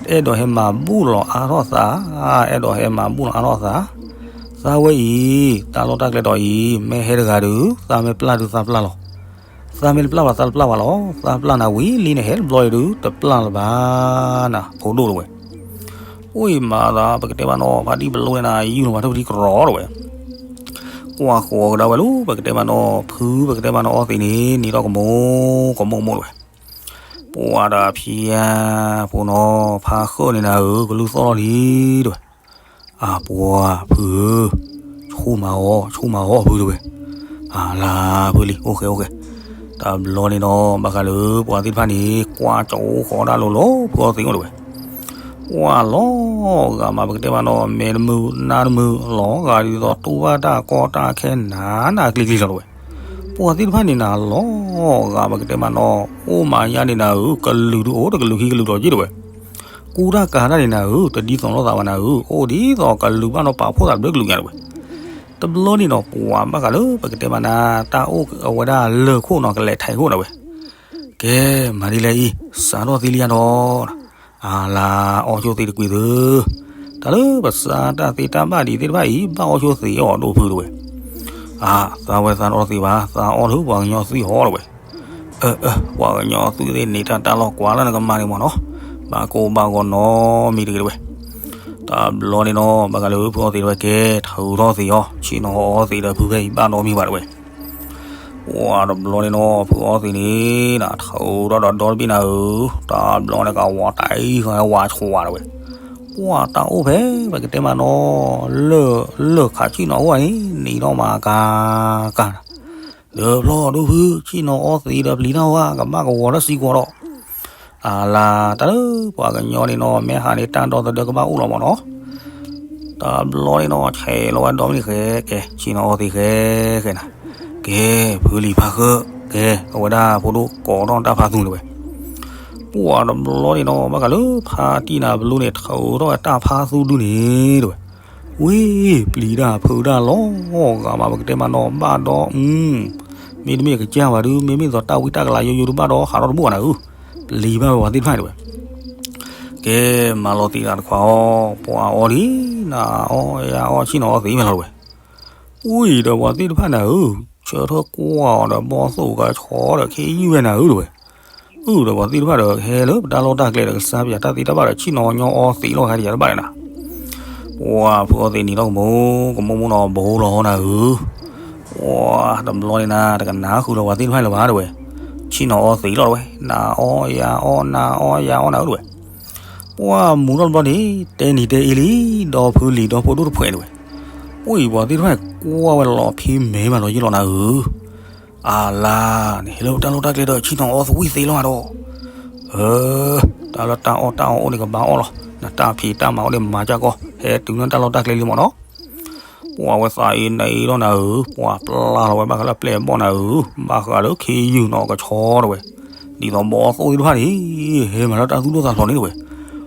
အဲၣ်ဒိးဟဲမၤဘူၣ်လီၤအါထီၣ်သး, အဲၣ်ဒိးဟဲမၤဘူၣ်လီၤအါထီၣ်သး, သးဝဲအံၤ တၢ်လီၢ်တၢ်ကျဲဒီးအံၤ မ့ၢ်ဟဲတဂၤဒုး သးမ့ၢ်ပျၢ်ဒုးသးပျၢ်လီၤ, သးမ့ၢ်တပျၢ်ဘၣ်သးတပျၢ်ဘၣ်လီၤ, သးပျၢ်နၤဝံၤလံနဟဲတဘျီအံၤဒုး တပျၢ်လၢၤဘၣ်နၤ ဖိဒိၣ်တဝဲ အိၣ်အံၤမၤသး ပကတဲမးနီၤ ဖါတံၢ်ပလူန့ၣ်နၤ ယူၢ်လီၤမၤထူၣ်ပထံကရီတဝဲ, ကွၢ်ဃီကဒါဝဲလၢ ပကတဲမးနီၤ ဖုပကတဲမးနီၤအီသံးန့ၣ် နံၤထီၣ်ကမိၢ် ကမိၢ်ကမိၢ်တဝဲ, ပှၤဒီးဖံယါဖိနီၤ ဖါဃၢ်န့ၣ်နၤဧၢ ကလုၢ်သီၣ်လီၤလံတဝဲ, အပှၤဖုဧၢ, ဆိ ဆူၣ်မၤအီၤ ဆူၣ်မၤအီၤဖုတဲဝဲ. အလၤဖုလံ အိၣ်ဃဲအိၣ်ဃဲ. တဘျီန့ၣ်ဒီး ဘၣ်ဃးလၢပှၤသ့ၣ်တဖၣ်န့ၣ် ကွၢ်ကၠိဃီဒၣ်လိၤလိၤ ဖုအီသံးအိၣ်တဲဝဲ. ကွၢ်လီၤဂာ်မး ပကတဲမးနီၤ မဲာ်တမုာ်နါတမုာ် လီၤဂာ်ဒ်သိးတူၢ်ဘၣ်တၢ်ကီတၢ်ခဲနးနးကျံၤကျံၤလီၤတဲဝဲ. ပှၤသ့ၣ်တဖၣ်န့ၣ်နၤ လီၤဂာ် ပကတဲမးနီၤ အိၣ်မးညါန့ၣ်နၤဧၢ ကလုာ်ဒုးအိၣ်တကလုာ်ခံကလုာ်ဒီးယ့ၢ်တဲဝဲ. ကူတၢ်ကၤတၢ်န့ၣ်နၤဧၢ တဒ်သိးလိာ်သးဘၣ်နၤဧၢ အိၣ်ဒ်သိးကလုာ်ဘၣ်နီၤ ပာ်ဖှိၣ်သးတဘျုးကလုာ်ညါတဲဝဲ. တဘျီန့ၣ်နီၤ ပှၤဘၣ်ဃးလၢ ပကတဲမးနၤ တၢ်အိၣ်အဝဲဒၣ်လၢၢ်ခိၣ်နီၤ ကလဲၤထဲးခိၣ်တဲဝဲ. ကဲ မၤဒ်လဲၣ်အံၤ စးထီၣ်သ့လံယါဒီး အလၤအီၣ်ဆိသံးတကွံာ်သု, တၢ်လၢပစးတၢ်သ့တၢ်ဘၣ်ဒံးသ့ၣ်တဖၣ်အံၤ ဘၣ်အီၣ်ဆိသံးအီၤဒိၣ်ဖုတဲဝဲ. အါ သးဝဲသးအီၣ်သံးဘၣ် သးအီၣ်လၢပှၤကညီသံးဟီတဲဝဲ. အၢ အၢ ပှၤကညီသံးသ့ၣ်န့ၣ် တၢ်တၢ်လီၢ်ကွၢ်လၢနကမၤန့ၣ်မ့ၢ်နီၤ, ဘၣ်ကိၢ်ဘၣ်ဂီၤနီတမံၤတဂ့ၤတဲဝဲ. တဘျီန့ၣ်နီၤ ဘၣ်ဃးလၢဖုအီသံးတဲဝဲ ကဲထုးထီၣ်သံးအီၤ ဆ့ၣ်နီၤအီသံးဒီးဖုဖဲအံၤဘၣ်နီတမံၤဘၣ်တဲဝဲ. ပှၤတဘျီန့ၣ်နီၤ ဖုအီသံးန့ၣ် ထုးထီၣ်ဒီးဒီတဘ့ၣ်နၤဧၢ, တဘျီန့ၣ်ကဝီၤတၢ်အံၤ ဝၤဆှးတဲဝဲ. ပှၤတၢ်အိၣ်ဖဲ ပကတဲမးနီၤ လၢၢ် လၢၢ်ခးဆ့ၣ်နီၤအိၣ်န့ၣ် နံၤထီၣ်မးကါကါ ဒီးဖျီဒိၣ်ဖု ဆ့ၣ်နီၤအီသံးဒီးပျံၤတၢ်ဝဲ ကဘၣ်ကဝီၤလၢစံကွီၤဒီး အလၤတၢ်လၢပှၤကညီန့ၣ်နီၤ မ့ၢ်ဟးန့ၣ်တၢ်ဒီသဒၢကဘၣ်အိၣ်လီၤမ့ၢ်နီၤ. တဘျီန့ၣ်နီၤ ဆဲးလီၤဝဲဒီမနုၤဃဲ ကဲ ဆ့ၣ်နီၤအီသံးဃဲဃဲနၤ, ကဲ ဖုလံၤဖါဃၢ ကဲ အဝဲဒၣ်ဖိဒိၣ်ကိးထီၣ်တၢ်ဖါသူတဲဝဲ. ပှၤတဘျီန့ၣ်နီၤ ဘၣ်ဃးလၢဖါတံၢ်နၤဘျီန့ၣ် ထုးထီၣ်ဝဲတၢ်ဖါသူဒုန့ၣ်တဲဝဲ. ဝ့ၢ် ပျံၤတၢ်ဖုးတၢ်လီၤဂာ်မး ပကတဲမးနီၤ ဘၣ်ဒီး မ့တမ့ၢ်ကစၢ်ဘၣ်ဒုး မ့မ့ၢ်သိးတၢ်ဝံတၢ်ကလၤယိယိဒုးဘၣ်ဒီး ဟးထီၣ်တဘူၣ်ဘၣ်နၤဧၢ, ပျံၤဘၣ်ဝဲပှၤသ့ၣ်တဖၣ်တဲဝဲ. ကဲ မၤလီၤသံးတၢ်တခွါအီၤ ပှၤအီဒံး နၤအီယၤအီ ဆ့ၣ်နီၤအီသံးမ့ၢ်လီၤတဲဝဲ. ဝံၤဒီးပှၤသ့ၣ်တဖၣ်နၤဧၢ, ဆၢထၢၣ်ကွၢ်အီၤဒီး ဘီၣ်သိၣ်ကဆီဒီး ခ့ယုၢ်ဝဲနၤဧၢတဲဝဲ. အုၣ်ဒီးပှၤသ့ၣ်တဖၣ်ဒီး ဟဲလၢပတၢ်လီၢ်တၢ်ကျဲဒီး ကစၢ်ပယၤတၢ်သ့တၢ်ဘၣ်ဒီး ဆ့ၣ်နီၤညီအီသံးလီၤ ဟဲတယၤတဘၣ်လၢနၤ. ပှၤဖုအီသံးနံၤထီၣ်ကမိၣ် ကမိၣ်မိၣ်နီၤ ဘိလီၤနၤဧၢ. ပှၤတဘျီန့ၣ်နၤ တကနၣ်ဃုာ်လီၤပှၤသ့ၣ်တဖၣ်လၢၤဘၣ်တဲဝဲ. ဆ့ၣ်နီၤအီသံးလီၤတဲဝဲ, နၤအီယၤအီ နၤအီယၤအီနၤဧၢတဲဝဲ. ပှၤမူထီၣ်တဘျီန့ၣ် တဲနံၤတဲအ့လံ ဒီဖုလံၤဒီဖိဒိၣ်တဖှဲးတဲဝဲ. ပှၤအံၤပှၤသ့ၣ်တဖၣ်ကွၢ်ဝဲလီၤဖံးမဲမးလီၤယ့ၢ်လီၤနၤဧၢ. အလါန့ၣ် ဟဲလၢပတၢ်လီၢ်တၢ်ကျဲဒီး ဆ့ၣ်နီၤအီသဝံၣ်သ့လီၤဒီး, အၢ တၢ်လၢတၢ်အီၣ်တၢ်အီအိၣ်န့ၣ် ကဘၣ်အီၣ်လီၤ, နတၢ်ဖံးတၢ်မၤအိၣ်န့ၣ် မၤစၢ်ကီး ဟဲတုၤလၢတၢ်လီၢ်တၢ်ကျဲလံမ့ၢ်နီၤ. ပှၤဝဲသးအ့န့အ့လီၤနၤဧၢ, ပှၤပျၢ်လီၤဝဲဘၣ်ဃးလၢပျဲၢ်ဘီၣ်နၤဧၢ, ဘၣ်ဃးလၢခ့ယုၢ်နီၢ်ကဆီတဲဝဲ, ဒ်သိးဘီၣ်သိၣ်သ့ၣ်တဖၣ်န့ၣ် ဟဲမၤလၢတၢ်သူၣ်ဒိၣ်သးဖျိးန့ၣ်တဲဝဲ.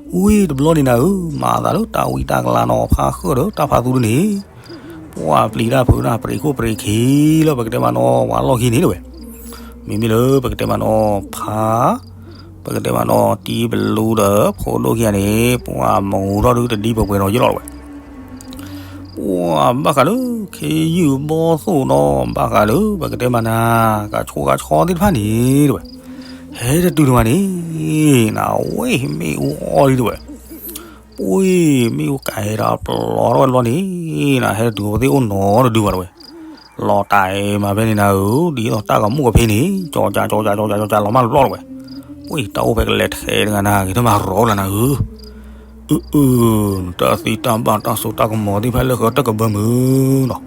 ဝံၤတဘျီန့ၣ်နၤဧၢ, မၤသးလၢတၢ်ဝံတၢ်ကလၤနီၤ ဖါဃၢၣ်ဒီးတၢ်ဖါသူတန့ၣ် ပှၤပျံၤတၢ်ဖုးတၢ် ပရံးခိၣ်ပရံးခံလၢပကတဲမးနီၤ ဝဲလီၢ်ခံန့ၣ်တဲဝဲ. မ့မ့ၢ်လၢပကတဲမးနီၤ ဖါ ပကတဲမးနီၤ တံၤဘလူဒီး ဖိဒိၣ်ခံဂၤန့ၣ် ပှၤမူထီၣ်ဒုတဒံပှဲၤပှဲၤဒီးယ့ၢ်လီၤတဲဝဲ. ပှၤဘၣ်ဃးလၢခ့ယုၢ်ဘီၣ်သိၣ်ဒီး ဘၣ်ဃးလၢပကတဲမးနၤ ကဆိကဆိသ့ၣ်တဖၣ်န့ၣ်တဲဝဲ, ဟဲတတုၤတမးန့ၣ် နဝဲမ့ၣ်အူအီၣ်လံတဲဝဲ. ပှၤမ့ၣ်အူကးဟဲဒီးပျီထီၣ်ဝဲတဘျီန့ၣ် နဟဲတတုၤပသ့ၣ်အိၣ်နီတဒုဘၣ်တဲဝဲ. လီၤတၢ်အံၤမးဖဲန့ၣ်နၤဧၢ, ဒ်သိးတၢ်ကမူၣ်ကဖ့န့ၣ် ကၠီကၠီကၠီကၠီကၠီကၠီလီၤမၢ်တဘျီတဲဝဲ. ပှၤတၢ်အိၣ်ဖဲကလဲၤထဲတဂၤနၤ ဂ့ၤထီၣ်မးရီလၢနၤဧၢ. အၢ အၢ တၢ်သံတၢ်ဘၣ်တၢ်စိတၢ်ကမီၤသ့ၣ်တဖၣ်လၢဃၢၤတၢ်ကဘၢမုာ်နီၤ.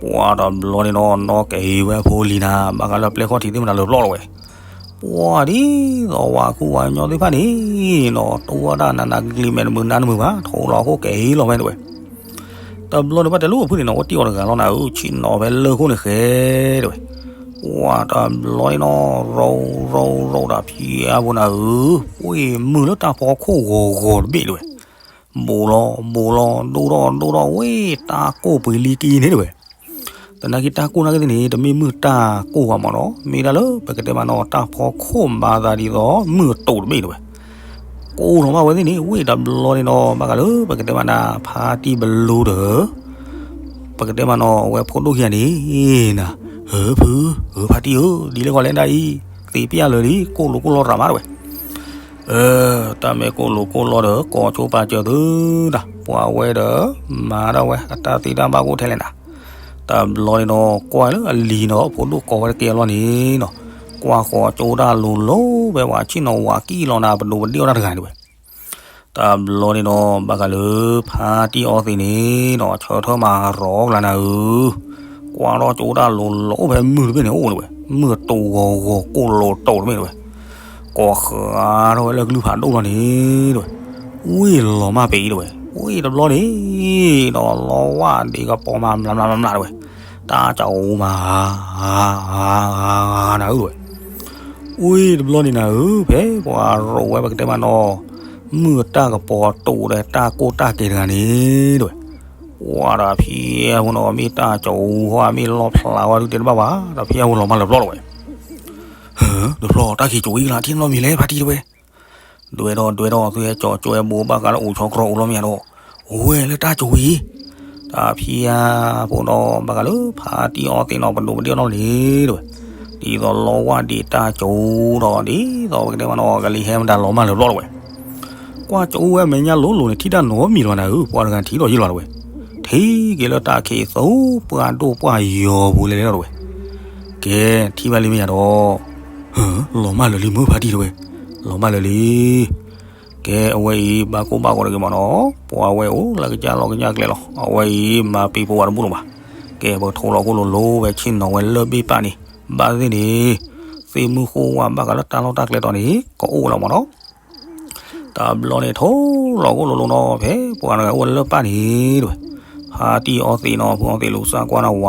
ပှၤတဘျီန့ၣ်နီၤ နီၢ်ကဲအံၤဝဲဖိလံၤနၤ ဘၣ်ဃးလၢပျဲၢ်ခီၣ်ထံးသ့ၣ်မတၤလၢပျီတဲဝဲ. ပှၤဒ်သိးဝၤခူဝၤညီသ့ၣ်တဖၣ်န့ၣ်နီၤ တူၢ်ဝဲဒၣ်နးနးကျံၤကျံၤ မဲာ်တမုာ်နါတမုာ်ဘၣ် ထိးလီၤခိၣ်ကဲအံၤလီၤဝဲတဲဝဲ. တဘျီန့ၣ်ဘၣ်တဲလိၣ်အဖုန့ၣ်နီၤ ဝဲတံၢ်အီၤတဂၤလီၤနၤဧၢ, ဆ့ၣ်နီၤဖဲလၢၢ်ခိၣ်န့ၣ်ဃဲတဲဝဲ. ပှၤတဘျီန့ၣ်နီၤ ရိရိရိတၢ်ဖံးအါဘိနၤဧၢ, ပှၤမုၢ်လၢတၢ်ဖီခိၣ်ဂီၤဂီၤတဘ့ၣ်တဲဝဲ. ဘူးလီၤဘူးလီၤ ဒိၣ်ထီၣ်ဒိၣ်ထီၣ်ဝဲ တၢ်ကိၢ်ပှ့ၤလံကံန့ၣ်တဲဝဲ. သနာ်က့တၢ်ကိၢ်နာ်က့သ့ၣ်န့ၣ် တမ့ၢ်မုၢ်တၢ်ကိၢ်ဘၣ်မ့ၢ်နီၤ, မ့ၢ်ဒၣ်လၢပကတဲမးနီၤ တၢ်ဖီခိၣ်မၤသးဒ်သိး မုၢ်အတိာ်တဘ့ၣ်တဲဝဲ. ကိၢ်ထီၣ်ဘၣ်ဝဲသ့ၣ်န့ၣ် ဝံၤတဘျီန့ၣ်နီၤ ဘၣ်ဃးလၢပကတဲမးနၤ ဖါတံၢ်ဘလူဒီး ပကတဲမးနီၤ အဝဲဖိဒိၣ်ခံဂၤန့ၣ်နၤ, ဧၢဖု ဧၢဖါတံၢ်ဧၢ, ဒ်လဲၣ်ဂီၤလဲၣ်ဒၣ်အံၤ သံးပျၢ်လၢာ်လံ ကိၢ်လိာ်ကိၢ်လီၤရၤမးတဲဝဲ. အၢ တၢ်မ့ၢ်ကိၢ်လိာ်ကိၢ်လီၤဒီး ကိးဆိပာ်စၢၤသုတၢ်, ပှၤဝဲဒီး မၤဒၣ်ဝဲအတၢ်သ့တၢ်ဘၣ်ကအိၣ်ထဲလဲၣ်နၤ. တဘျီန့ၣ်နီၤ ကွၢ်လၢအလံၤနီၤ ဖိဒိၣ်ကိးဝဲတကဲအလီၢ်န့ၣ်နီၤ, ကွၢ်ဃီၤကၠိတၢ်လိၤလိၤ ဖဲပှၤဆ့ၣ်နီၤဝၤကံၣ်လီၤနၤ ပဒိးပဒ့ၣ်အီၣ်တၢ်တဂၤန့ၣ်တဲဝဲ. တ တဘျီန့ၣ်ဒီး ဘၣ်ဃးလၢ ဖါတံၢ်အီသံးန့ၣ်ဒီး ဆၢထၢၣ်မၤရီကလၤနၤဧၢ, ကွၢ်ထီၣ်ကၠိတၢ်လိၤလီၤ အိၣ်ဖဲမုၢ်တဘ့ၣ်န့ၣ်အိၣ်ဝဲ, မုၢ်တိၤဂီၤဂီၤကိၢ်လိၤတိၤတမ့ၢ်တဝဲ, ကိးဃာ်ထီၣ်ဝဲလၢကလုၢ်ဖးဒိၣ်လီၤန့ၣ်တဝဲ, ဝ့ၢ်လီၤမၢ်ပ့ၤတဝဲ, ဝ့ၢ်တဘျီန့ၣ်ဒီး လီဝၣ်ဒံးကပီၤမၤမျးမျးမျးတဝဲ, တၢ်ကၠိမၤ နၤဧၢတဝဲ ဝ့ၢ်တဘျီန့ၣ်နၤဧၢ, ဖဲပှၤရိးဝဲပကတဲမးနီၤ, မုၢ်တၢ်ကပီၤတိၤဒီးတၢ်ကိၢ်တၢ်ကဲၤတဂၤန့ၣ်တဝဲ, ပှၤဒီးဖံအဝဲနီၤ မ့ၢ်တၢ်ကၠိဟီ မ့ၢ်လီၣ်ဖျါဝဲဒုးတဲတဘၣ်ဘၣ်, ဒီးဖံအဝဲလီၤမၢ်လၢာ်ပျီတဝဲ, တဘျီတၢ်ခံးကၠိအံၤကလါ ထံၣ်နီတမံၤလဲၣ် ဖါတံၢ်တဝဲ ဒွဲၣ်ဒီးဒွဲၣ်ဒီး သုဟဲကၠီကၠိဝဲဘိဘၣ်ဃးလၢအိၣ်ဆီကြီအိၣ်လီၤမ့ၢ်ဧါဒီး, အိၣ်ဝဲလၢတၢ်ကၠိအံၤ, တၢ်ဖံယါဖိဒီး ဘၣ်ဃးလၢဖါတံၢ်အီသံးနီၤ ပဒိၣ်ပဒ့ၣ်အီၤနီၣ်န့ၣ်တဝဲ, ဒ်သိးလီဝၣ်ဒံးတၢ်ကၠိဒီး ဒ်သိးပကတဲမးနီၤ ကလံၤဟဲမတၤလီၤမၢ်လၢာ်ပျီတဝဲ, ကွၢ်ကၠိဝဲအမဲာ်ညါလိၤလိၤန့ၣ် ထံၣ်တၢ်နီတမံၤလၢၤဘၣ်နၤဧၢ, ပှၤတဂၤထံၣ်ဒီးယံာ်လီၤတဝဲ, ထံၣ်က့ၤလၢတၢ်ခံးသူပှၢ်ဒိၣ်ပှၢ်ယီၤပူၤလဲၤလဲၤလီၤတဝဲ, ကဲထံၣ်ဘၣ်လံမ့ၢ်ဧါဒီး, လီၤမၢ်လၢာ်လံမုၢ်ဖါတံၢ်တဝဲ, လီၤမၢ်လၢာ်လံ ကဲအဝဲအံၤ ဘၣ်ကိၢ်ဘၣ်ဂီၤတဂ့ၤမးနီၤ, ပှၤဝဲအိၣ်လၢကစၢ်လီၢ်ကစၢ်ကျဲလီၤ, အဝဲအံၤ မၤပ့ၤပိာ်ဝဲတဘူၣ်လၢၤဘၣ်, ကဲပထိးလီၤကိၢ်လိၤလိၤဝဲဆ့ၣ်နီၤဝဲလၢဘ့ၣ်ပၢ်န့ၣ်, ဘၣ်သ့ၣ်န့ၣ်, သ့ၣ်မုၢ်ဃိဝဲဘၣ်ဃးလၢတၢ်လီၢ်တၢ်ကျဲတီၤန့ၣ် ကအိၣ်လီၤမးနီၤ, တဘျီန့ၣ်ထိးလီၤကိၢ်လိၤလိၤနီၤ ဖဲပှၤတဂၤအိၣ်ဝဲလၢပၢ်န့ၣ်တဝဲ, ဖါတံၢ်အီသံးနီၤ ဖုအီသံးလူၤစၢ်ကွၢ်နၢ်ဝ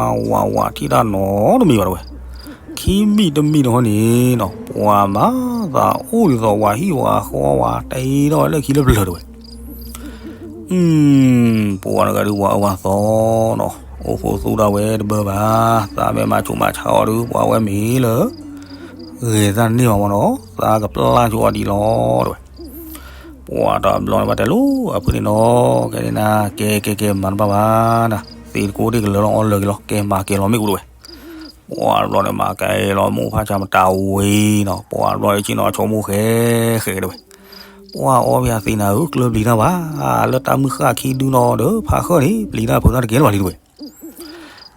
း, ဝးဝးထံၣ်တၢ်နီတမံၤဘၣ်တဝဲ, ခံမံၤတမံၤတဟီန့ၣ်နီၤ ပှၤမၤသးအိၣ်ဒ်သိးဝၤဟံၣ်ဝၤဃီဝဲ တဲထီၣ်ဝဲလၢခံလၢပျၢၤတဝဲ, ပှၤတဂၤဒုးဝၤအၢဝၤသီနီၤ, အိၣ်ဖိသူၣ်ဒၣ်ဝဲတဘၢဘၣ်, သးမ့ၢ်မၤဆူးမၤဆါအီၤဒုး ပှၤဝဲမ့ၢ်လၢ ဂဲၤသးန့ၢ်အီၤမးနီၤ သးကပျၢ်ဆိအီၤဒံးလီၤတဝဲ, ပှၤတဘျီန့ၣ်ဘၣ်တဲလိၤအဖုန့ၣ်နီၤ, ကဲန့ၣ်နၤ ကဲကဲကဲမၤတဘၣ်ဘၣ်နၤ, သ့ၣ်တကိးတ့ၢ်ကလၢာ်လီၤအီလၢာ်က့ၤလီၤ ကဲမၤကဲလီၤမ့ၣ်အူတဝဲ, ပှၤတဘျီန့ၣ် မၤကဲလီၤမိၢ်ဖးဆါမတၤဝံၤနီၤ, ပှၤတဘျီန့ၣ် ဆ့ၣ်နီၤဆိကမိၣ်ဃဲဃဲတဝဲ, ပှၤအီဘၣ်သ့ၣ်နၤဧၢ ကျၢၢ်ပျံၤတၢ်ဘၣ်, လၢတၢ်မုၢ်ဃၢ်ခံဒုနီၤဒီး ဖးဃၢၤန့ၣ် ပျံၤတၢ်ဖုးတၢ်တကဲလၢၤဘၣ်လံတဝဲ,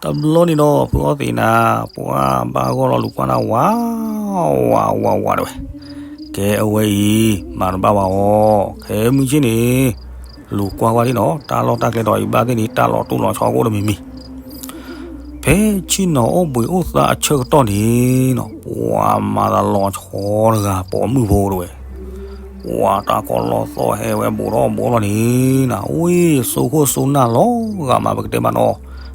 တဘျီန့ၣ်ဒီး ဖုအီသံးနၤ ပှၤဘၣ်ဂီၢ်လီၤလူၤကွၢ်နၢ်ဝး, ဝးဝးဝးတဝဲ, ကဲအဝဲအံၤ မၤတဘၣ်ဘၣ်အီၤ, ခဲမုၢ်ဆ့ၣ်န့ၣ် လူၤကွၢ်ကွၢ်ဒံးနီၤ တၢ်လီၢ်တၢ်ကျဲတီၤအံၤ ဘၣ်သ့ၣ်န့ၣ် တၢ်လီၤတိၢ်လီၤဆီကအိၣ်တမံၤမံၤ ဖဲဆ့ၣ်နီၤအိၣ်ဘှံးအိၣ်သါအဆၢကတီၢ်န့ၣ်နီၤ ပှၤမၤသးလီၤဆီတဂၤပိာ်မုၣ်ဖိတဝဲ, ပှၤတၢ်ကီလီၤသီၣ်ဟဲဝဲဘူးထီၣ်ဘူးလီၤန့ၣ်နီၤ ဝ့ၢ်စိခိၣ်စိနၢ်လီၤဂာ်မး ပကတဲမးနီၤ,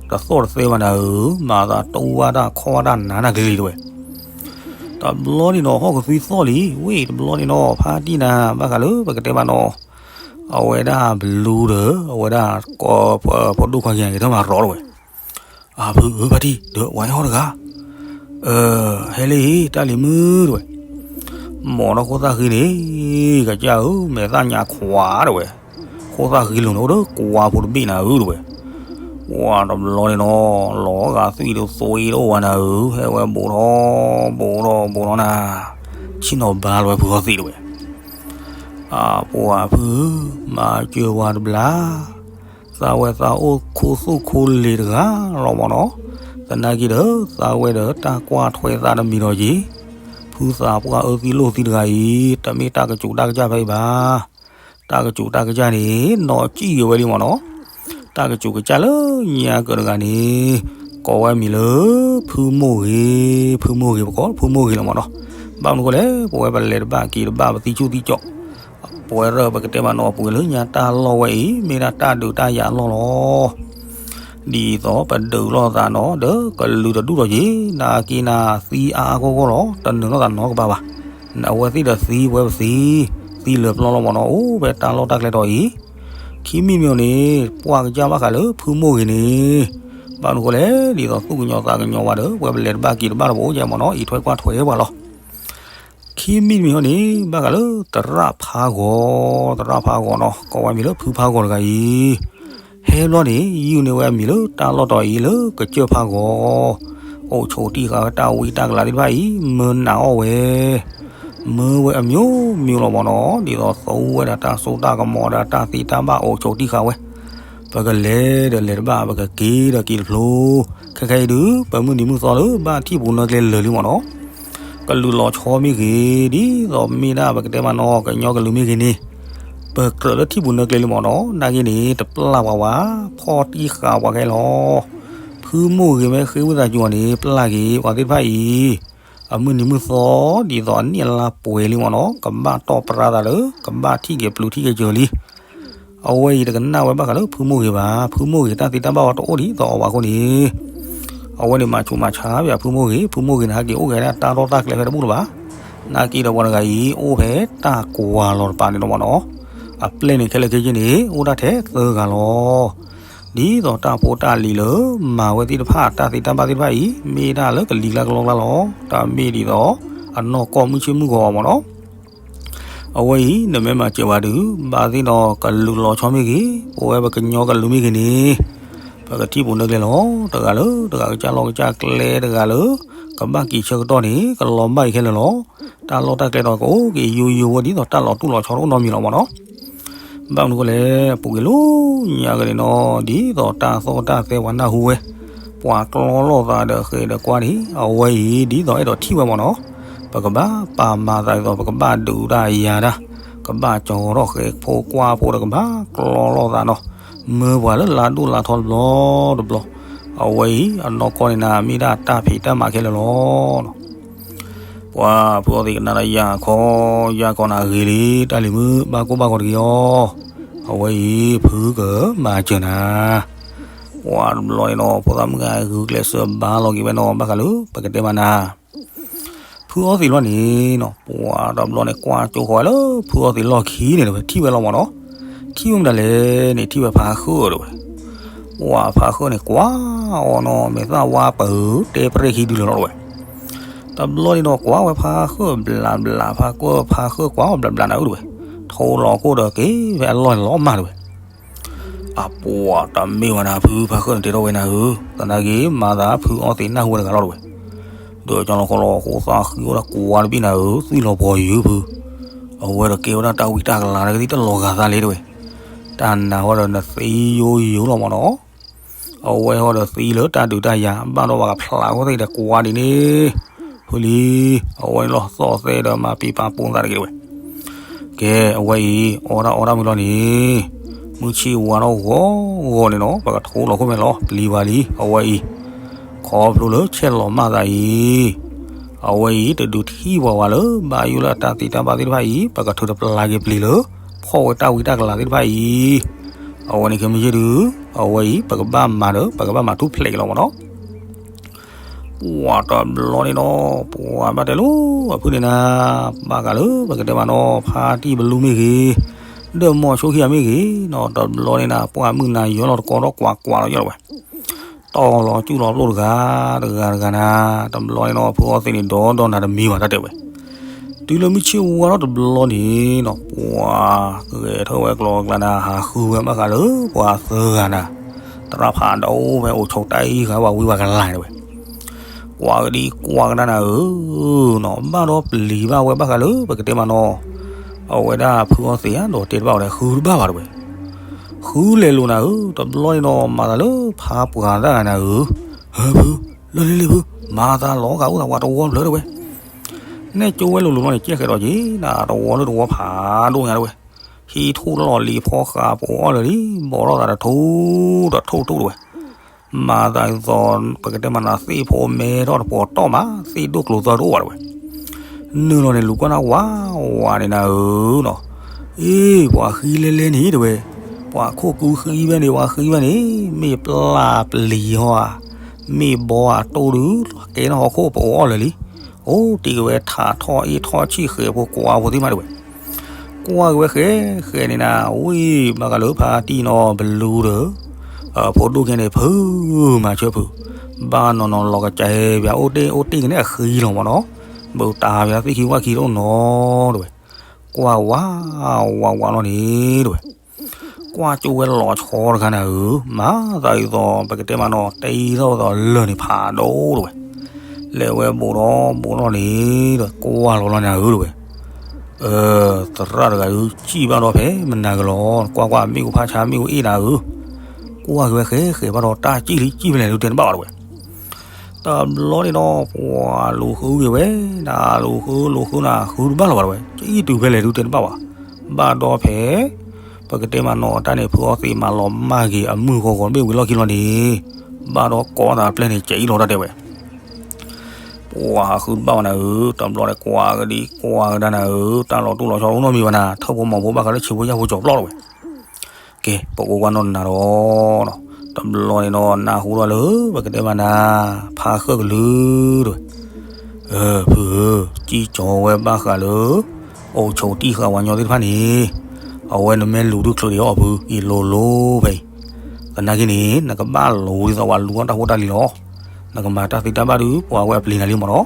တသီၣ်တသဲဘၣ်နၤဧၢ, မၤသးတူၢ်ဘၣ်တၢ်ခီၣ်ဘၣ်တၢ်နးနၢ်ကလံၤတဝဲ တဘျီန့ၣ်နီၤ ဟီၣ်ကသွံသီၣ်လံ, ဝ့ၢ်တဘျီန့ၣ်နီၤ ဖါတံၢ်နၤ ဘၣ်ဃးလၢပကတဲမးနီၤ, အဝဲဒၣ်ဘလူဒီး အဝဲဒၣ် ဖိဒိၣ်ခွါက့ၤ ကထၢၣ်မၤရီတဝဲ, အဖုဧၢ ဖါတံၢ် ဒီးဝဲဟီၣ်တဂၤ, ဟဲလၢအံၤ တၢ်လံၤမုၢ်တဝဲ, မ်ဒီးခိၣ်သၣ်ဃံန့ၣ်, ကစၢ်ဧၢ မဲာ်သၣ်ညါခွါတဝဲ, ခိၣ်သၣ်ဃံလိၤန့ၣ် အိၣ်ဒီးကွါဖိတဘ့ၣ်နၤဧၢတဝဲ ပှၤတဘျီန့ၣ်နီၤ လီၤဂာ်သွံၣ်ဒိၣ်သွံၣ်ဒိၣ်ဝဲနၤဧၢ, ဟဲဝဲဘူးထီၣ်ဘူးထီၣ်ဘူးထီၣ်နၤ, ဆ့ၣ်နီၤဘါလီၤဝဲဖုအီသံးတဝဲ, အပှၤဖုဧၢ, မၤစၢၤဝဲတဘျီ, သးဝဲသးအိၣ်ခိၣ်သူၣ်ခိၣ်လ့ၤတဂၤလီၤမးနီၤ, သနာ်က့ဒီး သးဝဲဒီးတၢ်ကွၢ်ထွဲသးတမံၤဒီးက့ၤ, ဖုသးပှၢ်အၢသံလိာ်သံတဂၤအံၤ တမ့ၢ်တၢ်ကစူးတၢ်ကစၢ်ဖဲအံၤဘၣ် တၢ်ကစူးတၢ်ကစၢ်န့ၣ် နီၢ်ကံၣ်က့ၤဝဲလံမးနီၤ, တၢ်ကစူးကစၢ်လၢညါကၢၤတဂၤန့ၣ်, ကိးဝဲမံၤလၢ ဖုမိၢ်ဂ့ၤ, ဖုမိၢ်ဂ့ၤ ပကိးဖုမိၢ်ဂ့ၤလီၤမးနီၤ, ဘၣ်မနုၤဃိလဲၣ် ပဝဲပလဲၤတဘၣ်က့ၤတဘၣ်ပသံဆူၣ်သံကၠီၣ်, ပဝဲရၢၢ်ပကတဲမးနီၤ ပှ့ၤလၢညါတၢ်လီၢ်ဝဲအံၤ မ့ၢ်ဒၣ်တၢ်ဒုးတၢ်ယၤလီၢ်လီၤ ဒ်သိးပဒုးလိာ်သးနီၤ ဒီးကလုာ်တဒူၣ်ထီၣ်က့ၤ နာ်က့နၤသံအါအါဂီၢ်ဂီၢ်လီၤ တနၢၤနီၢ်သးနီတကပၤဘၣ်, အဝဲသ့ၣ်ဒီးသံ ပဝဲပသံ, သံလၢာ်ပျီလီၤမးနီၤ အိၣ်ဖဲတၢ်လီၢ်တၢ်ကျဲတီၤအံၤ, ခံမံၤတမံၤန့ၣ် ပှၢ်ကစၢ်ဘၣ်ဃးလၢဖုမိၢ်ဂ့ၤန့ၣ်, ဘၣ်မနုၤဃိလဲၣ် ဒ်သိးသူၣ်ကညီၤသးကညီၤဝဲဒီး ပဝဲပလဲၤတဘၣ်က့ၤတဘၣ်တဘိယဲမးနီၤ အံးထွဲကွၢ်ထွဲပှၤလီၤ ခံမံၤတမံၤဟီန့ၣ် ဘၣ်ဃးလၢသရၣ်ဖးဂီၤ, သရၣ်ဖးဂီၤနီၤ ကိးဝဲမံၤလၢဖုဖးဂီၤတဂၤအံၤ, ဟဲဘျီန့ၣ် ယုၢ်န့ၢ်ဝဲအမံၤလၢတၢ်လီၢ်တီၤအံၤလၢကစၢၢ်ဖးဂီၤ, အိၣ်ဆိးတံၢ်ဃာ်ဝဲတၢ်ဝံတၢ်ကလၤသ့ၣ်တဖၣ်အံၤ မၢနးအီၣ်ဝဲ မၢဝဲအမျိုးမျိုးလီၤမးနီၤ ဒ်သိးသူဝဲဒၣ်တၢ်စိတၢ်ကမီၤဒီးတၢ်သံတၢ်ဘၣ်အိၣ်ဆိးတံၢ်ဃာ်ဝဲ, ပကလဲၤဒီးလဲၤတဘၣ် ပကက့ၤဒီးက့ၤတဖျိ, ခဲခဲအံၤဒုး ပမုၢ်နံၤမုၢ်သီလၢဘၣ်ထံၣ်ပူၤနီၢ်ကျဲလၢာ်လံမးနီၤ ကလုာ်လီၤဆီမ့ၢ်ဂ့ၤ, ဒ်သိးမ့ၢ်ဒၣ်ပကတဲမးနီၤ ကညီကလုာ်မ့ၢ်ဂ့ၤန့ၣ်, ပ ကြၢးလၢထံၣ်ပူၤနၢကျဲလံမ့ၢ်နီၤ, နာ်က့န့ၣ် တပျၢ်ပှၤဝဲ, ဖီၣ်တံၢ်ဃာ်ပှၤခဲလီၤ. ဖုမိၢ်ဂ့ၤမ့ၢ်ဃ့ဝံသးစူၤအီၤန့ၣ် ပျၢ်က့ၤပှၤသ့ၣ်တဖၣ်အံၤ, အမုၢ်နံၤမုၢ်သီ ဒ်သိးအနံၣ်အလါပှဲၤလံမ့ၢ်နီၤ, ကဘၣ်တီၢ်ပြါသးလၢ ကဘၣ်ထံၣ်က့ၤပျုၤထံၣ်က့ၤစၢၤလံ. အဝဲအံၤတကနၣ်ဝဲဘၣ်ဃးလၢဖုမိၢ်ဂ့ၤဘၣ်, ဖုမိၢ်ဂ့ၤတၢ်သ့တၢ်ဘၣ်ဝဲတအိၣ်ဒ်သိးအဝဲအဃိန့ၣ်, အဝဲန့ၣ်မၤဆူးမၤဆါပၠးဖုမိၢ်ဂ့ၤ, ဖုမိၢ်ဂ့ၤန့ၣ် ဟဲက့ၤအိၣ်က့ၤဒၣ်တၢ်လီၢ်တၢ်ကျဲဖဲတဘူၣ်လၢၤဘၣ်. နာ်က့ဒီးပှၤတဂၤအံၤ အိၣ်ဖဲတၢ်ကွၢ်လီၤတပၤန့ၣ်လီၤမ့ၢ်နီၤ, အပျဲၢ်န့ၣ်ခဲလၢာ်ခဲဆ့န့ၣ် အိၣ်ဒၣ်ထဲသၢဂၤလီၤ. ဒ်သိးတၢ်ဖိတၢ်လံၤလၢ မၤဝဲသ့ၣ်တဖၣ် တၢ်သ့တၢ်ဘၣ်သ့ၣ်တဖၣ်အံၤ မ့ၢ်ဒၣ်လၢကလံၤကျါကလီကျါလီၤ. တၢ်မ့ၢ်ဒ်သိး အနီၢ်ကီၢ်မုၢ်ဆ့ၣ်မုၢ်ဂီၤမ့ၢ်နီၤ. အဝဲအံၤ နမ့ၢ်မၤစၢၤဝဲဒုး ဘၣ်သ့ၣ်ဒီးကလုာ်လီၤဆီမ့ၢ်ဂ့ၤ, ပဝဲပကညီကလုာ်မ့ၢ်ဂ့ၤန့ၣ်, ပကထံၣ်ပူၤနၢကျဲလီၤ. တဂၤလၢတဂၤကစၢ်လီၢ်ကစၢ်ကျဲတဂၤလၢ ကဘၣ်က့ၤဆၢကတီၢ်န့ၣ် ကလီၤဘၣ်အံၤခဲလၢာ်လီၤ. တၢ်လီၢ်တၢ်ကျဲဒီးကအိၣ်က့ၤယိယိဝဲဒ်သိးတၢ်လီၤတူၢ်လီၤဆီတအိၣ်နီတမံၤလီၤမ့ၢ်နီၤ. ဘၣ်မနုၤအဃိလဲၣ်, ပူၤကွံာ်လီၤညါက့ၤန့ၣ်နီၤ, ဒ်သိးတၢ်သီၣ်တၢ်သဲပှၤနၢ်ဟူဝဲ, ပှၤကျီလိာ်သးဒီးဃဲၤဒီးကွၢ်န့ၣ် အဝဲအံၤ ဒ်သိးအဲၣ်ဒိးထံၣ်ဝဲမ့ၢ်နီၤ, ပကဘၣ်ပာ်မၤသးဒ်သိး ပကဘၣ်ဒုးတၢ်ယၤတၢ်, ကဘၣ်ကၠီၤထီၣ်ဃဲၤဖိကွၢ်ဖိဒီးကဘၣ်ကျီလိာ်သးနီၤ, မၢပှၤလၢလါဒိၣ်လါထီတဘျီတဘျီ, အဝဲအံၤ အနီၢ်ကီၢ်န့ၣ်နၤ မ့ၢ်ဒၣ်တၢ်ဖံးတၢ်မၤခဲလၢာ်လီၤ. ပှၤဖုအီသံးကနၣ်ဒီးယၤခီ, ယၤခီနၤဂ့ၤလံ, တၢ်လံၤမုၣ်ဘၣ်ကိၢ်ဘၣ်ဂီၤတဂ့ၤအီၤ, အဝဲအံၤ ဖုကမၤစၢၤနၤ. ပှၤတဘျီန့ၣ်နီၤ ဖိသၣ်မုၣ်ဂၤဂုာ်ကျဲးစၢးဘါလီၤက့ၤဝဲနီၤ, ဘၣ်ဃးလၢပကတဲမးနၤ ဖုအီသံးလီၤန့ၣ်နီၤ, ပှၤတဘျီန့ၣ် ကွၢ်ကၠိဃီၤဝဲလၢဖုအီသံးလီၢ်ခံန့ၣ်တဝဲ, ထံၣ်ဝဲလီၤမ့ၢ်နီၤ, ထံၣ်ဝဲမတၤလဲၣ်န့ၣ် ထံၣ်ဝဲဖါဃၢၣ်တဝဲ. ပှၤဖါဃၢၣ်န့ၣ် ကွၢ်အီၤနီၤ မဲာ်သၣ်ဝါပၢၤ တဲပြဲၢ်ခံဒုလီၤတဝဲ. တဘျီန့ၣ်ဒီး ကွၢ်ဝဲဖါဃၢၣ်ဘျးဘျး, ဖါကွၢ်ဖါဃၢၣ်ကွၢ်အီၤဘျးဘျးနၤဧၢတဝဲ, ထိလီၤခိၣ်ဒီးက့ၤဖဲအလီၢ်န့ၣ်လီၤမၢ်တဝဲ. အပှၤတမ့ၢ်ဝဲနၤ ဖုဖါဃၢၣ်န့ၣ်တဲထီၣ်ဝဲနၤဧၢ, သနာ်က့ မၤသးဖုအီသံးနၢ်ဟူဝဲတဂၤလီၤတဝဲ. ဒီးကၠီလီၤခီလီၤ ဃိသးဃံအိၣ်ဒီးကွၢ်တဘ့ၣ်နၤဧၢ, သွံၣ်လီၤပှီၤယုၤဖု, အဝဲဒီးကဲဝဲဒၣ်တၢ်ဝံတၢ်ကလၤ နကသံၣ်တလီၤဂာ်သးလံတဝဲ. တၢ်နၤဟီဒီးနသံယိယိလီၤမ့ၢ်နီၤ. အဝဲဟီဒီးသံလၢတၢ်ဒုးတၢ်ယၤ ဘၣ်ဒီးပှၤကဖျးဃီသ့ၣ်ဒီးကွၢ်ဒ်န့ၣ်, ဖုလံ, အဝဲန့ၣ်လီၤသီၣ်သဲဒီးမၤပံာ်ပာ်ပိာ်သးတဂ့ၤတဝဲ. ကဲ အဝဲအံၤ အီၣ်ဒၣ်အီဒၣ်မုၢ်လီၤန့ၣ်, မုၢ်ဆ့ၣ်ဝါထီၣ်ဂီၤဂီၤန့ၣ်နီၤ ပကထိလီၤခိၣ်မဲာ်လီၤ ပျံၤဝဲလံ အဝဲအံၤ, ခီဖျိလၢဆဲးလီၤမၢ်သးအံၤ, အဝဲအံၤ တဒုးထံၣ်ပှၤဝဲလၢ ဘၣ်ယိၣ်လၢအတၢ်သံတၢ်ဘၣ်သ့ၣ်တဖၣ်အံၤ ပကထုးတပျၢ်က့ၤပျံၤလၢ ဖီၣ်ဝဲတၢ်ဝံတၢ်ကလၤသ့ၣ်တဖၣ်အံၤ, အဝဲန့ၣ်ခဲမုၢ်ဆ့ၣ်ဒုး, အဝဲအံၤ ပကဘၣ်မၤဒီး ပကဘၣ်မၤထူၣ်ဖျဲးက့ၤလီၤမ့ၢ်နီၤ. ပှၤတဘျီန့ၣ်နီၤ ပှၤဘၣ်တဲလီၤ အဖုန့ၣ်နၤ, ဘၣ်ဃးလၢပကတဲမးနီၤ ဖါတံၢ်ဘလူမ့ၢ်ဂ့ၤ, ဒီးမီၤဆိခံဂၤမ့ၢ်ဂ့ၤနီၤ တဘျီန့ၣ်နၤ ပှၢ်မုၢ်နၤယီလီၤတကီဒီးကွၢ်ကွၢ်လီၤယီလီၤဝဲ, တီၢ်လီၤကူၣ်လီၤပျိၢ်တဂၤ တဂၤတဂၤနၤ, တဘျီန့ၣ်နီၤ ဖုအီသံးန့ၣ် ဒီဒီနၤတမံၤဘၣ်တၢ်တဲဝဲ တုၤလၢမုၢ်ဆ့ၣ်ဝါထီၣ်တဘျီန့ၣ်နီၤ ပှၤဂဲၤထၢၣ်ဝဲကျိၤကျါနၤ ဟးဃုဝဲဘၣ်ဃးလၢပှၤသၢဂၤနၤ, သရၣ်ဖးဒိၣ်ဖဲအိၣ်ဆိးတၢ်အံၤဃာ်ပှၤဝံပှၤကလၤတဲဝဲ, ကွၢ်ကဒံကွၢ်ကဒါနၤဧၢနီၤ ဘၣ်ဒီးပျံၤဘၣ်ဝဲဘၣ်ဃးလၢပကတဲမးနီၤ, အဝဲဒၣ်ဖုအီသံးဧါဒီးတဲတဘၣ်ဝဲဒီး ဃုတဘၣ်ဘၣ်တဲဝဲ, ဃုလဲၤလိာ်နၤဧၢ တဘျီန့ၣ်နီၤ မၤသးလၢဖးပှၤသၣ်ဂၤနၤဧၢ, ဟၢဖု, လၢလံလံဖု, မၤသးလီၤဂာ်အိၣ်သးပှၤတဝီဖျၢၣ်တဲဝဲ နဲၣ်ကၠိဝဲလိၤလိၤလီၤန့ၣ် ကဲဃဲးဒီးက့ၤ နတဝီလၢတဝီဖးဒိၣ်ညါတဲဝဲ, ဟံးထူၣ်လီၢ်လံၤဖီဃးပအိၣ်အီၣ်လၢာ်လံ ဘီထီၣ်သးတထူၣ်တထူၣ်တထူၣ်တဲဝဲ, မၤသးဒ်သိး ပကတဲမးနၤ သ့ၣ်ဖိမဲထီၣ်တပီၤတီၢ်မး သ့ၣ်ဒိၣ်ကျိၤသီတအိၣ်ဘၣ်တဲဝဲ, နုာ်လီၤန့ၣ်လူၤကွၢ်နၤဝးဝးန့ၣ်နၤဧၢနီၤ, အ့ ပှၤဃံလဲလဲန့ၣ်တဲဝဲ, ပှၤခိၣ်ကူဃံဝဲန့ၣ် ပှၤဃံဝဲန့ၣ် မ့ၢ်ပျၢ်ပျံၤဟီဧါ, မ့ၢ်ဘီဧါတိၢ်ဒုး ကဲထီၣ်ဟီၣ်ခိၣ်ပအိၣ်အီၣ်လၢာ်လံ, အိၣ်တ့ၢ်က့ၤဝဲထးထီၣ်အ့ၣ်ထီၣ်ဆံၣ်ဃဲၤဖိကွၢ်ဖိသ့ၣ်မးတဲဝဲ, ကွၢ်က့ၤဝဲဃဲးဃဲးန့ၣ်နၤ ဝံၤဘၣ်ဃးလၢဖါတံၢ်နီၤ ဘလူဒီး ဖိဒိၣ်ကဲန့ၣ် ဖုမၤဆၢဖု, ဘၣ်နီၤနီၤလီၤကစၢ်ဟဲပၠး အိၣ်တ့ၢ်အိၣ်တ့ၢ်ကန့ၣ်အဃံလီၤမ့ၢ်နီၤ, ဘုးတၢ်ပၠးသ့ၣ်ခံဝၣ်ခံတအိၣ်နီၤတဲဝဲ, ကွၢ်ဝးဝးဝးလီၤန့ၣ်တဲဝဲ ကွၢ်ကၠိဝဲလီၤဆီတခါနၤဧၢ, မၤသးဒ်သိး ပကတဲမးနီၤ တ့ထီၣ်ဝဲသိးလၢၢ်န့ၣ်ဖးဒိၣ်တဲဝဲ, လဲၤဝဲဘူးဒီးဘူးလီၤန့ၣ်ဒီး ကွၢ်လီၤလီၤနၤဧၢတဲဝဲ, သရၣ်တဂၤဧၢ စံၣ်ဘၣ်ဒီးဖဲမနၤကလီၤ ကွၢ်ကွၢ်မ့ၣ်အူဖးဆါမ့ၣ်အူအ့ၣ်နၤဧၢ, ကွၢ်က့ၤဝဲဃဲးဃဲးဘၣ်ဒီးတၢ်စံၣ်လံစံၣ်ဖဲလဲၣ်ဒုးတဲတဘၣ်ဘၣ်တဲဝဲ တဘျီန့ၣ်ဒီး ပှၤလူၤဃုက့ၤဝဲ, နလူၤဃုလူၤဃုနၤ ဃုတဘၣ်လၢၤဘၣ်တဲဝဲ, စံၣ်တုၤဖဲလဲၣ်ဒုးတဲတဘၣ်ဘၣ်, ဘၣ်ဒီးဖဲ ပကတဲမးနီၤ တၢ်န့ၣ် ဖုအီသံးမၤလီၤမၢ်က့ၤအမုၢ်ဂီၤဂီၤတဘ့ၣ်ဝံၤလီၢ်ခံလီၤန့ၣ်, ဘၣ်ဒီးကိးသးတပျဲၢ်န့ၣ် ကဲအံၤလီၤတၢ်တဲဝဲ. ပှၤဃုတဘၣ်ဝဲနၤဧၢ, တဘျီန့ၣ်ကွၢ်ကဒံကွၢ်ကဒါနၤဧၢ, တၢ်လီၤတူၢ်လီၤဆီအိၣ်နီတမံၤဘၣ်နၤ, ထၢၣ်ဖိမီၤဖိဘၣ်ဃးလၢဆံးဖိယၢ်ဖိကၠီၤပျီၢ်လီၤဝဲ. ကဲ ပကအိၣ်ကွၢ်နီၢ်နၤဒီး, တဘျီန့ၣ်နီၤ နၢ်ဟူထီၣ်လၢ ပကတဲမးနၤ, ဖါဃၢၣ်ကလုာ်တဲဝဲ, ဖုဧၢ, စံၣ်ကၠီၤဝဲဘၣ်ဃးလၢ အိၣ်ဆိးတံၢ်ဃာ်ဝဲညီသ့ၣ်တဖၣ်န့ၣ်, အဝဲနမ့ၢ်လူၤဒုးချုးဒံးအီၤဖုအံၤလိၤလိၤဖဲအံၤ, သနာ်က့န့ၣ် နကဘၣ်လူၤဒ်သိးပှၤလူၤအီၣ်တၢ်ဖိတၢ်လံၤလီၤ. နကမၤတၢ်သ့တၢ်ဘၣ်ဒုး ပှၤဝဲအပျံၤနၤလံမးနီၤ.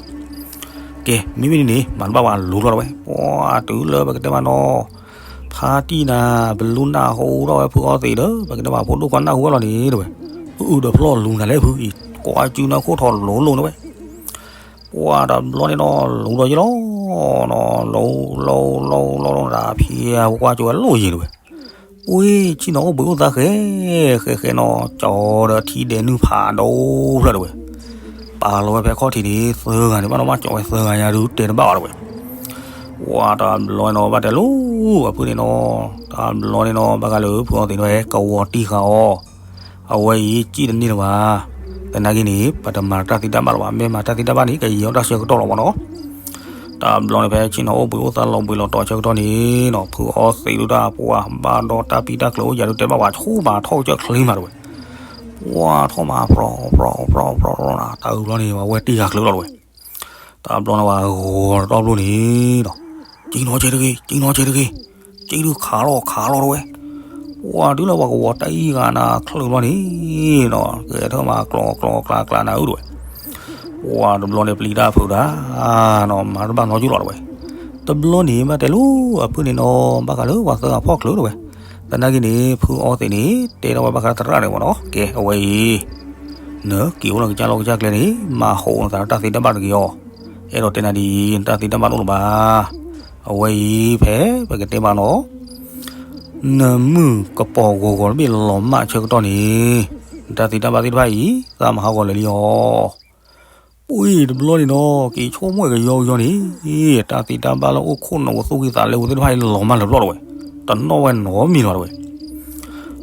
ကဲ မ့မ့ၢ်ဒ်န့ၣ် မၤတဘၣ်ပှၤလူၤထီၣ်တဝဲ, ပှၤတုၤလၢပကတဲမးနီၤ, ဖါတံၢ်နၤ ပလူၤနၢ်ဟူထီၣ်ဝဲဖုအီသံးဒီး ပကတဲမးဖိဒိၣ်ခွါနၢ်ဟူဝဲလီၤန့ၣ်တဲဝဲ, အုၣ်ဒီးဖျီၣ်လူၤနၤလဲၣ်ဖုအံၤ ကိးအစုနၢ်ခိၣ်ထီၣ်လိၤလိၤတဲဝဲ. ပှၤတဘျီန့ၣ်နီၤ လူၤဒီးယ့ၣ်လီၤနီၤ, လူၤ လူၤ လူၤ လူၤ တၢ်ဖံးအဝဲကွၢ်ကၠိဝဲလိၣ်ယ့ၣ်တဲဝဲ. ပှ့ၤ ဆ့ၣ်နီၤအိၣ်ဘှံးအိၣ်သါဃဲ ဃဲဃဲနီၤ ကၠီဒီးထံဒဲးနုၢ်ဖးဒိၣ်ဖျၢၣ်တဲဝဲ. ပာ်လီၤဝဲဖဲခီၣ်ထံးန့ၣ် သၢဂၤန့ၣ် ဘၣ်နီၣ်ဘၣ်ကၠီဝဲသၢဂၤညါဒုး တဲတဘၣ်အီၤတဲဝဲ. ပှၤတဘျီန့ၣ်နီၤ ဘၣ်တဲလိၤ အဖုန့ၣ်နီၤ, တဘျီန့ၣ်နီၤ ဘၣ်ဃးလၢဖုအီသံးန့ၣ်ဝဲ ကဝီၤတံၢ်ဃာ်အီၤ, အဝဲအံၤ ကံၣ်တန့ၢ်လၢၤဘၣ်. သနာ်က့န့ၣ် ပတမၤတၢ်သ့တၢ်ဘၣ်လၢၤဘၣ်, မ့ၢ်မၤတၢ်သ့တၢ်ဘၣ်န့ၣ် ကယံာ်အီၣ်တၢ်ဆၢကတီၢ်လီၤမးနီၤ. တဘျီန့ၣ်ဖဲဆ့ၣ်နီၤအိၣ်ဘှံးအိၣ်သါလီၤဘှံးလီၤတီၤဆၢကတီၢ်န့ၣ်နီၤ ဖုအီသံးဒုးတၢ်ပှၢ်ဘၣ်ဒီးတၢ်ပံးတၢ်ကျၢၤအိၣ်ယၤဒုးတဲဘၣ်ပှၤဆူၣ်မးထီၣ်ကစၢၢ်ချ့မးတဲဝဲ. ပှၤထီၣ်မး ဖြီဖြီဖြီဖြီနၤ တၢ်အုးဘျီန့ၣ် ပှၤဝဲတံၢ်ဃာ်ချုးလီၤတဲဝဲ. တဘျီန့ၣ်ပှၤဂီၤတီဘျီန့ၣ်နီၤ ကံၣ်နီၤကဲတဂ့ၤ ကံၣ်နီၤကဲတဂ့ၤ, ကံၣ်ဒုးခးလီၤခးလီၤတဲဝဲ. ပှၤတုၤလၢပှၤကဝီၤတံၢ်ဃာ်နၤချုးဘျီန့ၣ်နီၤ ကဲထီၣ်မးကျီကျီကျါကျါနၤဧၢတဲဝဲ. ပှၤတဘျီန့ၣ်ပျံၤတၢ်ဖုးတၢ်နီၤ မၤတဘၣ်နီတဘျီလီၤတဲဝဲ. တဘျီန့ၣ်ဘၣ်တဲလိၤအဖုန့ၣ်နီၤ ဘၣ်ဃးလၢပှၤသၢဂၤဖီၣ်ချုးတဲဝဲ. သနာ်က့န့ၣ် ဖုအီသံးန့ၣ် တဲထီၣ်ဝဲဘၣ်ဃးသရၣ်န့ၣ်မးနီၤ ကဲအဝဲအံၤ နက့ၤအိၣ်လၢကစၢ်လီၢ်ကစၢ်ကျဲန့ၣ် မၤဟးဂီၤနသးတၢ်သ့တၢ်ဘၣ်တဂ့ၤအီၤ, အဲၣ်ဒိးတဲနၤဒ်အံၤ နတၢ်သ့တၢ်ဘၣ်တအိၣ်လၢၤဘၣ်. အဝဲအံၤဖဲပကတဲမးနီၤ နမုၢ်ကပီၤဂီၤဂီၤတဘ့ၣ်လီၤမၢ်ဆၢကတီၢ်န့ၣ် နတၢ်သ့တၢ်ဘၣ်သ့ၣ်တဖၣ်အံၤ သးမၤဟးဂီၤလၢာ်လံအီၤ. ပှ့ၤတဘျီန့ၣ်နီၤ က့ၤဆိကမိၣ်ကယီကယီန့ၣ် တၢ်သ့တၢ်ဘၣ်လၢအိၣ်ခိၣ်နူာ်ပသူၣ်ကံၢ်သးလဲပူၤသ့ၣ်တဖၣ်အံၤလီၤမၢ်လၢာ်ပျီၢ်တဲဝဲ. တနီၣ်ဝဲနီတမံၤလီၤတဲဝဲ.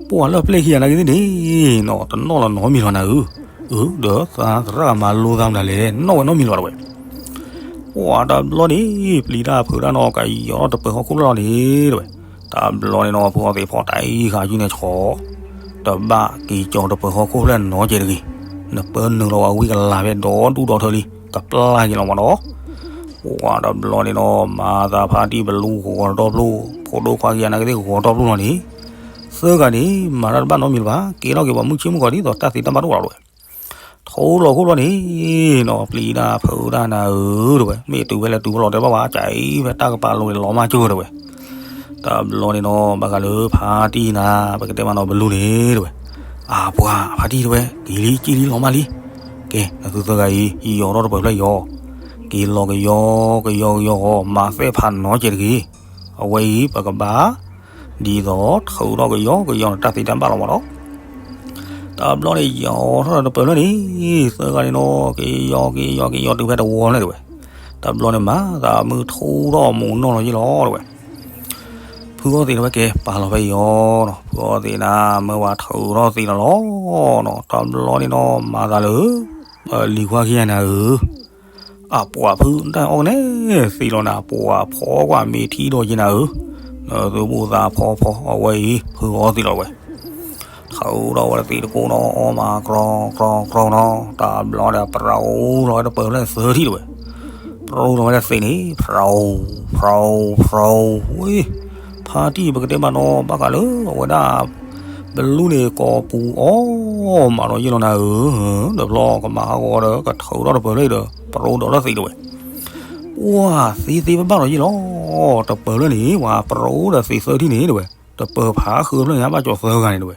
ပှၤလၢပျဲၢ်ခံဂၤနာ်က့သ့ၣ်န့ၣ်နီၤ တနီၣ်လီၤနီတမံၤလီၤနၤဧၢ, အၢ ဒီးသရၣ်မၤလိသးမတၤလဲၣ် နီၣ်ဝဲနီတမံၤလီၤတဲဝဲ. ပှၤတဘျီန့ၣ် ပျံၤတၢ်ဖုးတၢ်နီၤ ကယီၤထီၣ်တပၢၤဟီၣ်ခိၣ်ဖျၢၣ်လီၤန့ၣ်တဲဝဲ. တဘျီန့ၣ်နီၤ ဖုအီသံးဖီၣ်တၢ်အံၤဃာ်ယုၢ်န့ၣ်ဆီ တဘၣ်က့ၤကၠီၤတပၢၤဟီၣ်ခိၣ်ဖျၢၣ်နီတကဲတဂ့ၤ, နပၢနုာ်လီၤဝဲဝံၤကလၤဖဲဒီဒူၣ်ဒီထၢလံ ကပျၢ်က့ၤလီၤမးနီၤ. ပှၤတဘျီန့ၣ်နီၤ မၤသးဖါတံၢ်ပလူၤဂီၤတီပျိၢ် ဖိဒိၣ်ခွါခံဂၤနာ်က့သ့ၣ်ဂီၤတီပျိၢ်လီၤန့ၣ် သၢဂၤန့ၣ် မၤတၢ်တဘၣ်နီတမံၤလၢၤဘၣ် ကဲထီၣ်က့ၤပှၤမုၢ်ဆ့ၣ်မုၢ်ဂီၤဒ်သိးတၢ်သ့တၢ်ဘၣ်တအိၣ်လၢၤတဲဝဲ. ထိလီၤခိၣ်လီၤန့ၣ်နီၤ ပျံၤတၢ်ဖုးတၢ်နၤဧၢတဲဝဲ မ့ၢ်တုၤဖဲလဲၣ်တုၤဖဲလဲၣ်တဲဘၣ်ဝဲ ကၢအံၤဖဲတၢ်ကပၤလိၤန့ၣ်လီၤမၢ်ကၠိတဲဝဲ. တဘျီန့ၣ်နီၤ ဘၣ်ဃးလၢဖါတံၢ်နၤ ပကတဲမးနီၤ ပလူၤန့ၣ်တဲဝဲ. အပှၤဖါတံၢ်တဲဝဲ က့ၤလံက့ၤလံလီၤမၢ်လံ. ကဲ နသုသၢဂၤအံၤ ယီၤထီၣ်တပၢၤဖျၢၣ်ယီၤ, က့ၤလီၤကယီကယီကယီဂီၤ မၤသဲၣ်ဖးနီၤကဲတဂ့ၤ. အဝဲအံၤ ပကဘၣ် ဒ်သိးထုးထီၣ်ကယီကယီနတၢ်သ့တၢ်ဘၣ်လီၤမးနီၤ. တဘျီန့ၣ် ယီၤထီၣ်ဒီးတပၢၤဖျၢၣ်န့ၣ် သၢဂၤန့ၣ်နီၤ ကယီကယီကယီတုၤဖဲတဝီဖျၢၣ်တဲဝဲ. တဘျီန့ၣ်မၤသးမုၢ်ထူထီၣ်မူးနီၢ်လီၤယ့ၣ်လီၤတဲဝဲ. ဖုအီသံးတဲဝဲ ကဲပာ်လီၤဖဲယီၤနီၤ ဖုအီသံးနၤ မၢဝဲထုးထီၣ်သံးလီၤလီၤနီၤ တဘျီန့ၣ်နီၤ မၤသးလၢ လံၤခွါခံဂၤနၤဧၢ အပှၤဖုတၢ်အီၣ်ကနဲသံးလီၤနၤ ပှၤဖီကွၢ်မ့ၢ်ထံဒီးယ့ၣ်နၤဧၢ, နသုဘူၣ်သးဖီဖီ အဝဲအံၤ ဖုအီသံးလီၤဝဲ. ထုးထီၣ်ဝဲဒၣ်သံးတကိးနီၤ အီမးကြီကြီကြီနီၤ တဘျီဒီး ပရိလီၤဝဲဒၣ်တပၢၤဖျၢၣ်သၢထံၣ်တဲဝဲ. ပရိလီၤဝဲဒၣ်သံးန့ၣ် ဖြူဖြူဖြူ ဝဲ ဖါတံၢ်ပကတဲမးနီၤ ဘၣ်ဃးလၢအဝဲဒၣ် ပလူၤန့ၣ် ကိးပူၤအီၣ်မးဒီးယ့ၣ်လီၤနၤဧၢ, ဒီးဖျီကမၤဟးဂီၤဒီး ကထုးထီၣ်တပၢၤဖျၢၣ်ဒီး ပရိဒီးလၢသံးတဲဝဲ. ပှၤသံသ့ဘၣ်ဘၣ်ဒီးယ့ၣ်လီၤ, တပၢၤဖျၢၣ်န့ၣ် ပှၤပရိဒီးသံးသၢထံၣ်န့ၣ်တဲဝဲ, တပၢၤဖးဃုဖျၢၣ်န့ၣ် ဘၣ်ကၠီၤသၢဂၤန့ၣ်တဲဝဲ.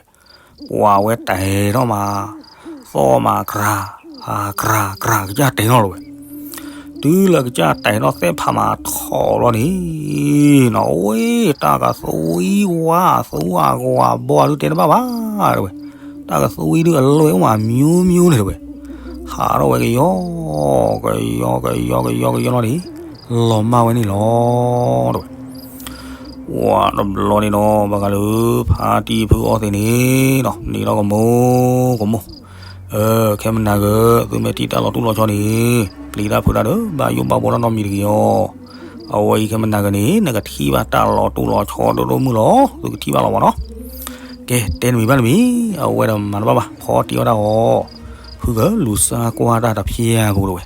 ပှၤဝဲတဲထီၣ်မး သီၣ်မးကြၤ ကြၤကြၤ ကစၢ်တဲထီၣ်တဲဝဲ. တုၤလၢကစၢ်တဲထီၣ်သဲးဖးမးထီၣ်လီၤန့ၣ်နီၤ အဝဲ တၢ်ကသွံဝါ သူအဂီၤဘီဒုးတဲတဘၣ်ဘၣ်တဲဝဲ. တၢ်ကသွံဒုးအလွဲၢ်အိၣ်မး မျိုးမျိုးန့ၣ်တဲဝဲ. ဟးထီၣ်ဝဲကယီ ကယီ ကယီ ကယီ ကယီလီၤန့ၣ် လီၤမၢ်ဝဲန့ၣ်လီၤတဲဝဲ. ပှၤ တဘျီန့ၣ်ဒီး ဘၣ်ဃးလၢ ဖါတံၢ်ဖုအီသံးန့ၣ်ဒီး န့ၣ်လီၤကမိၢ်ကမိၢ်, အ ခဲမနၤဂ့ၤ သုမ့ၢ်ထံၣ်တၢ်လီၤတူၢ်လီၤဆီန့ၣ် ပျံၤတၢ်ဖုးတၢ်ဒီး ဘၣ်ယိၣ်ဘၣ်ဘှီတၢ်နီတမံၤတဂ့ၤအီၤ, အဝဲအံၤခဲမနၤဂ့ၤန့ၣ် နကထံၣ်ဘၣ်တၢ်လီၤတူၢ်လီၤဆီဒိၣ်ဒိၣ်မုၢ်လီၤ သုကထံၣ်ဘၣ်လီၤမးနီၤ. ကဲ တဲတမံၤဘၣ်တမံၤ အဝဲဒီးမၤတဘၣ်ဘၣ် ဖီတံၢ်အီၣ်တၢ်အီၤ, ဖုကလူၤစၢ်ကွၢ်တၢ်တဖျၢၣ်အပူၤတဝဲ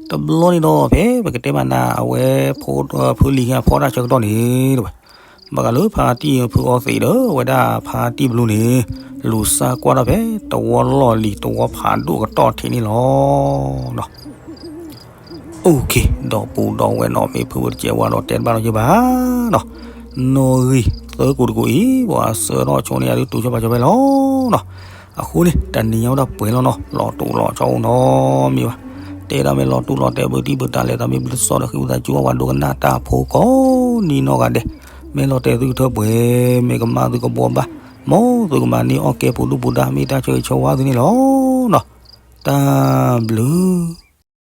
တဘျီန့ၣ်ဒီး ဖဲပကတဲမးနၤ အဝဲ ဖုလံၤဟဲဖီတၢ်ဆၢကတီၢ်န့ၣ်တဝဲ, ဘၣ်ဃးလၢဖါတံၢ်ဖုအီသံးဒီး အဝဲဒၣ်ဖါတံၢ်ဘျုးန့ၣ် လူၤစၢ်ကွၢ်တၢ်ဖဲ တဝီလီၢ်လံၤတဝီဖးဒိၣ်ကတီၢ်ထံးန့ၣ်လီၤ. အိၣ်ခ့ ဒီပုၢ်ဒီဝဲၢ်နီၤ မ့ၢ်ဖုဝဲတကဲဝါဒီးတဲတဘၣ်လီၤယဘၣ်နီၤ, နီၣ်ဂံၢ်သၢကိးတကိးအံၤ ပှၤဆှၢထီၣ်ဆိန့ၢ်ယၤဒုး တူၢ်ဆိပာ်ဆိဖဲလီၤနီၤ. အဃိန့ၣ် တနံၤညါအိၣ်ဒၣ်ပှဲၤလီၤနီၤ လီၤတူၢ်လီၤဆီအိၣ်နီတမံၤဘၣ်. တဲဒၣ်မ့ၢ်လီၤတူၢ်လီၤတဲာ် ဘုတံၢ်ဘုတၢ်လဲၤတၢ်မ့ၢ်ဘျုးစီဒီး ဃ့ဝံသးစူၤအီၣ်ပှၤဒိကနၣ်တၢ်ဖိကိးနံၤနီၢ်ဂၤဒဲး, မ့ၢ်လီၤတဲာ်သုကထၢပှဲၤ မ့ၢ်ကမၣ်သုကဘှီဘၣ်, မ်သုကမၤန့ၢ်အီၣ်ကဲပူၤဒူၣ်ပူၤဒါ မ့ၢ်တၢ်ဆၢဂ့ၤဆၢဝါသုန့ၣ်လီၤနီၤ. တၢ်ဘျုး